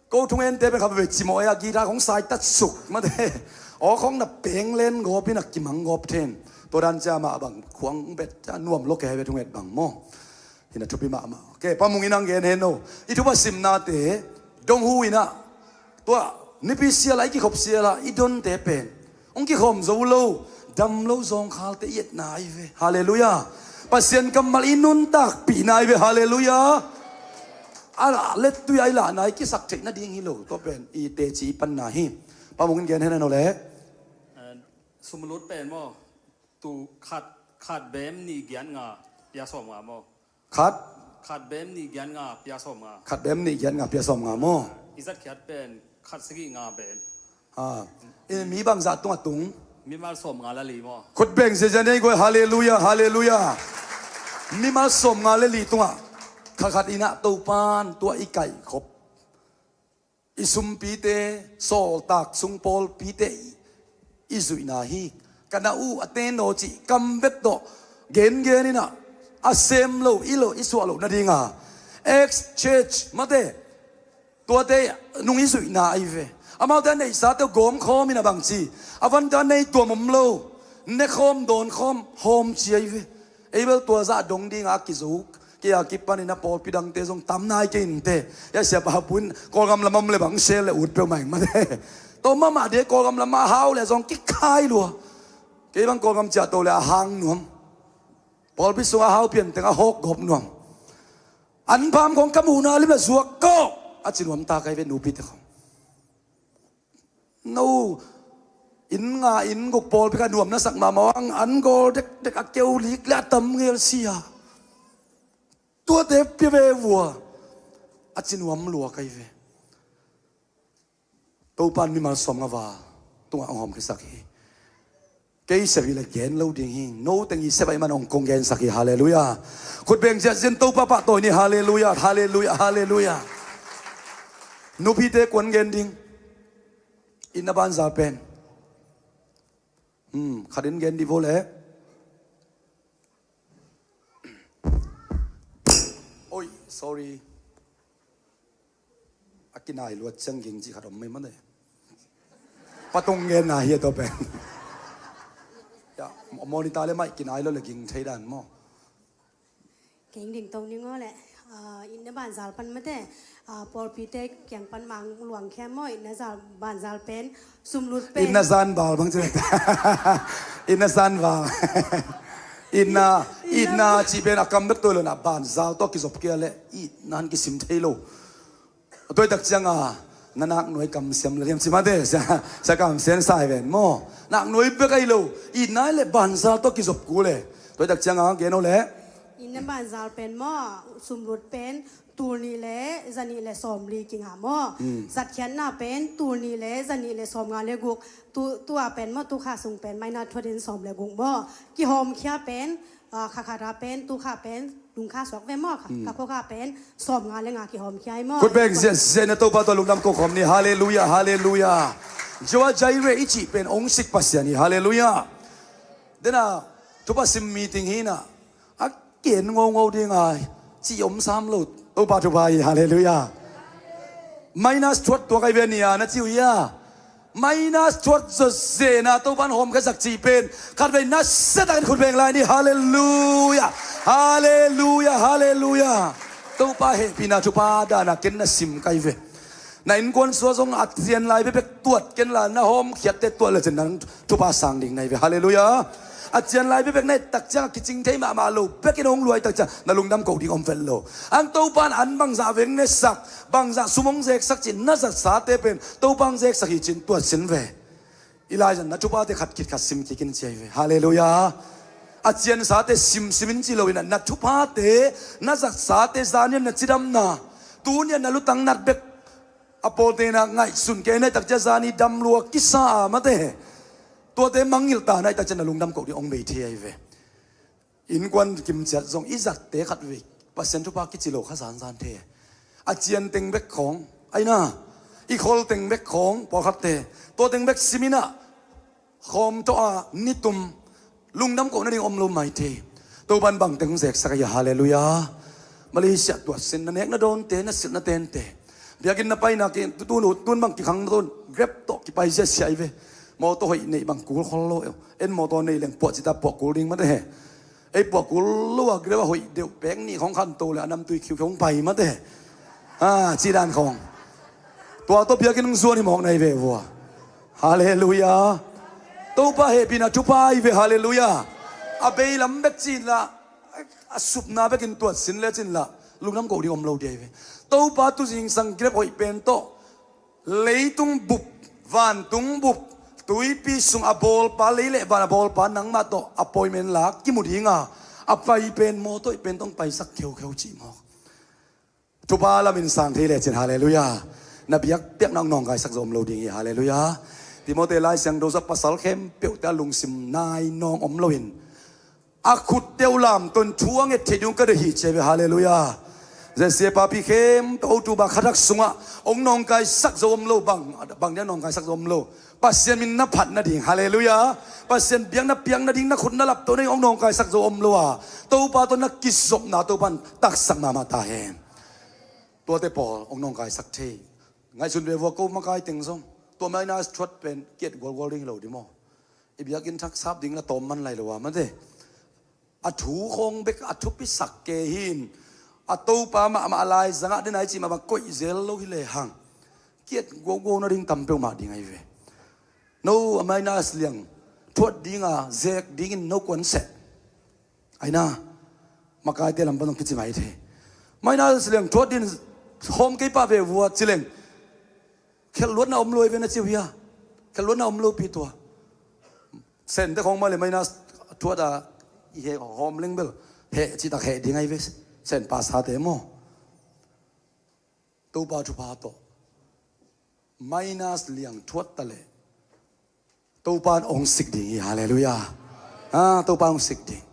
Ko thungente pen kha veve cimawh ei a guitar khawng saitat suk mate. Aw khawng na peng len gawp in a kimang gawp then. Tua dan cia mah bang khuang bet cia nuam lo kei ve thunget bang maw. Hina thupi mahmah. Ke Pa Mung in ang gen hen no. I thupa simnate dong hu ina. Tua nipi siala i kikhop siala i donte pen hong kikhawm zo lo, dam lo zawngkhalte i etna ahi ve. Halleluiah. Pasian kammal i nuntakpihna ahi ve. Halleluiah. A lettui a i lahna i kisak theih nading hi lo. Tua pen i teci i panna hi. Pa Mung in gen hen a no le. Sumlut pen maw? Tu khat, khat bem nih giat nga pia sawm nga maw? Khat. Khat bem nih giat nga pia sawm nga. Khat bem nih giat nga pia sawm nga maw? I zatkhiat pen khat sagih nga bem. Ha. I mi bangzah tungah tung? Mimal sawm nga le li maw? Khut beng ziazia nei guai. Halleluiah, halleluiah. Mimal sawm nga le li tungah. Kha khat in ah Topan tua i kaihkhop, i sumpite, sawltak sung pawlpite i, i zuihna hi. Ka na uh a teno cih kam bek tawh gengen in ah a sem lo, i lo, i suah loh nadinga ex-church mate, tuate nung i zuihna ahi ve. Amaute a neihsate uh gawmkhawm in a bangci, a vante a nei tuam om lo, nekhawm dawnkhawm hawm ci ahi ve. Ei bel tua zah dong dinga a kizo kei a kipanin a pawlpi dangte zong tam nai kei inteh. Hia siapa pu in Kawlgam lamah om le bang sel le ut peuhmah ing mate. Tawm mahmah ding Kawlgam lamah a hau le zong kikhai lua. Kei bang Kawlgam ciahto le a hang nuam. Pawlpi sungah a hau pianteng a hawk gawp nuam. An pham khong ka muhna lim le zuak kawk a ci nuam ta kai ve nupite khong. No, inn nga inn guk pawlpi kha nuam na sak mahmah ang, an gawl dekdek a keu lik le a tam ngel sia. Tuate pia ve vua a ci nuam lua kai ve. Topan mimal sawmnga val tungah hong hawmkhiasak hi. Kei sep hi le gen lo ding hi. No teng hi sep ahih man hong kong gensak hi. Halleluiah. Khut beng ziahziah in Topa pahtawi ni. Halleluiah, halleluiah, halleluiah. Nupite kuan gen ding. Inn a banzal pen. Hmm, khat in gen dih vo le. Oi, sorry. A kinai luat ciang ging cih khat om mai mate. Patung gen na hi a tua pen. Ya, monitor le mai kinai lo le ging thei dan maw. Keng ding tong ning aw le, ah, inn a banzal pan mate, ah, pawlpite kiang pan mang luangkhia maw, inn a zal, banzal pen, sumlut pen. Inn a zanval bang ci le. Inn a zanval. Inn a, inn a cih pen a kam bek tua lo na banzal tawh kizop kia le, inn a han kisim thei lo. Tuaitak cianga na naknuai kamsiam la liam ci mate, sia, sia kamsiam sai ven maw. Naknuai bek ahi lo, itna le banzal tawh kizop kul e. Tuaitak cianga gen o le. Inn a banzal pen maw, sumlut pen, tul nih le, za nih le sawmli kinga maw. Hmm. Zatkhiatna pen, tul nih le, za nih le sawmnga le guk. Tu, tua pen maw, tu kha sung pen, maina thuatin sawm le guk maw. Kihawmkhia pen, ah, kha kha ra pen, tu kha pen, lungkha suak ve maw, kha, mm, kha khua kha pen, sawmnga le nga kihawmkhia hi maw. Khut beng ziahziah in a Topa tawh lungdam ko khawm ni. Halleluiah, halleluiah. Jehovah Jireh i cih pen hong sik Pasian hi. Halleluiah. Dena, thupha sim meeting hi na, a ken ngongau ding a, ci om sam lo. Topa thupha hi. Halleluiah. Minus thuat tua kai ve ni a, na ci uh hi a. Minus thuat zawzen a Topan hawmkhiasak cih pen khatvei nasia takin khut beng lai ni. Halleluiah. Halleluiah. Halleluiah. Topa hehpihna thupha dana ken na sim kai ve. Na innkuan sua zong a cian lai bekbek tuat ken la, na hawmkhiatte tuat le cin nang thupha sang ding na hi ve. Halleluiah. A cian lai bekbek na et tak ciang a kicing thei mahmah lo bekin hong luai tak ciang na lungdam ko ding om vet lo. Ang Topan an bangzah veng nesak, bangzah sum hong zeksak cih na zatsate pen Topa hong zeksak hi cin tuat sin ve. I laizan na thuphate khat khit khat sim kik in ci ahi ve. Halleluiah. A ciansate simsim in ci loin na thuphate, na zatsate zanian na cidamna, tunian na lutang nat bek a pawlte'n a ngaihsun kei na hi tak ciang zani dam lua kisa a mate. Tuate mangngilh ta na hi tak ciang na lungdam ko ding hong bei thei ahi ve. Innkuan kimciat zong i zatte khatvei Pasian thupha kici lo kha zanzan thei. A cian teng bek khawng, aina, i khol teng bek khawng, pawlkhatte, tua teng bek simin ah, khawm tawh a, nitum, lungdam ko nading om lo mai thei. Topan bangteng hong zeksak ahi a, halleluiah. Malaysia tuat sin na nek na dawnte, na silh na tente. Biakinn na paina ki, tu, tu, tun bang kikhang na tun, Grab tawh kipai ziahziah ahi ve. Mawtaw hoih neih bang kul khol lo. En mawtaw nei leng puah cita puah kul ding mate he. Ei puah kul lo a Grab a hoih deuh pek nih khawng khanto le a namtui khiukhia hong pai mate. Ah, ci dan khawng. Tua tawh biakinn hong zuan hi mawk na hi ve vua. Halleluiah. Topa hehpihna thupha hi ve, halleluiah. A beilam bek cin la, a supna bekin tuat sin le cin la, lungdam ko ding om lo dia hi ve. Topa tu zingsang Grab hoih pen tawh leitung bup, vantung bup, tuipi sung a bawlpa, lei le van a bawlpa nangmah tawh appointment la kimu dinga, a pai pen mawtaw hoih pen tawh hong paisak kheukheu cih mawk. Thupha lamin sang thei lecin, halleluiah. Na biakpiakna hong nawngkaisak zong om lo ding hi, halleluiah. Timote Lai Siangtho sua pasal khempeuhte a lungsim nai nawng om loin a khutte uh lamton thu a nget theih ding uh ka deih hi ci ahi ve, halleluiah. Zesiapa pi khempeuh October khathak sungah hong nawngkaisak zo om lo, bang, bang dia nawngkaisak zo om lo. Pasian min na phat nading, halleluiah. Pasian biakna piak nading, na khut na laptoh nading hong nawngkaisak zo om lo a, Topa tawh na kizopna Topa in taksak mahmah ta hen. Tuate pawl hong nawngkaisak thei. Ngaihsun ve vua, ko makai teng zong tua minus thuat pen kiat gualgual ding hi lo ding maw? I biakinn thak sap ding la tawm man lai lo a, mate. A thu khawng bek a thupisak kei hi in, a Topa mahmah a laizangah den ai cih mahmah koih zel lo hi lehang, kiat guauguau nading tam peuhmah ding ahi ve. No a minus liang thuat dinga zek dingin no kuan seh. Aina, makaite lam pan zong kici mai thei. Minus liang thuat din hawm kei pah ve vua ci leng, khelhluatna om lo hi ve na ci uh hia? Khelhluatna om lo pi tua. Sente khawng mah le minus thuat a i heh hawm leng bel heh citak heh ding ahi ve. Sen pasate maw? Topa thupha tawh minus liang thuat ta leh Topa in hong sik ding hi, halleluiah. Ah, Topa in hong sik ding.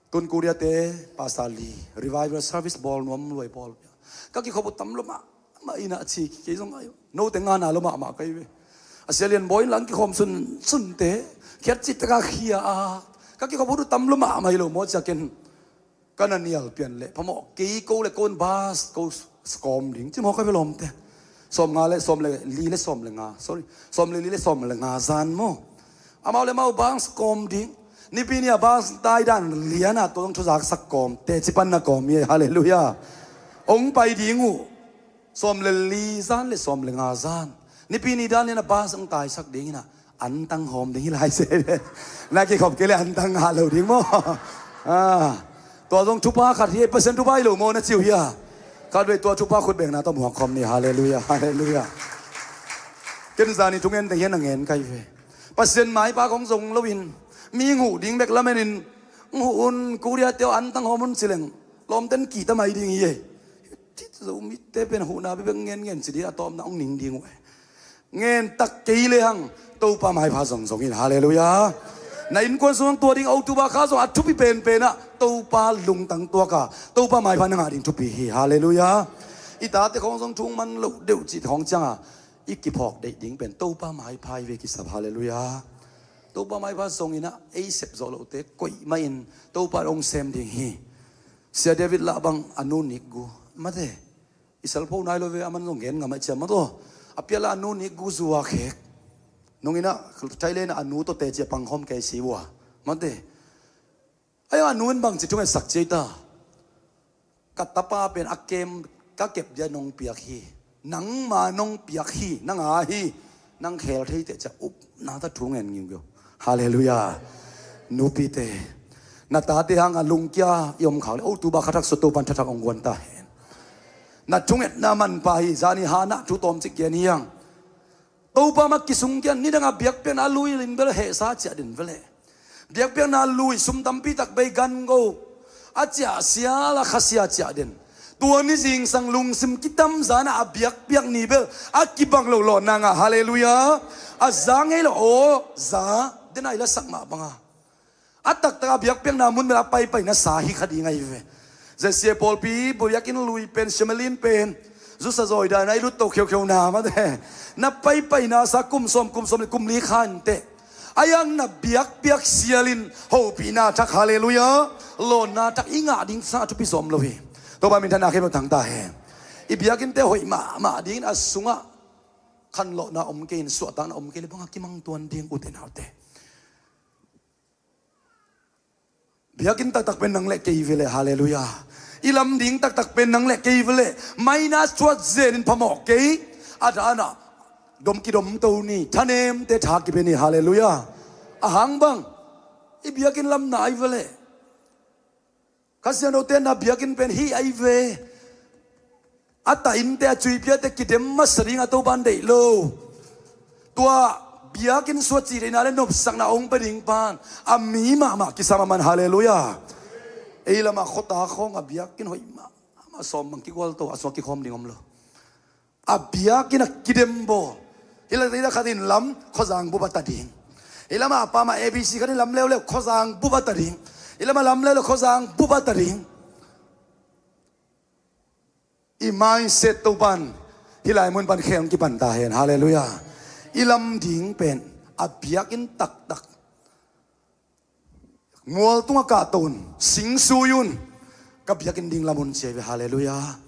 Tun Korea te Pastor Lee, revival service bawl nuam luai pawl pia. Ka kikhop uh tam lo mahmah ina ci kei zong ai. Note ngana lo mahmah kai ve. A sia lian bawi in lang kikhawm sunsunte khiat cih taka khia a, ka kikhop uh tam lo mahmah hi lo maw cia ken. Ka na nial pian leh phamawh kei, ko le ko in bus ko kawm ding ci maw ka ve lawmte. Sawm nga le sawm le li le sawm le nga, sorry, sawm le li le sawm le nga zan maw? Amau le mau bus kawm ding. Nipi ni a bus tai dan liana tua zong thuzaksak kawm teci pan na kawm hi, halleluiah. Hong pai ding uh. Sawm le li zan le sawm le nga zan, nipi ni dan liana bus hong taisak ding ina, antang hawm ding hi lai se. Na kikhop kei le antang ngah lo ding maw? Ah, tua zong thupha khat hi, Pasian thupha hi lo maw na ci uh hia? Khatvei tua thupha khut bekna tawh muak khawm ni, halleluiah, halleluiah. Ken zani thungen teng hian a ngen kai ve. Pasian maipha khawng zong loin mi nguh ding bek lamen in, nguh un, Korea te aw antang hawm un ci leng lawmten kihta mai ding hi ei. Zomi te pen huhna bekbek ngen ngen ci ding a tawpna hong ning ding uh e. Ngen tak kei lehang Topa maipha zongzong in, halleluiah. Na innkuan sungah tua ding October kha zong a thupi penpen ah Topa lungtang tuaka Topa maipha na ngah ding thupi hi, halleluiah. I tate khawng zong thung man loh deuh cih khawng cianga i kiphawk deih ding pen Topa maipha hi ve kisap, halleluiah. Topa maipha zong inah ei sep zawh lohte koih mahin Topa hong sem ding hi. Sia David lah bang a nu nikgu, mate, i salpho nai lo ve, aman zong gen ngam ah ciam mataw. A piala a nu nikgu zua khek nung inah Thailand ah a nu tawh teci a pangkhawm kei si ua, mate. Ai a nu in bangci thungetsak ci ei ta? Ka tapa pen a kem ka kep dia nong piak hi. Nangma nong piak hi, nang a hi. Nang khel thei teh ciah upna ta thu ngen ngiungeu. Halleluiah. Nupite, na tate hanga lungkia i om khak le October khathak sua Topan thathak hong guan ta hen. Na thungetna manpha hi, zani Hannah thu tawmcik gen hi hang. Topa mah kisungkian, nidang a biakpiakna a lui in bel hehsa ciah den veleh. Biakpiakna a lui sum tampi tak bei gan go a ciah sial a khasia ciah den. Tua ni zingsang lungsim kitamzana a biakpiak ni bel a kibang lo lawnna ngah, halleluiah. A za ngei lo aw, za den a i lasak mah banga a taktak a biakpiakna mun bel a paipaina sa hi kha ding ahi ve. Zesia pawlpi biakinn lui pen, siamalin pen, zusa zawi dan a i lut to kheukheu na mate. Na paipaina sa kum sawm, kum sawm le kum li kha inteh. A yang na biakpiak sialin hopihna thak, halleluiah, lawnna thak i ngah ding sa a thupi sawm lo hi. Topa minthanna khempeuh thang ta hen. I biakinnte hoih mahmah dingin a sungah khanlawhna om kei in, suahtakna om kei le banga kimang tuan ding, ute naute. Biakinn taktak pen nang le kei veleh, halleluiah. I lam ding taktak pen nang le kei veleh. Minus thuat zenin phamawh kei. A danah dom kidomto ni, thanemte tha kipia ni, halleluiah. A hang bang i biakinn lamna ahi veleh. Kha Siangtho tenna biakinn pen hih ahi ve. A tainte a cuipiate kidem masa ding a Topan deih lo. Tua biakinn suah cih deihna le nopsakna hong pia ding pan a mi mahmah kisam a man, halleluiah. Ei lamah khuata khawng a biakinn hoih mahmah, sawm bang kigual to a sungah kikhawm ding om lo. A biakinn a kidem bawl. Hih lamah khat in lam khuazang bup a ta ding. Hih lamah a pamah A B C khat in lam leuleu khuazang bup a ta ding. Hih lamah lam leuleu khuazang bup a ta ding. I mindset Topa'n hih lai mun pan kheng kipan ta hen. Halleluiah. I lam ding pen a biakinn taktak, mualtung ah kahto un, sing sui un, ka biakinn ding lam un ci ahi ve. Halleluiah.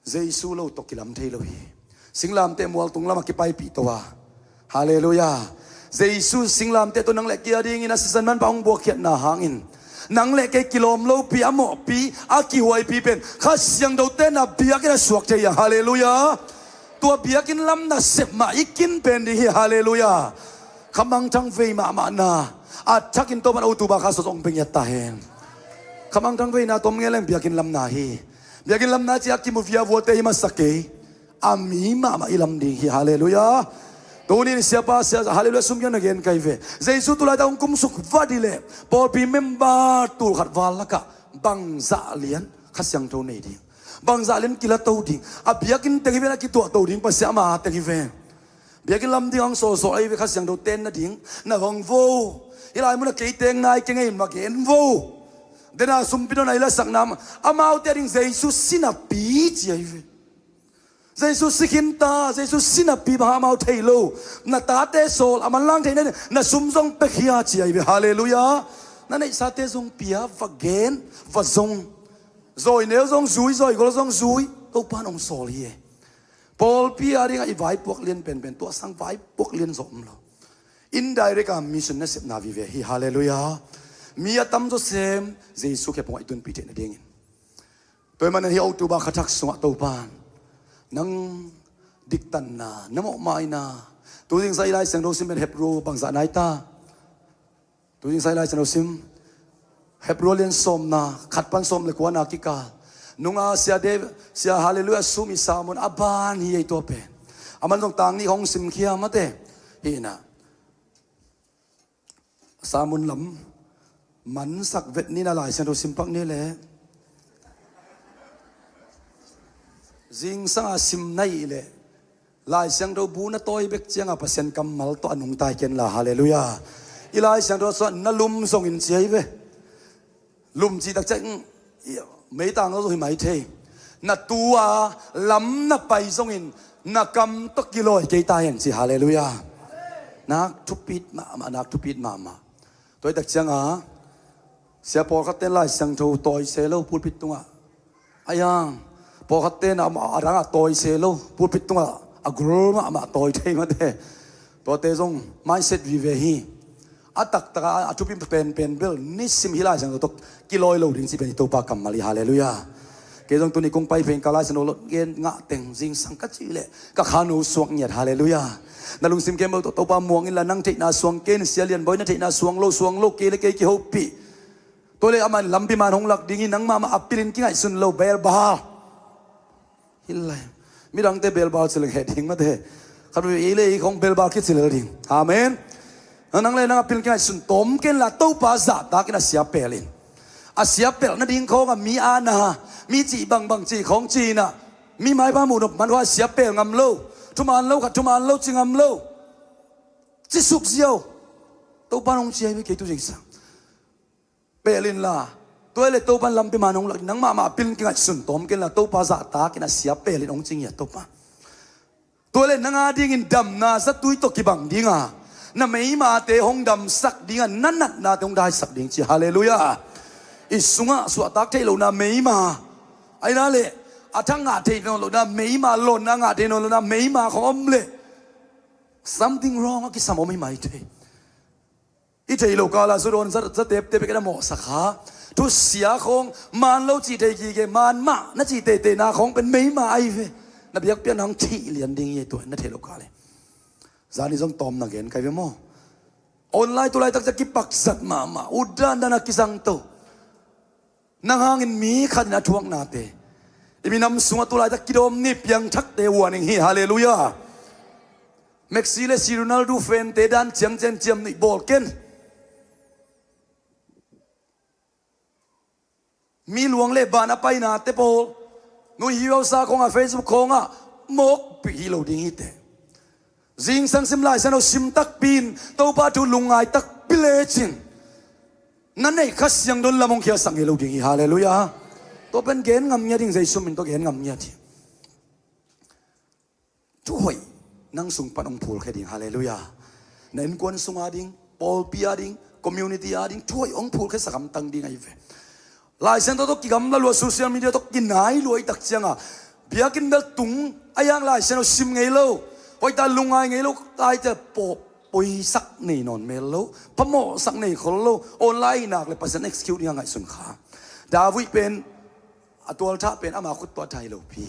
Jesu lo tawh kilam thei lo hi. Singlamteh mualtung lamah kipaipih to a. Halleluiah. Jesu singlamteh tawh nang le kei a dingin a sisan manpha hong buakkhiatna hangin nang le kei kilawm lopi, a mawhpi, a kihuaipi pen Kha Siangtho tenna biakinn a suak thei hi. Halleluiah. Tua biakinn lam nasep mah i kin pen ding hi. Halleluiah. Kha mangthang vei mahmahna, a thakin Topa'n October kha sawt hong pia ngiat ta hen. Kha mangthang veina tom ngen leng biakinn lamna hi. Biakinn lamna ci a kimu viavuate hi masa kei. A mi mahmah i lam ding hi. Halleluiah. Tuni in siapa, sia, halleluiah, sum kiang na gen kai ve. Jesu tu laitak hong kumsuk vat hi leh pawlpi member tul khat val lakah bangzah lian Kha Siangtho nei ding, bangzah lian kila to ding, a biakinn teng hi ven, a kituah to ding Pasian ama teng hi ven. Biakinn lam ding hong sawlsawl ahi ve, Kha Siangtho tenna ding. Na hong vo. Hih lai mun a kei teng nai kei ngei in ma gen vo. Dena sumpi dawn a i lasakna mah, amaute a ding Jesu si napi ci ahi ve. Jesu si khin ta, Jesu si napi bang hang amau thei lo. Na tate sawl, a manlang theihna ding na sum zong pia khia ci ahi ve. Halleluiah. Na neihsate zong pia, va gen, va zong. Zawi neu zong zui, zawi gol zong zui. Topa'n hong sawl hi e. Pawlpi a dingah i vaipuak lian penpen, tua sang vaipuak lian zawh om lo. Indirect a mission nasepna vive hi. Halleluiah. Mi a tamzaw sem Jesu khepawng ah i tunpih theihna dingin. Tua ahih manin hih October kha thak sungah Topa'n nang diktanna, na mawhmaina, tu zingsang i Lai Siangtho sim pen Hebru bangzah nai ta? Tu zingsang i Lai Siangtho sim, Hebru lian sawmna khat pan sawm le kuana kikal. Nunga Sia David, Sia Halleluiah sum i sermon a ban hi ei tua pen. Aman zong tang nih hong simkhia mate. Hi inah, sermon lam mansak vet ni inah, Lai Siangtho sim pak ni leh. Zingsang a sim na hih leh Lai Siangtho bu na tawi bek ciangah Pasian kammal tawh a nungta hi ken la. Halleluiah. I Lai Siangtho sungah na lum zongin ci ahi ve. Lum cih tak ciang meitang lo zong hi mai thei. Na tua lam na pai zongin na kam tawh kilawi kei ta hen ci. Halleluiah. Nak thupit mahmah, nak thupit mahmah. Tua hi tak cianga sia pawlkhatte in Lai Siangtho tawi se lo pulpit tungah. A yang, pawlkhatte in a dangah tawi se lo pulpit tungah a gul mahmah tawi thei mate. Tuate zong mindset vive hi. A taktaka a thupi penpen bel nisim hih Lai Siangtho tawh kilawi lo ding cih pen i Topa kammal hi. Halleluiah. Kei zong tuni kong pai phei in ka Lai Siangtho lot gen ngah teng zingsang ka cih leh ka kha no suak ngiat. Halleluiah. Na lungsim khempeuh tawh Topa muang inla, nang theihna suang kei in, Sia Lian Bawi na theihna suang lo, suang lo kei le kei kihopih. Tua le amah in lampi man hong lak ding hi, nangmah mah a pilin kingaihsun lo, belbal. Hi lai. Midangte belbal ci leng heh ding mate. Khat vei ei le ei khong belbal kici lel ding. Amen. Nang le nang a pilin kingaihsun tawm kenla Topa zahtakin a sia pelin. A sia pelh nading khawngah mi aana, mi cih bangbang cih khawng ci inah, mi maipha muhnop man khawng a sia pel ngam lo. Thuman lo khat, thuman lo ci ngam lo. Ci suk ziau. Topa in hong ci ahi ve kei tu zingsang. Pelin la. Tua le Topa in lampi man hong lak, nangmah mah a pilin kingaihsun tawm kenla Topa zahtakin a sia pelin hong ci ngiat Topa. Tua le nang a dingin damna zatui tawh kibang dinga, na meimate hong damsak dinga, na natnate hong daisak ding ci. Halleluiah. I sungah suahtak theih lohna meima, aina le a thak ngah theih nawn lohna meima, lawnna ngah theih nawn lohna meima khawng om le something wrong a kisam om hi mai thei. I theih loh kala sudawn za, za tepte bek in a mawhsak kha. Thusia khawng man lo cih thei gige, man mah na cih teitei na khawng pen meima ahi ve. Na biakpiakna hong thih lian ding hi tua na theih loh kal hi. Zani zong tawm na gen kai ve maw? Online tu laitak ciang kipak zat mahmah, utdan dan a kizang to. Nang hangin mi khat in a thuaknate, i minam sungah tu laitak kidawm ni piangthakte huaning hi. Halleluiah. Messi le C Ronaldo fante dan ciangciang ciamnuih bawl ken. Mi luang le ban a painate pawl, nu hiusa khawngah, Facebook khawngah mawkpih hi lo ding hi teh. Zingsang sim Lai Siangtho sim takpi in, Topa thu lungngai takpi lecin, na neih Kha Siangtho in lam hong khialsak ngei lo ding hi. Halleluiah. Tua pen gen ngam ngiat ding, Jesu min tawh gen ngam ngiat hi. Thu hoih nang sung pan hong phulkhia ding, halleluiah. Na innkuan sung ading, pawlpi ading, community ading thu hoih hong phulkhiasak hamtang ding ahi ve. Laisiangtho tawh kigamla lua, social media tawh kinai lua i tak cianga biakinn bel tung a, hiang Laisiangtho sim ngei lo, hoihtak lungngai ngei lo, taite pawh poisak nei nawn mel lo, phamawhsak nei khol lo, online nak le Pasian excuse ding a ngaihsun kha. David pen a tualthah pen ama khut tawh a thah hi lopi,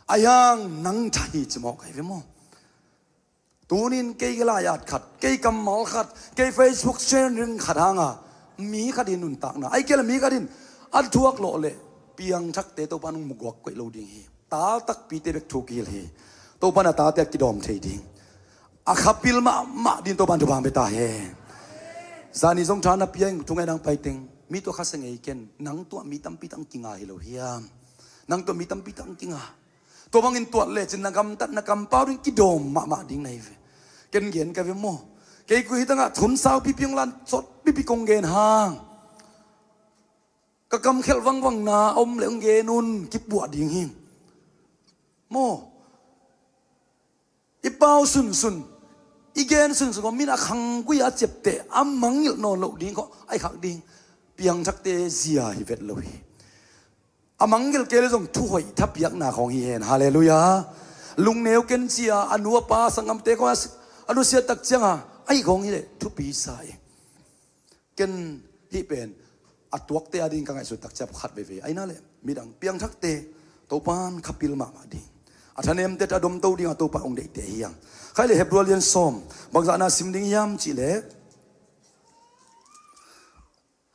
a hiang nang thah hi ci mawk ahi ve maw? Tunin kei lai-at khat, kei kammal khat, kei Facebook sharing khat hanga mi khat in nuntakna, ai kei le mi khat in a thuak lawh leh piangthakte Topa nung muguak koih lo ding hi. Tal takpite bek thu kihil hi. Topa na tate a kidawm thei ding, a khapil mahmah din Topa thupha bia ta hen. Zani zong tha na pia in, thungai nang paiteng mi tua khasia ngei ken, nang tua mi tampi tang kinga hi lo hiam? Nang tua mi tampi tang kinga. Tua bangin tuat lecin na gamtat na kampau ding kidawm mahmah ding na hi ve. Ken gen ka ve maw? Kei kua hi tangah thun sau pipi hong lan sawt pipi kong gen hang, ka kamkhelh vangvang na om le hong gen un, kipuah ding hi maw? I pau sunsun, i gen sunsun khaw, min a khanggui a ciapteh a mangngilh nawn loh ding khaw ai khak ding. Piangthakte zia hi vet lo hi. A mangngilh kei le zong thu hoih thapiakna khawng hi hen, halleluiah. Lungneu ken cia a nu a pa sanggamte khawng a nusiat tak cianga ahi khawng hi leh thupi sa hi. Ken hih pen a tuakte ading ka ngaihsut tak ciap khat veivei aina le midang piangthakte Topan khapil mahmah ding, a thanemte a domto dinga Topa hong deihte hiang. Khai le Hebru lian sawm, bangzahna sim ding hiam cihleh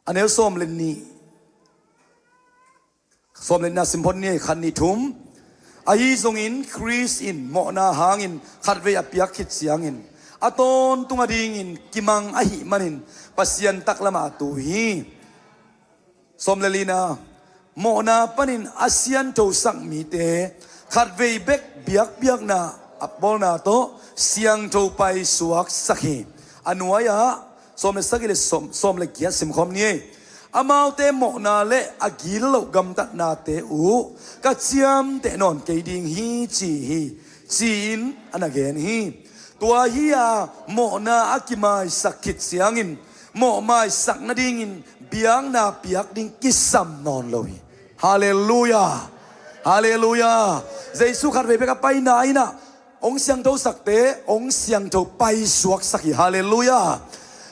a neu sawm le nih, sawm le nihna simphot ni, khat nih thum. Ahi zongin Khrist in mawhna hangin khatvei a piak khit ciangin a tawntung a dingin kimang ahih manin Pasian taklamah a tu hi. Sawm le lina, mawhna panin a sianthosak mite khatvei bek biakpiakna a bawlna tawh siangtho paisuak sak hi. A nuai-ah sawm le sagih le sawm, sawm le giat simkhawm ni ei. Amaute mawhna le a gilo gamtatnate uh ka ciamteh nawn kei ding hi ci hi, ci-in a na gen hi. Tua hi-a mawhna a kimaisak khit ciangin mawhmaisak nadingin biakna piak ding kisam nawn lo hi. Halleluiah. Halleluiah. Jesu khatvei bek a paina inah hong siangthosakte hong siangtho paisuaksak hi. Halleluiah.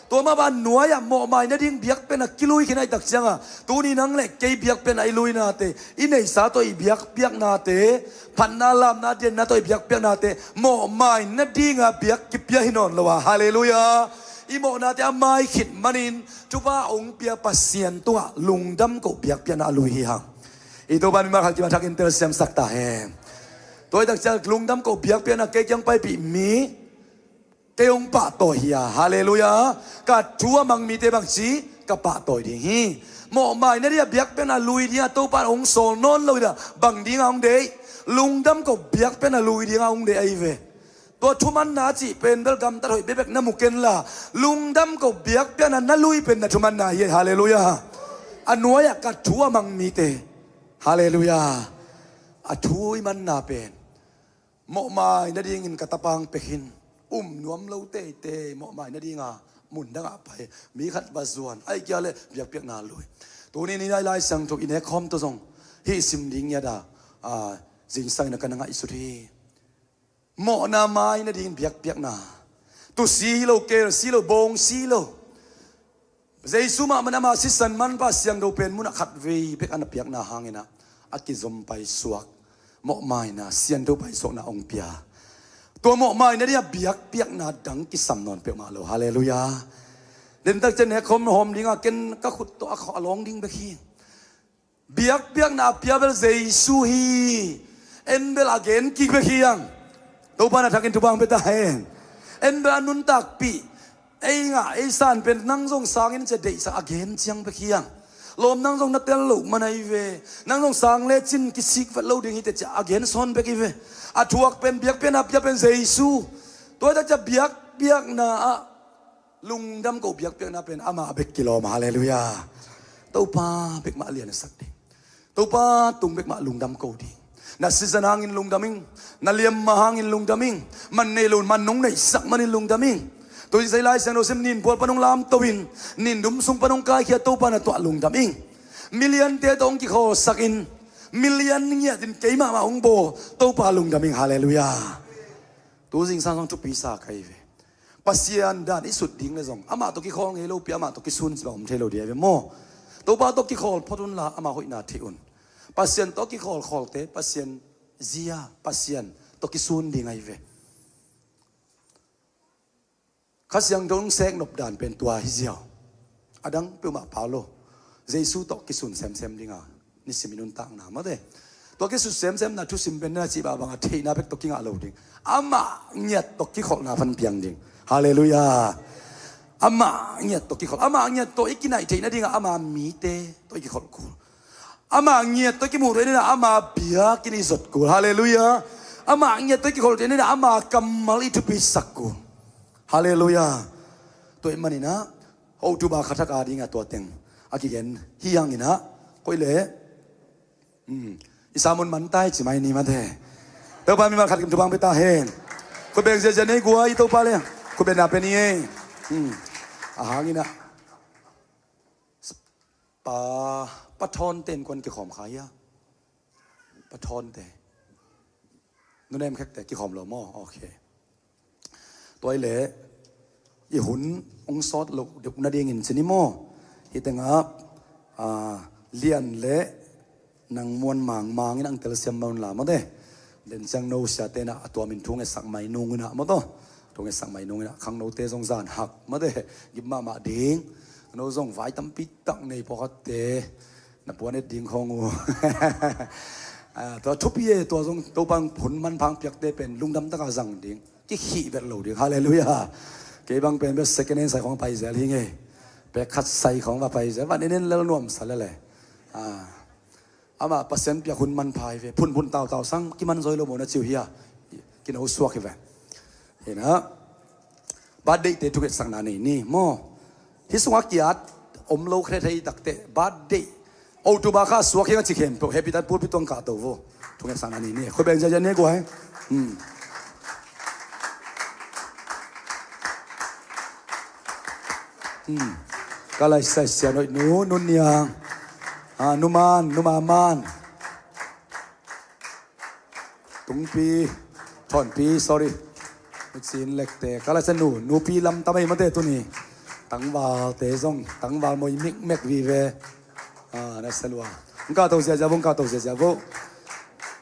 Tua mah bang nuai-ah mawhmai nading biakpiakna kilui khin ahih tak cianga tuni nang le kei biakpiakna i luinate, i neihsa tawh i biakpiaknate, phatna lamna dianna tawh i biakpiaknate mawhmai nadinga biak kipia hi nawn lo a, halleluiah. I mawhnate a mai khit manin thupha hong pia Pasian tungah lungdam koh biakpiakna a lui hi hang. I Topa mimal khat kim a thakin telsiamsak ta hen. Tua hi tak ciang lungdam koh biakpiakna kei kiang paipih mi, kei hong pahtawi hi a, halleluiah. Ka thu a mang mite bangci ka pahtawi ding hi. Mawhmai nadinga biakpiakna lui dinga Topa hong sawl nawn lo hi a, bang dinga hong deih? Lungdam koh biakpiakna lui dinga hong deih ahi ve. Tua thumanna cih pen bel gamtat hoih bekbek na mu kenla, lungdam koh biakpiakna na lui pen na thumanna hi. Halleluiah. A nuai-ah ka thu a mang mite, halleluiah, a thu i manna pen mawhmai nadingin ka tapang pekhin, um nuam lo teitei, mawhmai nadinga mundangah pai, mi khat va zuan, ahih kei leh biakpiakna lui. Tuni ni nai Lai Siangtho i nekkhawm tawh zong hih sim ding ngiat a, a, zingsang in a ka na ngaihsut hi. Mawhna mai nading biakpiakna. Tusi hi lo, kelsi lo, bawngsi lo. Jesu mahmah in ama sisan manpha siangtho pen munah khatvei bek a na piakna hangin ah a kizom paisuak, mawhmaina, siangtho paisuakna hong pia. Tua mawhmai nadinga biakpiakna dang kisam nawn peuhmah lo. Halleluiah. Dentak ciang nekkhawm hawm dinga ken ka khut tawh a khaw a lawng ding bek hi. Biakpiakna a pia bel Jesu hi. En bel a gen kik bek hi hang. Topa na thakin thupha hong pia ta hen. En bel a nuntakpih, ei ngah ei san pen nang zong sangin cia deihsak a gen ciang bek hi hang. Lawm, nang zong na tel loh man ahi ve. Nang zong sang le cin kisik vet lo ding hi teh cia a gen sawn bek hi ve. A thuak pen, biakpiakna a pia pen Jesu. Tua hi tak cia biakpiakna ah lungdam koh biakpiakna pen amah bek kilawm. Halleluiah. Topa bek mah liansak ding. Topa tung bek mah lungdam ko ding. Na season hangin lungdam ing. Na liamma hangin lungdam ing. Man nei lo, man nong neihsak manin lungdam ing. Tua zing sa i Lai Siangtho sim, nin pual pan hong lamto in, nin dum sung pan hong kaikhia Topa na tuah lungdam ing. Miliante tawh hong kikhawlsak in, milian ngiatin keimah mah hong bawl Topa lungdam ing. Halleluiah. Tu zingsang zong thupi sa ka hi ve. Pasian dan i sut ding le zong amah tawh kikhawl ngei lopi, amah tawh kisun cih bang om thei lo ding a hi ve maw. Topa tawh kikhawl phot unla ama hoihna theih un. Pasian tawh kikhawl khawlte Pasian zia, Pasian tawh kisun ding a hi ve. Kha Siangtho hong sek nop dan pen tua hi ziau. A dang peuhmah pau lo. Jesu tawh kisun semsem dinga nisim i nuntakna mate. Tua kisun semsemna thusim pen na cih bang banga theihna bek tawh kingah lo ding. Amah ngiat tawh kikholhna pan piang ding. Halleluiah. Amah ngiat tawh kikholh. Amah ngiat tawh i kinaih theih nadinga ama mite tawh i kikholh kul. Amah ngiat tawh i kimuh theih nadinga ama biakinn i zot kul. Halleluiah. Amah ngiat tawh i kikholh theih nadinga ama kammal i thupisak kul. Halleluiah. Tua ahih maninah October kha thak a dinga tua teng a kigen hi hanginah koi le, um, i samun man tai ci mai ni mate. Topa mimal khat kim thupha hong pia ta hen. Khut beng ziazia nei guai, Topa le khut beng na pia ni ei. Um, a hanginah Pa, Pa Thawnte in kuan kikhawm kha hia? Pa Thawnte. Nu Nem Khekte kikhawm lo maw? Ok. Tua hi leh i hun hong sawt loh deuh nadingin ci ni maw? Hih tengah, ah, Lian le nang Muan Mang Mang in ang telsiam mah unla mawte. Den ciang no siate na a tuamin thu ngetsak mai nung unah maw taw. Thu ngetsak mai nung unah khangnote zong zan hak mawte. Gim mahmah ding. No zong vai tampi tak nei pawlkhatte na puan et ding khawng uh. Ah, tua thupi e, tua zong Topa in hun manpha hong piakte pen lungdam taka zang ding. Kikhih vet lo ding. Halleluiah. Kei bang pen bia second hand sai khawng a pai zel hi ngei. Pek khat sai khawng va pai zel. Van en en lel nuamsa lel e. Ah. Amah Pasian piak hun manpha hi ve. Phunphun tautau sang kiman zawi lo maw na ci uh hia? Kino suak hi ve. Hi na. Birthday-te thungetsakna nei ni maw? Hih sungah kiat om lo kha thei takte birthday. October kha suak hi a ci khempeuh happy birthday pulpit tawh kah to vo. Thungetsakna nei ni. Khut beng ziazia ni guai. Hmm. Hmm. Ka lai sai sia noih nu, nu niang. Ah, nu man, nu ma man. Tungpi, Thawnpi, sorry. Mitsin Lekte, ka lai sai nu, nupi lam tam ei mawte tuni. Tangvalte zong, tangval mawi mikmek vive. Ah, na sa lua. Hong kah to ziazia vo, hong kah to ziazia vo.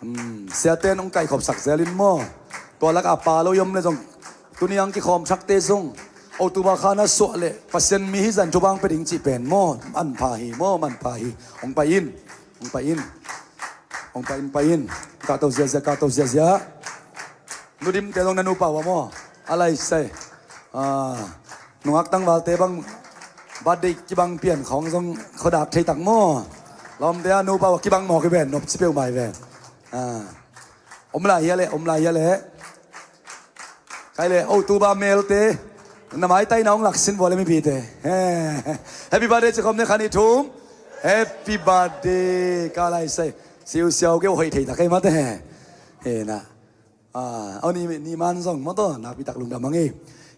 Hmm, siate in hong kaihkhopsak zel in maw. Tua lakah pa lo i om le zong. Tuni ang kikhawm thakte zong. October kha na suah leh Pasian mi hi zan thupha hong pia ding cih pen maw. Manpha hi maw, manpha hi. Hong pai in. Hong pai in. Hong pai in, pai in. Kah to ziazia, kah to ziazia. Nu Dimte zong na nupa uh a maw. A lai sai. Ah, nungak tangvalte bang birthday kibang pian khawng zong khuadak thei tak maw. Lawmte a nupa uh a kibang mawk hi ven, nopci peuhmah hi ven. Ah. Om lai hia leh, om lai hia leh. Kai leh, October melte. Na maitai na hong laksin vua leh mipite. Happy birthday ci khawm ne khan i thum. Happy birthday. Ka lai sai. Siusiau keu hoih thei tak ei mate. He na. Ah, au ni, ni man zong maw taw, nakpi tak lungdam hang ei.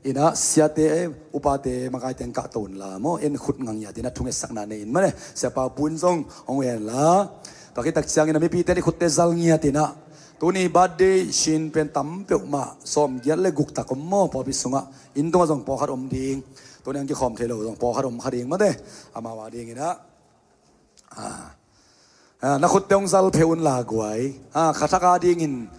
Inah siate, upate, makaite hong kah to unla maw, en khut ngang ngiat inah thungetsakna nei in mane. Siapa pu in zong hong en la. Tua khit tak ciangin a mipite ni khutte zal ngiat inah. Tuni birthday sin pen tam peuhmah, sawm giat le guk tak om maw, pawlpi sungah. Inn tungah zong pawlkhat om ding. Tuni ang kikhawm thei lo zong pawlkhat om kha ding mate. Amau a ding inah. Ah. Ah, na khutte hong zal pheuh unla guai. Ah, kha thak a dingin.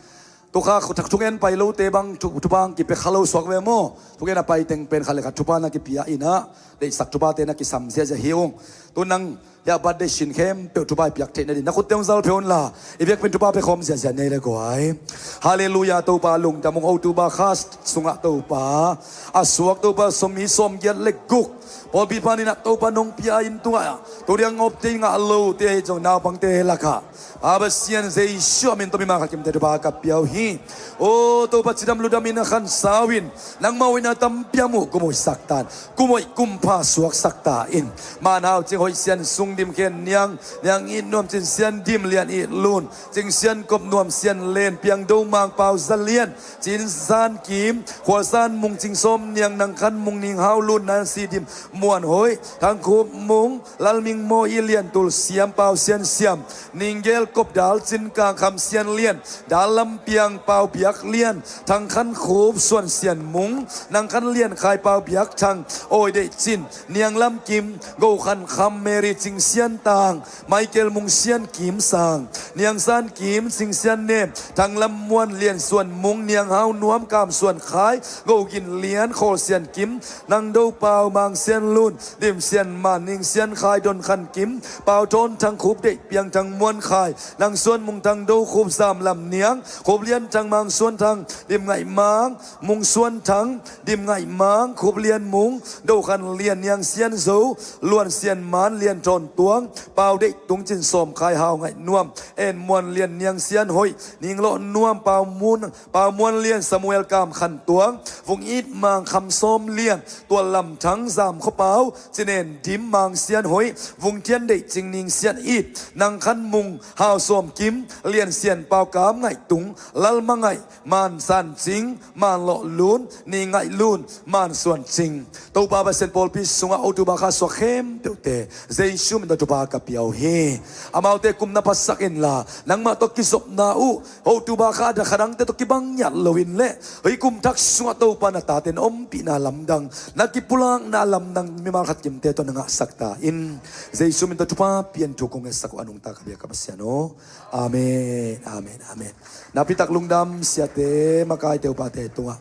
Tukha khuthak thungen pai lote bang thu, thupha ang kipia kha lo suak ve maw. Thungen a pai teng pen khat le khat thupha na kipia inah. Deihsak thuphate na kisam ziahziah hi ung. Tu nang hia birthday sin khempeuh thupha i piak theih nading. Na khutte hong zal pheuh unla. I biakpiin thupha pia khawm ziahziah nei le guai. Halleluiah, Topa lungdam ung, October kha sungah Topa. A suak Topa sawm mi sawm giat le guk. Pawlpi panin ah Topa nong pia inn tungah tu diang ngawpte ngah lote zong naupangte lakah Pa Pasian Jesu a min tawh mimal khat kimte thupha ka pia uh hi. O Topa, cidam ludam in a khansau in nangmah hoihna tampi a muh kum hoihsak ta in, kum hoih kum pha suaksak ta in. Manhau Cing Hoih Sian Sung Dim Khen Niang, Niang It Nuam, Cin Sian Dim, Lian It Lun, Cing Sian Kop Nuam, Sian Len Piang Do Mang, Pau Za Lian, Cin San Kim, Khua San Mung, Cing Sawm Niang, Nang Khan Mung, Ning Hau Lun, Nan Si Dim, Muan Hoih, Thang Khup Mung, Lal Ming Maw, I Lian Tul Siam, Pau Sian Siam, Ning Gel Kop Dal, Cin Kang Kham, Sian Lian Dal, Lam Piang, Pau Biak Lian, Thang Khan Khup, Suan Sian Mung, Nang Khan Lian Khai, Pau Biak Thang, Awi Deih Cin, Niang Lam Kim, Go Khan Kham, Mary Cing Sian Tang, Michael Mung, Sian Kim Sang, Niang San Kim, Cing Sian Nem, Thang Lam Muan, Lian Suan Mung, Niang Hau Nuam, Kam Suan Khai, Go Gin Lian, Khawl Sian Kim, Nang Do Pau, Mang Sian Lun, Dim Sian Man, Ning Sian Khai, Don Khan Kim, Pau Thawn Thang, Khup Deih Piang Thang, Muan Khai, Nang Suan Mung, Thang Do Khup, Sam Lam Niang, Khup Lian Thang, Mang Suan Thang, Dim Ngaih Mang, Mung Suan Thang, Dim Ngaih Mang, Khup Lian Mung, Do Khan Lian, Niang Sian Zo, Luan Sian Man, Lian Thawn Tuang, Pau Deih Tung, Cin Sawm Khai, Hau Ngaih Nuam, En Muan Lian, Niang Sian Hoih, Ning Lawh Nuam, Pau Mun, Pau Muan Lian, Samuel Kam Khan Tuang, Vung It Mang, Kham Sawm Lian, Tual Lam Thang, Zam Khaw Pau, Cin En Dim, Mang Sian Hoih, Vung Thian Deih Cing, Ning Sian It, Nang Khan Mung, Hau Sawm Kim, Lian Sian Pau, Kam Ngaih Tung, Lal Ma Ngaih, Man San Cing, Man Lawh Lun, Ni Ngaih Lun, Man Suan Cing. Topa Pasian, pawlpi sungah October kha suak khempeuhte Jesu min tawh thupha ka pia uh hi. Amaute kum na phasak inla, nangmah tawh kizopna uh October kha a dang kha dangte tawh kibang ngiat loin leh, hih kum thak sungah Topa na tate na ompihna lamdang, na kipulakna lamdang mimal khat kimte tawh na ngahsak ta in. Jesu min tawh thupha pian thu kong ngetsak uh a nungta ka biak ka Pasian aw. Amen, amen, amen. Nakpitak lungdam siate, makaite, upate tungah.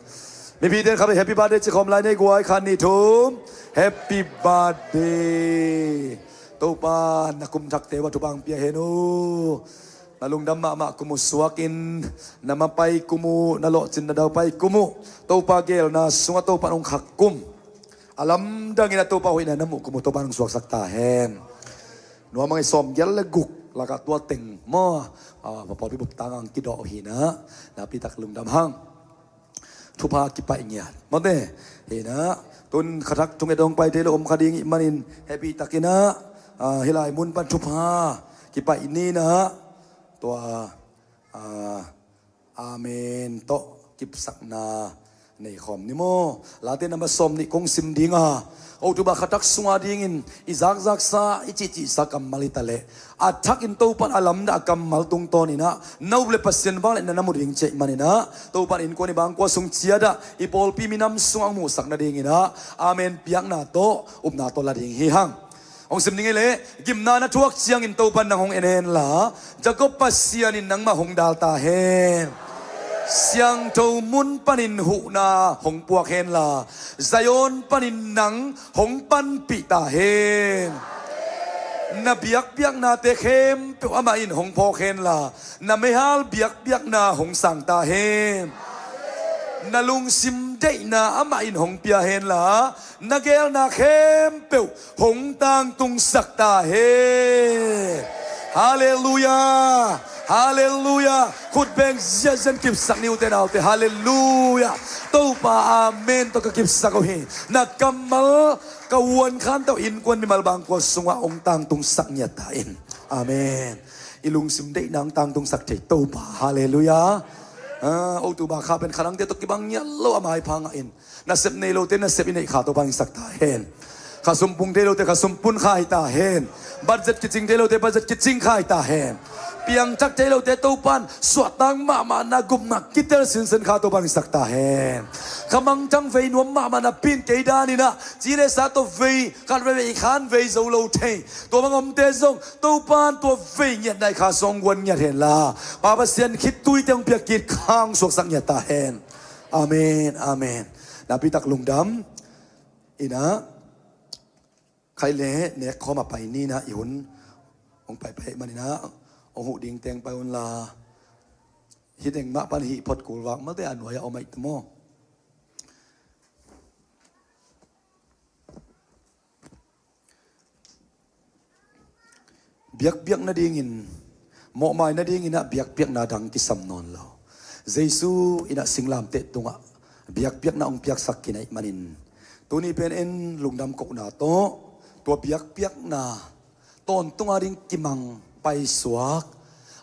Mipite in khat vei happy birthday ci khawm lai ni ei guai, khat, nih, thum. Happy birthday. Topa na kum thakte uh a thupha hong pia hen uh. Na lungdam mahmah kum uh suakin, na mapai kum uh, na lawhcin na daupai kum uh, Topa geelna sungah Topa in hong khak kum, a lamdangin a Topa hoihna na muh kum uh Topa in hong suaksak ta hen. Nuam a ngai, sawmgiat le guk lakah tua teng maw, a, pawlpi bup tang ang kidawh uh hi na. Nakpitak lungdam hang. Thupha kipaih ngiat mawte. Hi na, tun khathak thunget hong paite lo om kha ding ih manin, happy takin ah, a, hih lai mun pan thupha kipaih ni na. Tua, a, amen tawh kipsakna nei khawm ni maw. Late nambat sawm nih kong sim ding a, October khathak sunga dingin i zakzaksa, i cihcihsa kammal hi ta leh, a thakin Topa in a lamdang a kammal tungtawnin ah na up le Pasian vangliatna na mu ding ci ahih manin ah, Topa in innkuan i bangkua sung ciat ah, i pawlpi minam sungah hong muhsak nadingin ah, amen piakna tawh, upna tawh la ding hi hang. Hong sim ding hi leh, gimna na thuak ciangin Topa in nang hong en hen la, Jakob Pasian in nangmah hong dal ta hen. Siangtho mun panin huhna hong puak hen la, Zion panin nang hong panpih ta hen. Na biakpiaknate khempeuh amah in hong phawk hen la, na meihal biakpiakna hong sang ta hen. Na lungsim deihna amah in hong pia hen la, na geelna khempeuh hong tangtungsak ta hen. Halleluiah. Halleluiah. Khut beng ziahziah in kipsak ni ute naute. Halleluiah. Topa amen tawh ka kipsak uh hi. Na kammal ka uan khan tawh innkuan mimal bangkua sungah hong tangtungsak ngiat ta in. Amen. I lungsim deihna hong tangtungsak thei Topa. Halleluiah. Ah, October kha pen kha dangte tawh kibang ngiat lo a maipha ngah in. Nasep nei lote nasep i neih kha Topa in hong sak ta hen. Khasum pun thei lote khasum pun kha hi ta hen. Budget kicing thei lote budget kicing kha hi ta hen. Piangthak thei lote Topa in suahtak mahmahna gupna kitel sinsen kha Topa in hong sak ta hen. Kha mangthang vei nuam mahmahna pin kei danin ah, ci le sa tawh vei khat vei vei khan vei zo lo thei, tua bang omte zong Topa in tua vei ngiatna i kha sung guan ngiat hen la, Pa Pasian khitui teng pia kik khang suaksak ngiat ta hen. Amen, amen. Nakpitak lungdam. Ina, khai le nek khawm a pai ni na, i hun hong paipai manin ah, hong huh ding teng pai un la. Hi teng mah pan hih phot kul vak malte a nuai a om aih ta maw. Biakpiak nadingin, mawhmai nadingin ah biakpiakna dang kisam nawn lo. Jesu in ah singlamteh tungah biakpiakna hong piaksak khin ahih manin, tuni pen en lungdam kohna tawh tua biakpiakna tawntung a ding kimang paisuak,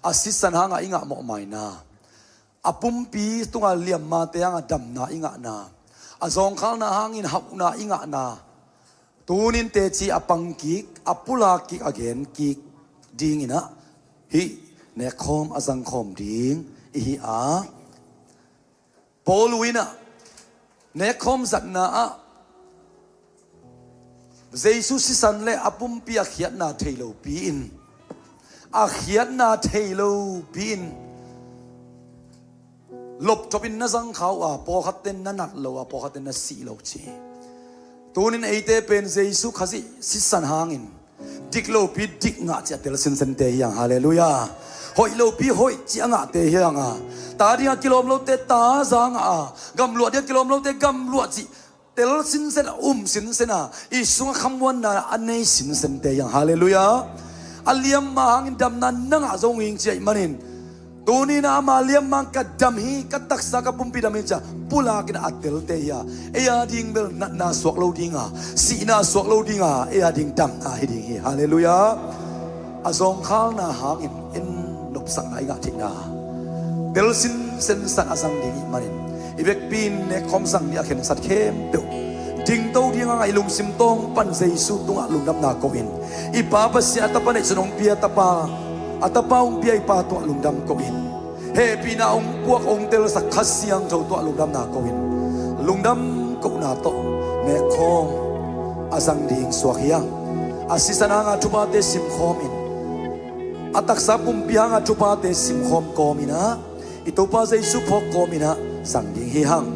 a sisan hangah i ngah mawhmaina, a pumpi tunga liammate hangah damna i ngahna, a zawngkhalna hangin hauhna i ngahna, tunin teci a pang kik, a pulak kik, a gen kik dingin ah hih nekkhawm a zangkhawm ding i hi a, Paul in ah nekkhawm zatna ah Jesu sisan le a pumpi a khiatna thei lopi in, a khiatna thei lopi in loptop in na zangkhau a, pawlkhatte na nat lo a, pawlkhatte na sih lo ci. Tunin eite pen Jesu Khazih sisan hangin dik lopi dik ngah ci a tel sinsente hi hang. Halleluiah. Hoih lopi hoih ci a ngahte hi hang a, ta ding a kilawm lote ta za ngah a, gamluah ding a kilawm lote gamluah ci tel sinsen, a um sinsen a, i sungah khamuanna a nei sinsente hi hang. Halleluiah. A liamma hangin damna na ngah zo nging ci ahih manin, tunin ah ama liamma ka dam hi, ka taksa ka pumpi dam hi ci a pulakin a telte hi a, ei a ding bel natna suak lo ding a, sihna suak lo ding a, ei a ding damna hi ding hi. Halleluiah. A zawngkhalna hangin en nopsakna i ngah theihna tel sinsen san a zang ding i hih manin, i vekpi in nekkhawm zang ni a khensat khempeuh dingto ding hangah i lungsim tawng pan Jesu tungah lungdamna ko in, i Pa Pasian a Tapa neihsun hong pia Tapa, a Tapa hong pia i Pa tungah lungdam ko in, hehpihna hong puak hong telsak Kha Siangtho tungah lungdamna ko in, lungdam kohna tawh nekkhawm a zang ding suak hi hang. A sisan hanga thuphate simkhawm in, a taksa pumpi hanga thuphate simkhawm kawm in ah, i Topa Jesu phawk kawm in ah zang ding hi hang.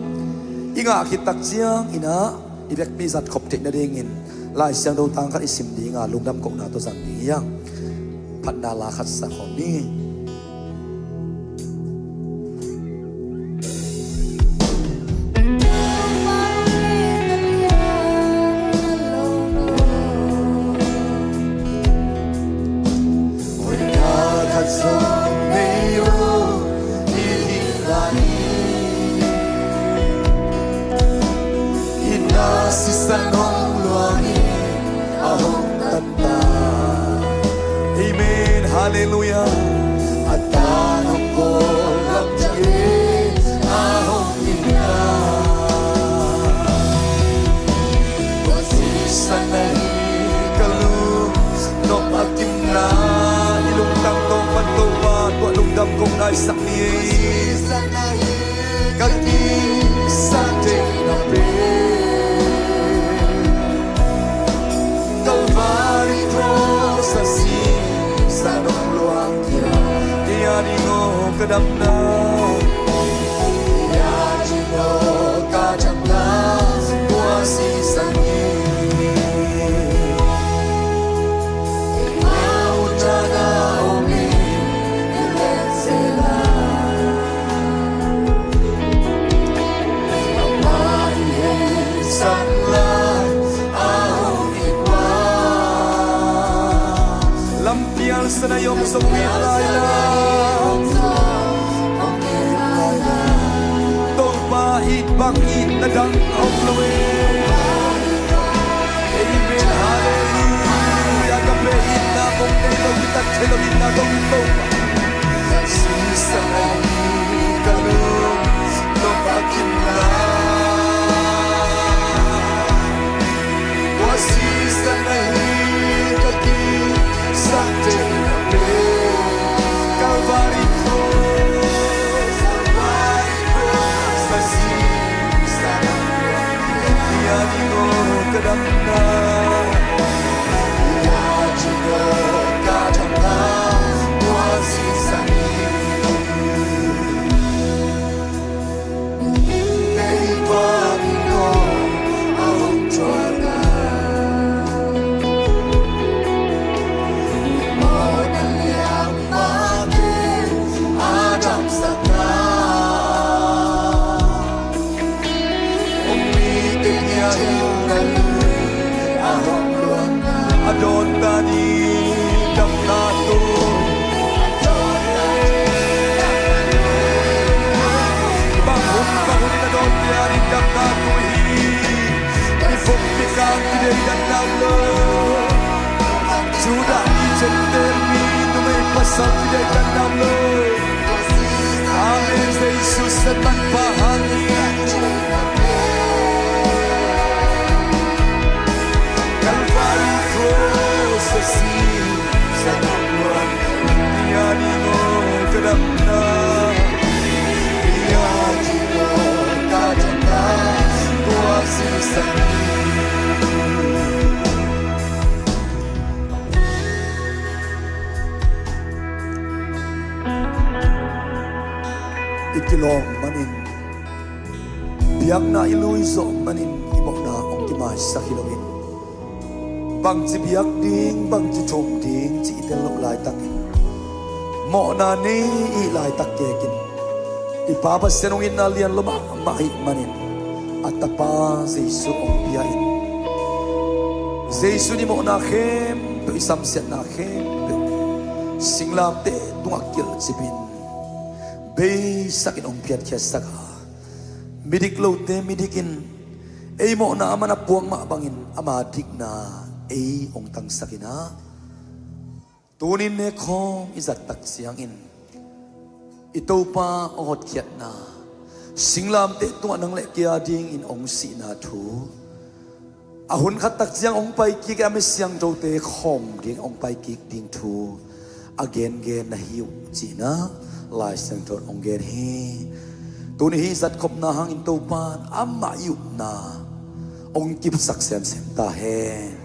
I ngah khit tak ciangin ah i vekpi zat khop theih nadingin Lai Siangtho tang khat i sim ding a, lungdam kohna tawh zang ding hi hang. Phatna la khat sa khawm ni. Amen. Halleluiah. A tan hong kawl lam ciangin a hong itna. Tua sisan ahi ka lung nop a kimna, i lungtang tawh pan Topa tua lungdam kong naisak ni ei. Ka kisate na pen Kalvari cross a sisan hong luang kia. Ei a ding aw ka damna. Ei a ding aw ka damna. Tua sisan hi. Lampial sana i om song win lai la. Topa it bang itna dang om lo e. Amen. Halleluiah. Ka pe itna kong nei lo, ka tat thei lo itna kong to. Ka sisan ahi ka lung nop a kimna. Tua sisan ahi ka kisate na pen Kalvari cross. A dawnta ding damna Kideidan nam lo. Judah mi center mi numei pasal kideidan nam lo. Amen. Jesus Satan pahan. Calvary cross a sin. Satan pahan. Piani mo kadamna. Piani mo kadamna. Tua sisan. I kilawm manin, biakna i lui zawh manin i mawhna hong kimaisak hi loin, bangci biak ding, bangci thum ding ci i tel loh laitakin, mawhna nei i hih laitak kekin, i Pa Pasian hong itna lian lo mahmah ahih manin, a Tapa Jesu hong pia in, Jesu in i mawhna khempeuh, i samsiatna khempeuh singlamteh tungah kilhcipin, beisakin hong phiatkhiatsak a, midik lote midikin, ei mawhna aman a puak mah bangin ama dikna ei hong tangsakin ah, tunin nekkhawm i zat tak ciangin, i Topa hong hotkhiatna, singlamteh tungah nang le kei a dingin hong sihna thu, a hun khat tak ciang hong paikik a, mi siangthote khawm ding hong paikik ding thu a gengen na hi uh, ci-in ah Lai Siangtho in hong gen hi. Tuni hih i zatkhopna hangin Topa in amah i upna hong kipsak semsem ta hen.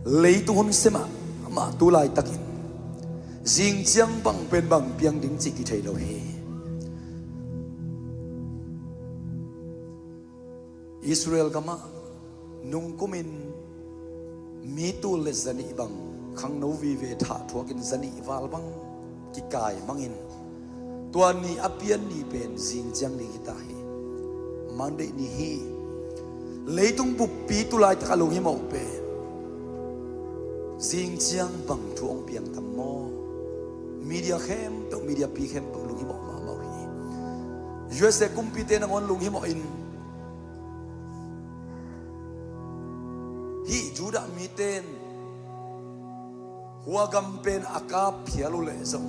Leitung hun sia mahmah tu laitakin, zing ciang bang pen bang piang ding cih kithei lo hi. Israel gamah nungkumin mi tul le zanih bang khangno vive thah thuakin, zanih val bang kikai mangin, tua ni a pian ni pen zing ciang ding hi ta hi. Monday ni hi. Leitung buppi tu laitak a lunghimawh pen zing ciang bang thu hong piang tam maw? Media khempeuh, mediapi khempeuh lunghimawh mahmah uh hi. U S A kumpite nangawn lunghimawh in, hih Judah mite in hua gam pen a kap phial uh leh zong,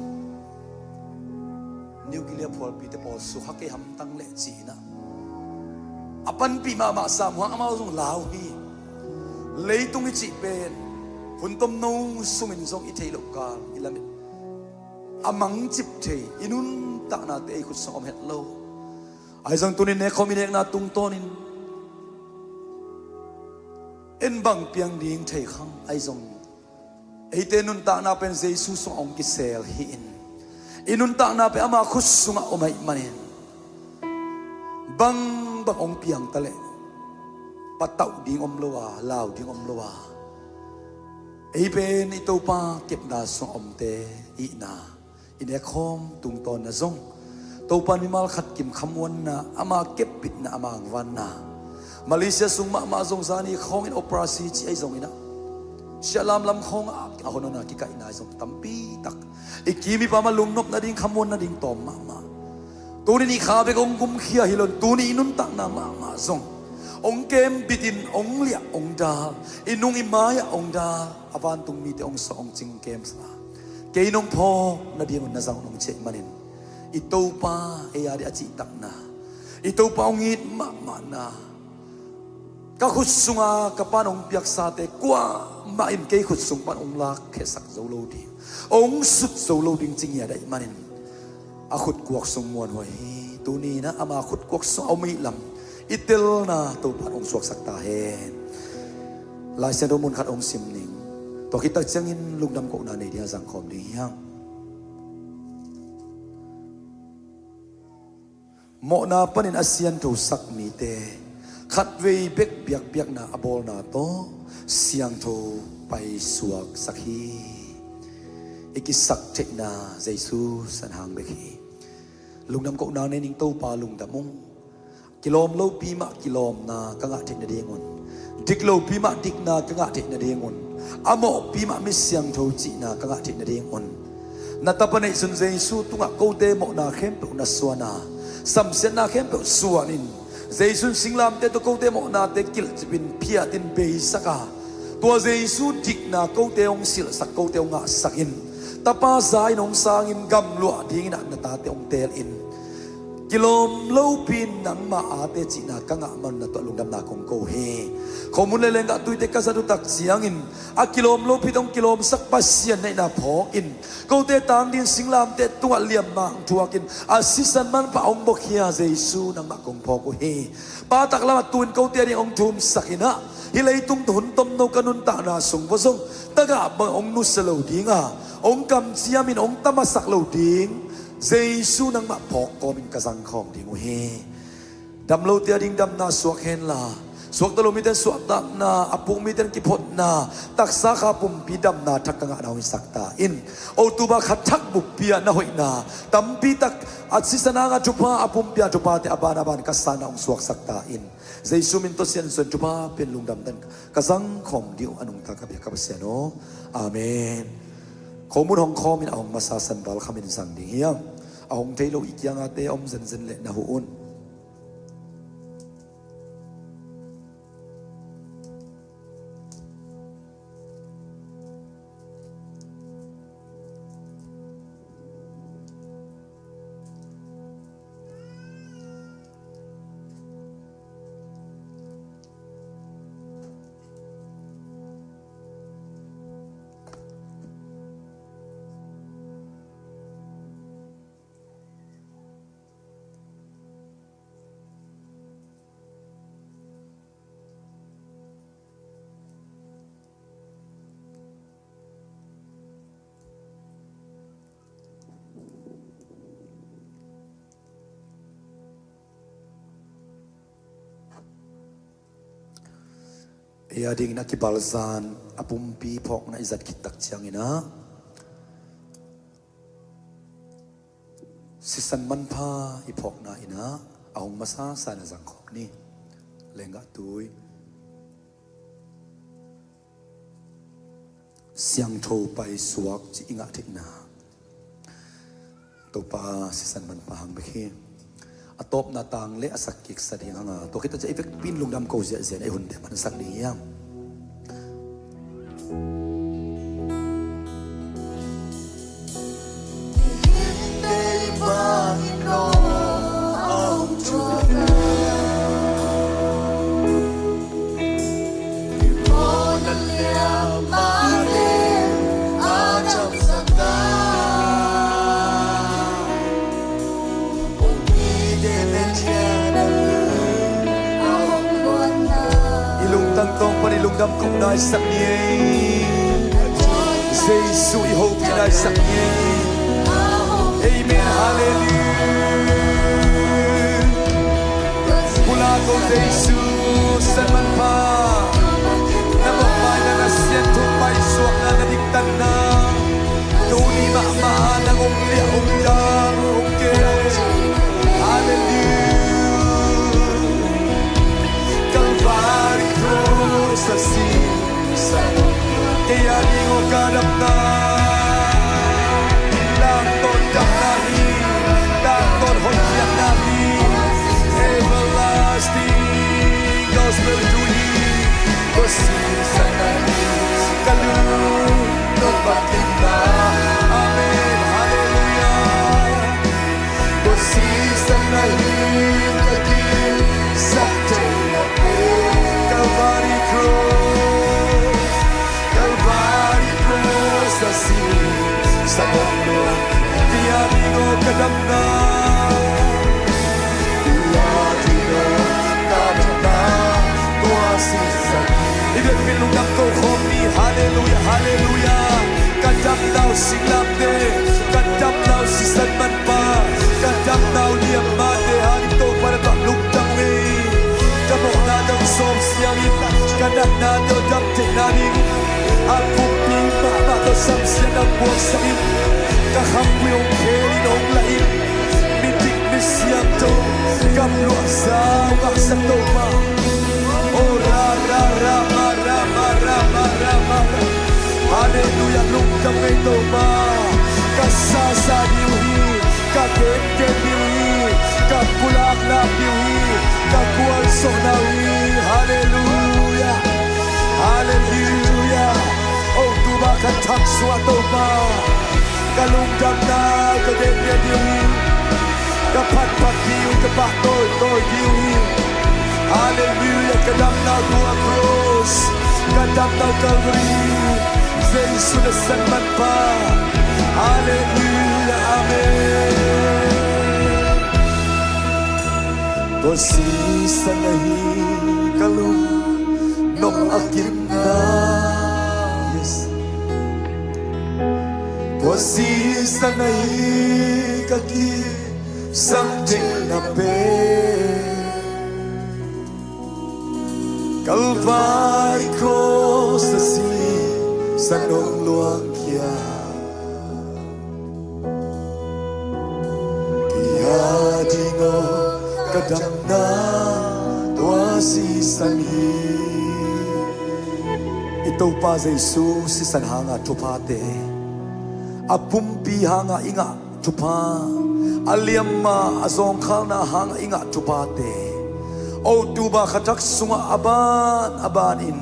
nuclear phualpite pawl sukha kei hamtang leh ci-in ah, a panpih mahmah sam uh hang amau zong lau hi. Leitung i cih pen hun tomno sungin zong i theih loh kal i lamet, a mangcip thei, i nuntaknate ei khut sung om het lo. Ahi zong tunin nekkhawm i nekna tungtawnin en bang piang ding thei khang, ahi zong eite nuntakna pen Jesu sungah hong kisel hi-in, i nuntakna pen ama khut sungah om ahih manin, bangbang hong piang ta leh patauh ding om lo a, lau ding om lo a, ei pen i Topa kepna sungah omte ihna, i nekkhawm tungtawnna zong, Topa in mimal khat kim khamuanna, ama keppitna, ama hangvanna. Malaysia sung mahmah zong zani khawngin operasi ci ahi zongin ah, siahlam lam khawngah a honona kikaihna ahi zong tampitak, i kim i pam a lungnop nading, khamuan nading tawm mahmah. Tunin i kha bek hong gumkhia hi lo-in, tuni i nuntakna mahmah zong hong kembitin, hong liah hong dal, i nung i mai-ah hong dal, a vantung mite hong sawh hong cing kemsa, kei nong phawk nadingun na zang nong ciah manin, i Topa ei a ding a cihtakna, i Topa hong it mahmahna, ka khut sunga ka pan hong piaksate kuamah in kei khut sung pan hong lakkhiasak zo lo ding, hong sut zo lo ding ci ngiat ahih manin, a khutkuak sung muanhuai hi. Tuni-in ah ama khutkuak sung a om ahih lam i telna Topa in hong suaksak ta hen. Lai Siangtho mun khat hong sim ning. Tua khit tak ciangin lungdam kohna nei ding a zangkhawm ding hi hang. Mawhna panin a sianthosak mite, khatvei bek biakbiakna a bawlna tawh siangtho paisuaksak hi. I kisak theihna Jesu sanhang bek hi. Lungdam kohna nei ning. Topa, lungdam ung. Kilawm lopi mah kilawmna ka ngah theih nadingun, dik lopi mah dikna ka ngah theih nadingun, a mawhpi mah mi siangtho cihna ka ngah theih nadingun, na Tapa neihsun Jesu tungah kote mawhna khempeuh na suan a, samsiatna khempeuh suanin, Jesu in singlamteh tawh kote mawhnate kilhcipin phiatin beisak a, tua Jesu dikna kote hong silhsak, kote hong ngahsakin, Tapa za in hong sangin gamluah dingin ah na tate hong teelin, kilawm lopi-in nangmah a teci-in ah ka ngah man na tuah lungdamna kong ko hi. Khomun le lenggah tuite ka zat uh tak ciangin a kilawm lopite hong kilawmsak Pasian na hihna phawkin, kote tang dingin singlamteh tungah liamma hong thuakin a sisan manpha hong buakhia Jesu nangmah kong phawk uh hi. Pa taklamah tu-in kote ading hong thumsakin ah, hih leitung hun tomno ka nuntakna sung vua zong tagah bang hong nusia lo ding a, hong kamciamin hong tamasak lo ding Jesu nangmah phawk kawmin ka zangkhawm ding uh hi. Dam lote ading damna suak henla, suakta lo mite in suahtakna, a puk mite in kiphotna, taksa kha pumpi damna thak ka ngahna hong hisak ta in. October kha thak buppi-a na hoihna tampi tak, a sisan hanga thupha, a pumpi-a thuphate a ban a ban ka sanna hong suaksak ta in. Jesu min tawh siansuan thupha pen lungdamna in ka zangkhawm ding uh a nungta ka biak ka Pasian aw. Amen. Khomun hong khawmin a hong masa Sanval Kham in zang ding hiam? A hong thei lo i kiangate a om zenzen leh na huh un. Ei a dingin a kibalzan a pumpi phawkna i zat khit tak ciangin ah, sisan manpha i phawkna in ah a hong masa sa na zangkhawm ni. Lenggah tui, siangtho paisuak cih i ngah theihna Topa sisan manpha hang bek hi. A tawpna tang le a sak kiksa ding hanga, tua khit ciang i vekpi in lungdam ko ziahziah in ei hunte mansak ding hiam? I lungtang tawng pan i lungdam kong naisak ni ei. Jesu i hopih naisak ni ei. Amen. Halleluiah. Pulak o Jesu, sisan manpha. Na mawhmaina, na siangtho paisuakna, na diktanna. Tuni mahmah nang hong liah, hong dang, hong ke. Halleluiah. Calvary cross a si. Kei a ding aw ka damna, nang tawh damna hi, nang tawh hotkhiatna hi. Everlasting gospel to him. Ko sisan na hi, ka lung tawh patkikna. Amen. Halleluiah. Ko sisan na hi, ka kilsak thei na pe. Calvary cross, Calvary cross a si. Sa bawng lo, tia ding aw ka damna. Tia ding aw ka damna. Tua sisan. I biakinn lungdam ko khawm ni. Halleluiah, halleluiah. Ka damna uh singlamteh, ka damna uh sisan manpha, ka damna uh liammate hangin Topa na tuah lungdam ngei. Ka mawhna tawh sawm siangin, ka natnate uh dam theihna ding a pumpi mahmah tawh samsiatna puaksakin, ka khampui hong khelin hong lahin, midik misiangtho, gamluahza hong ngahsak Topa. Oh, ra, ra, ra, ma, ra, ma, ra, ma, ra, ma, ra. Halleluiah, lungdam ngei Topa. Ka sasa ding uh hi, ka gengen ding uh hi, ka pulakna ding uh hi, ka kua Topa, ka lungdamna ka gen ding uh hi. Ka phatphat ding uh hi, ka pahtawi tawi ding uh hi. Halleluiah, ka damna uh tua cross, ka damna uh Calvary, Jesu na san manpa. Halleluiah, amen. Tua sisan ahi ka lung nong a kimna. Yes. Tua sisan ahi ka kisam theihna pen, Kalvari cross a sisan hong luangkhia. Kei a ding aw ka damna tua sisan hi. I Topa Jesu sisan hanga thuphate, a pumpi hanga i ngah thupha, a liamma a zawngkhalna hanga i ngah thuphate, October kha thak sungah a ban a banin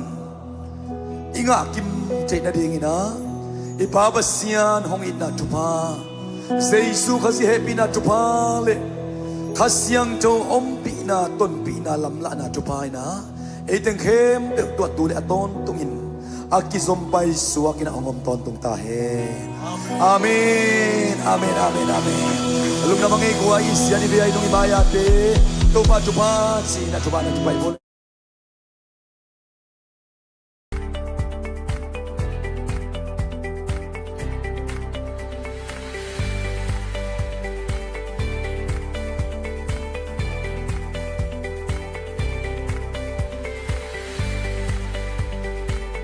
i ngah kim theih nadingin ah, i Pa Pasian hong itna thupha, Jesu Khazih hehpihna thupha le Kha Siangtho ompihna, tonpihna, lamlahna thupha in ah, ei teng khempeuh tuah tu le a tawntungin a kizom paisuak in ah hong om tawntung ta hen. Amen, amen, amen, amen. Lungdam a ngei kua i sian i vei a i nung i mai-ate, Topa thupha ci-in ah thupha na thupha i bawl.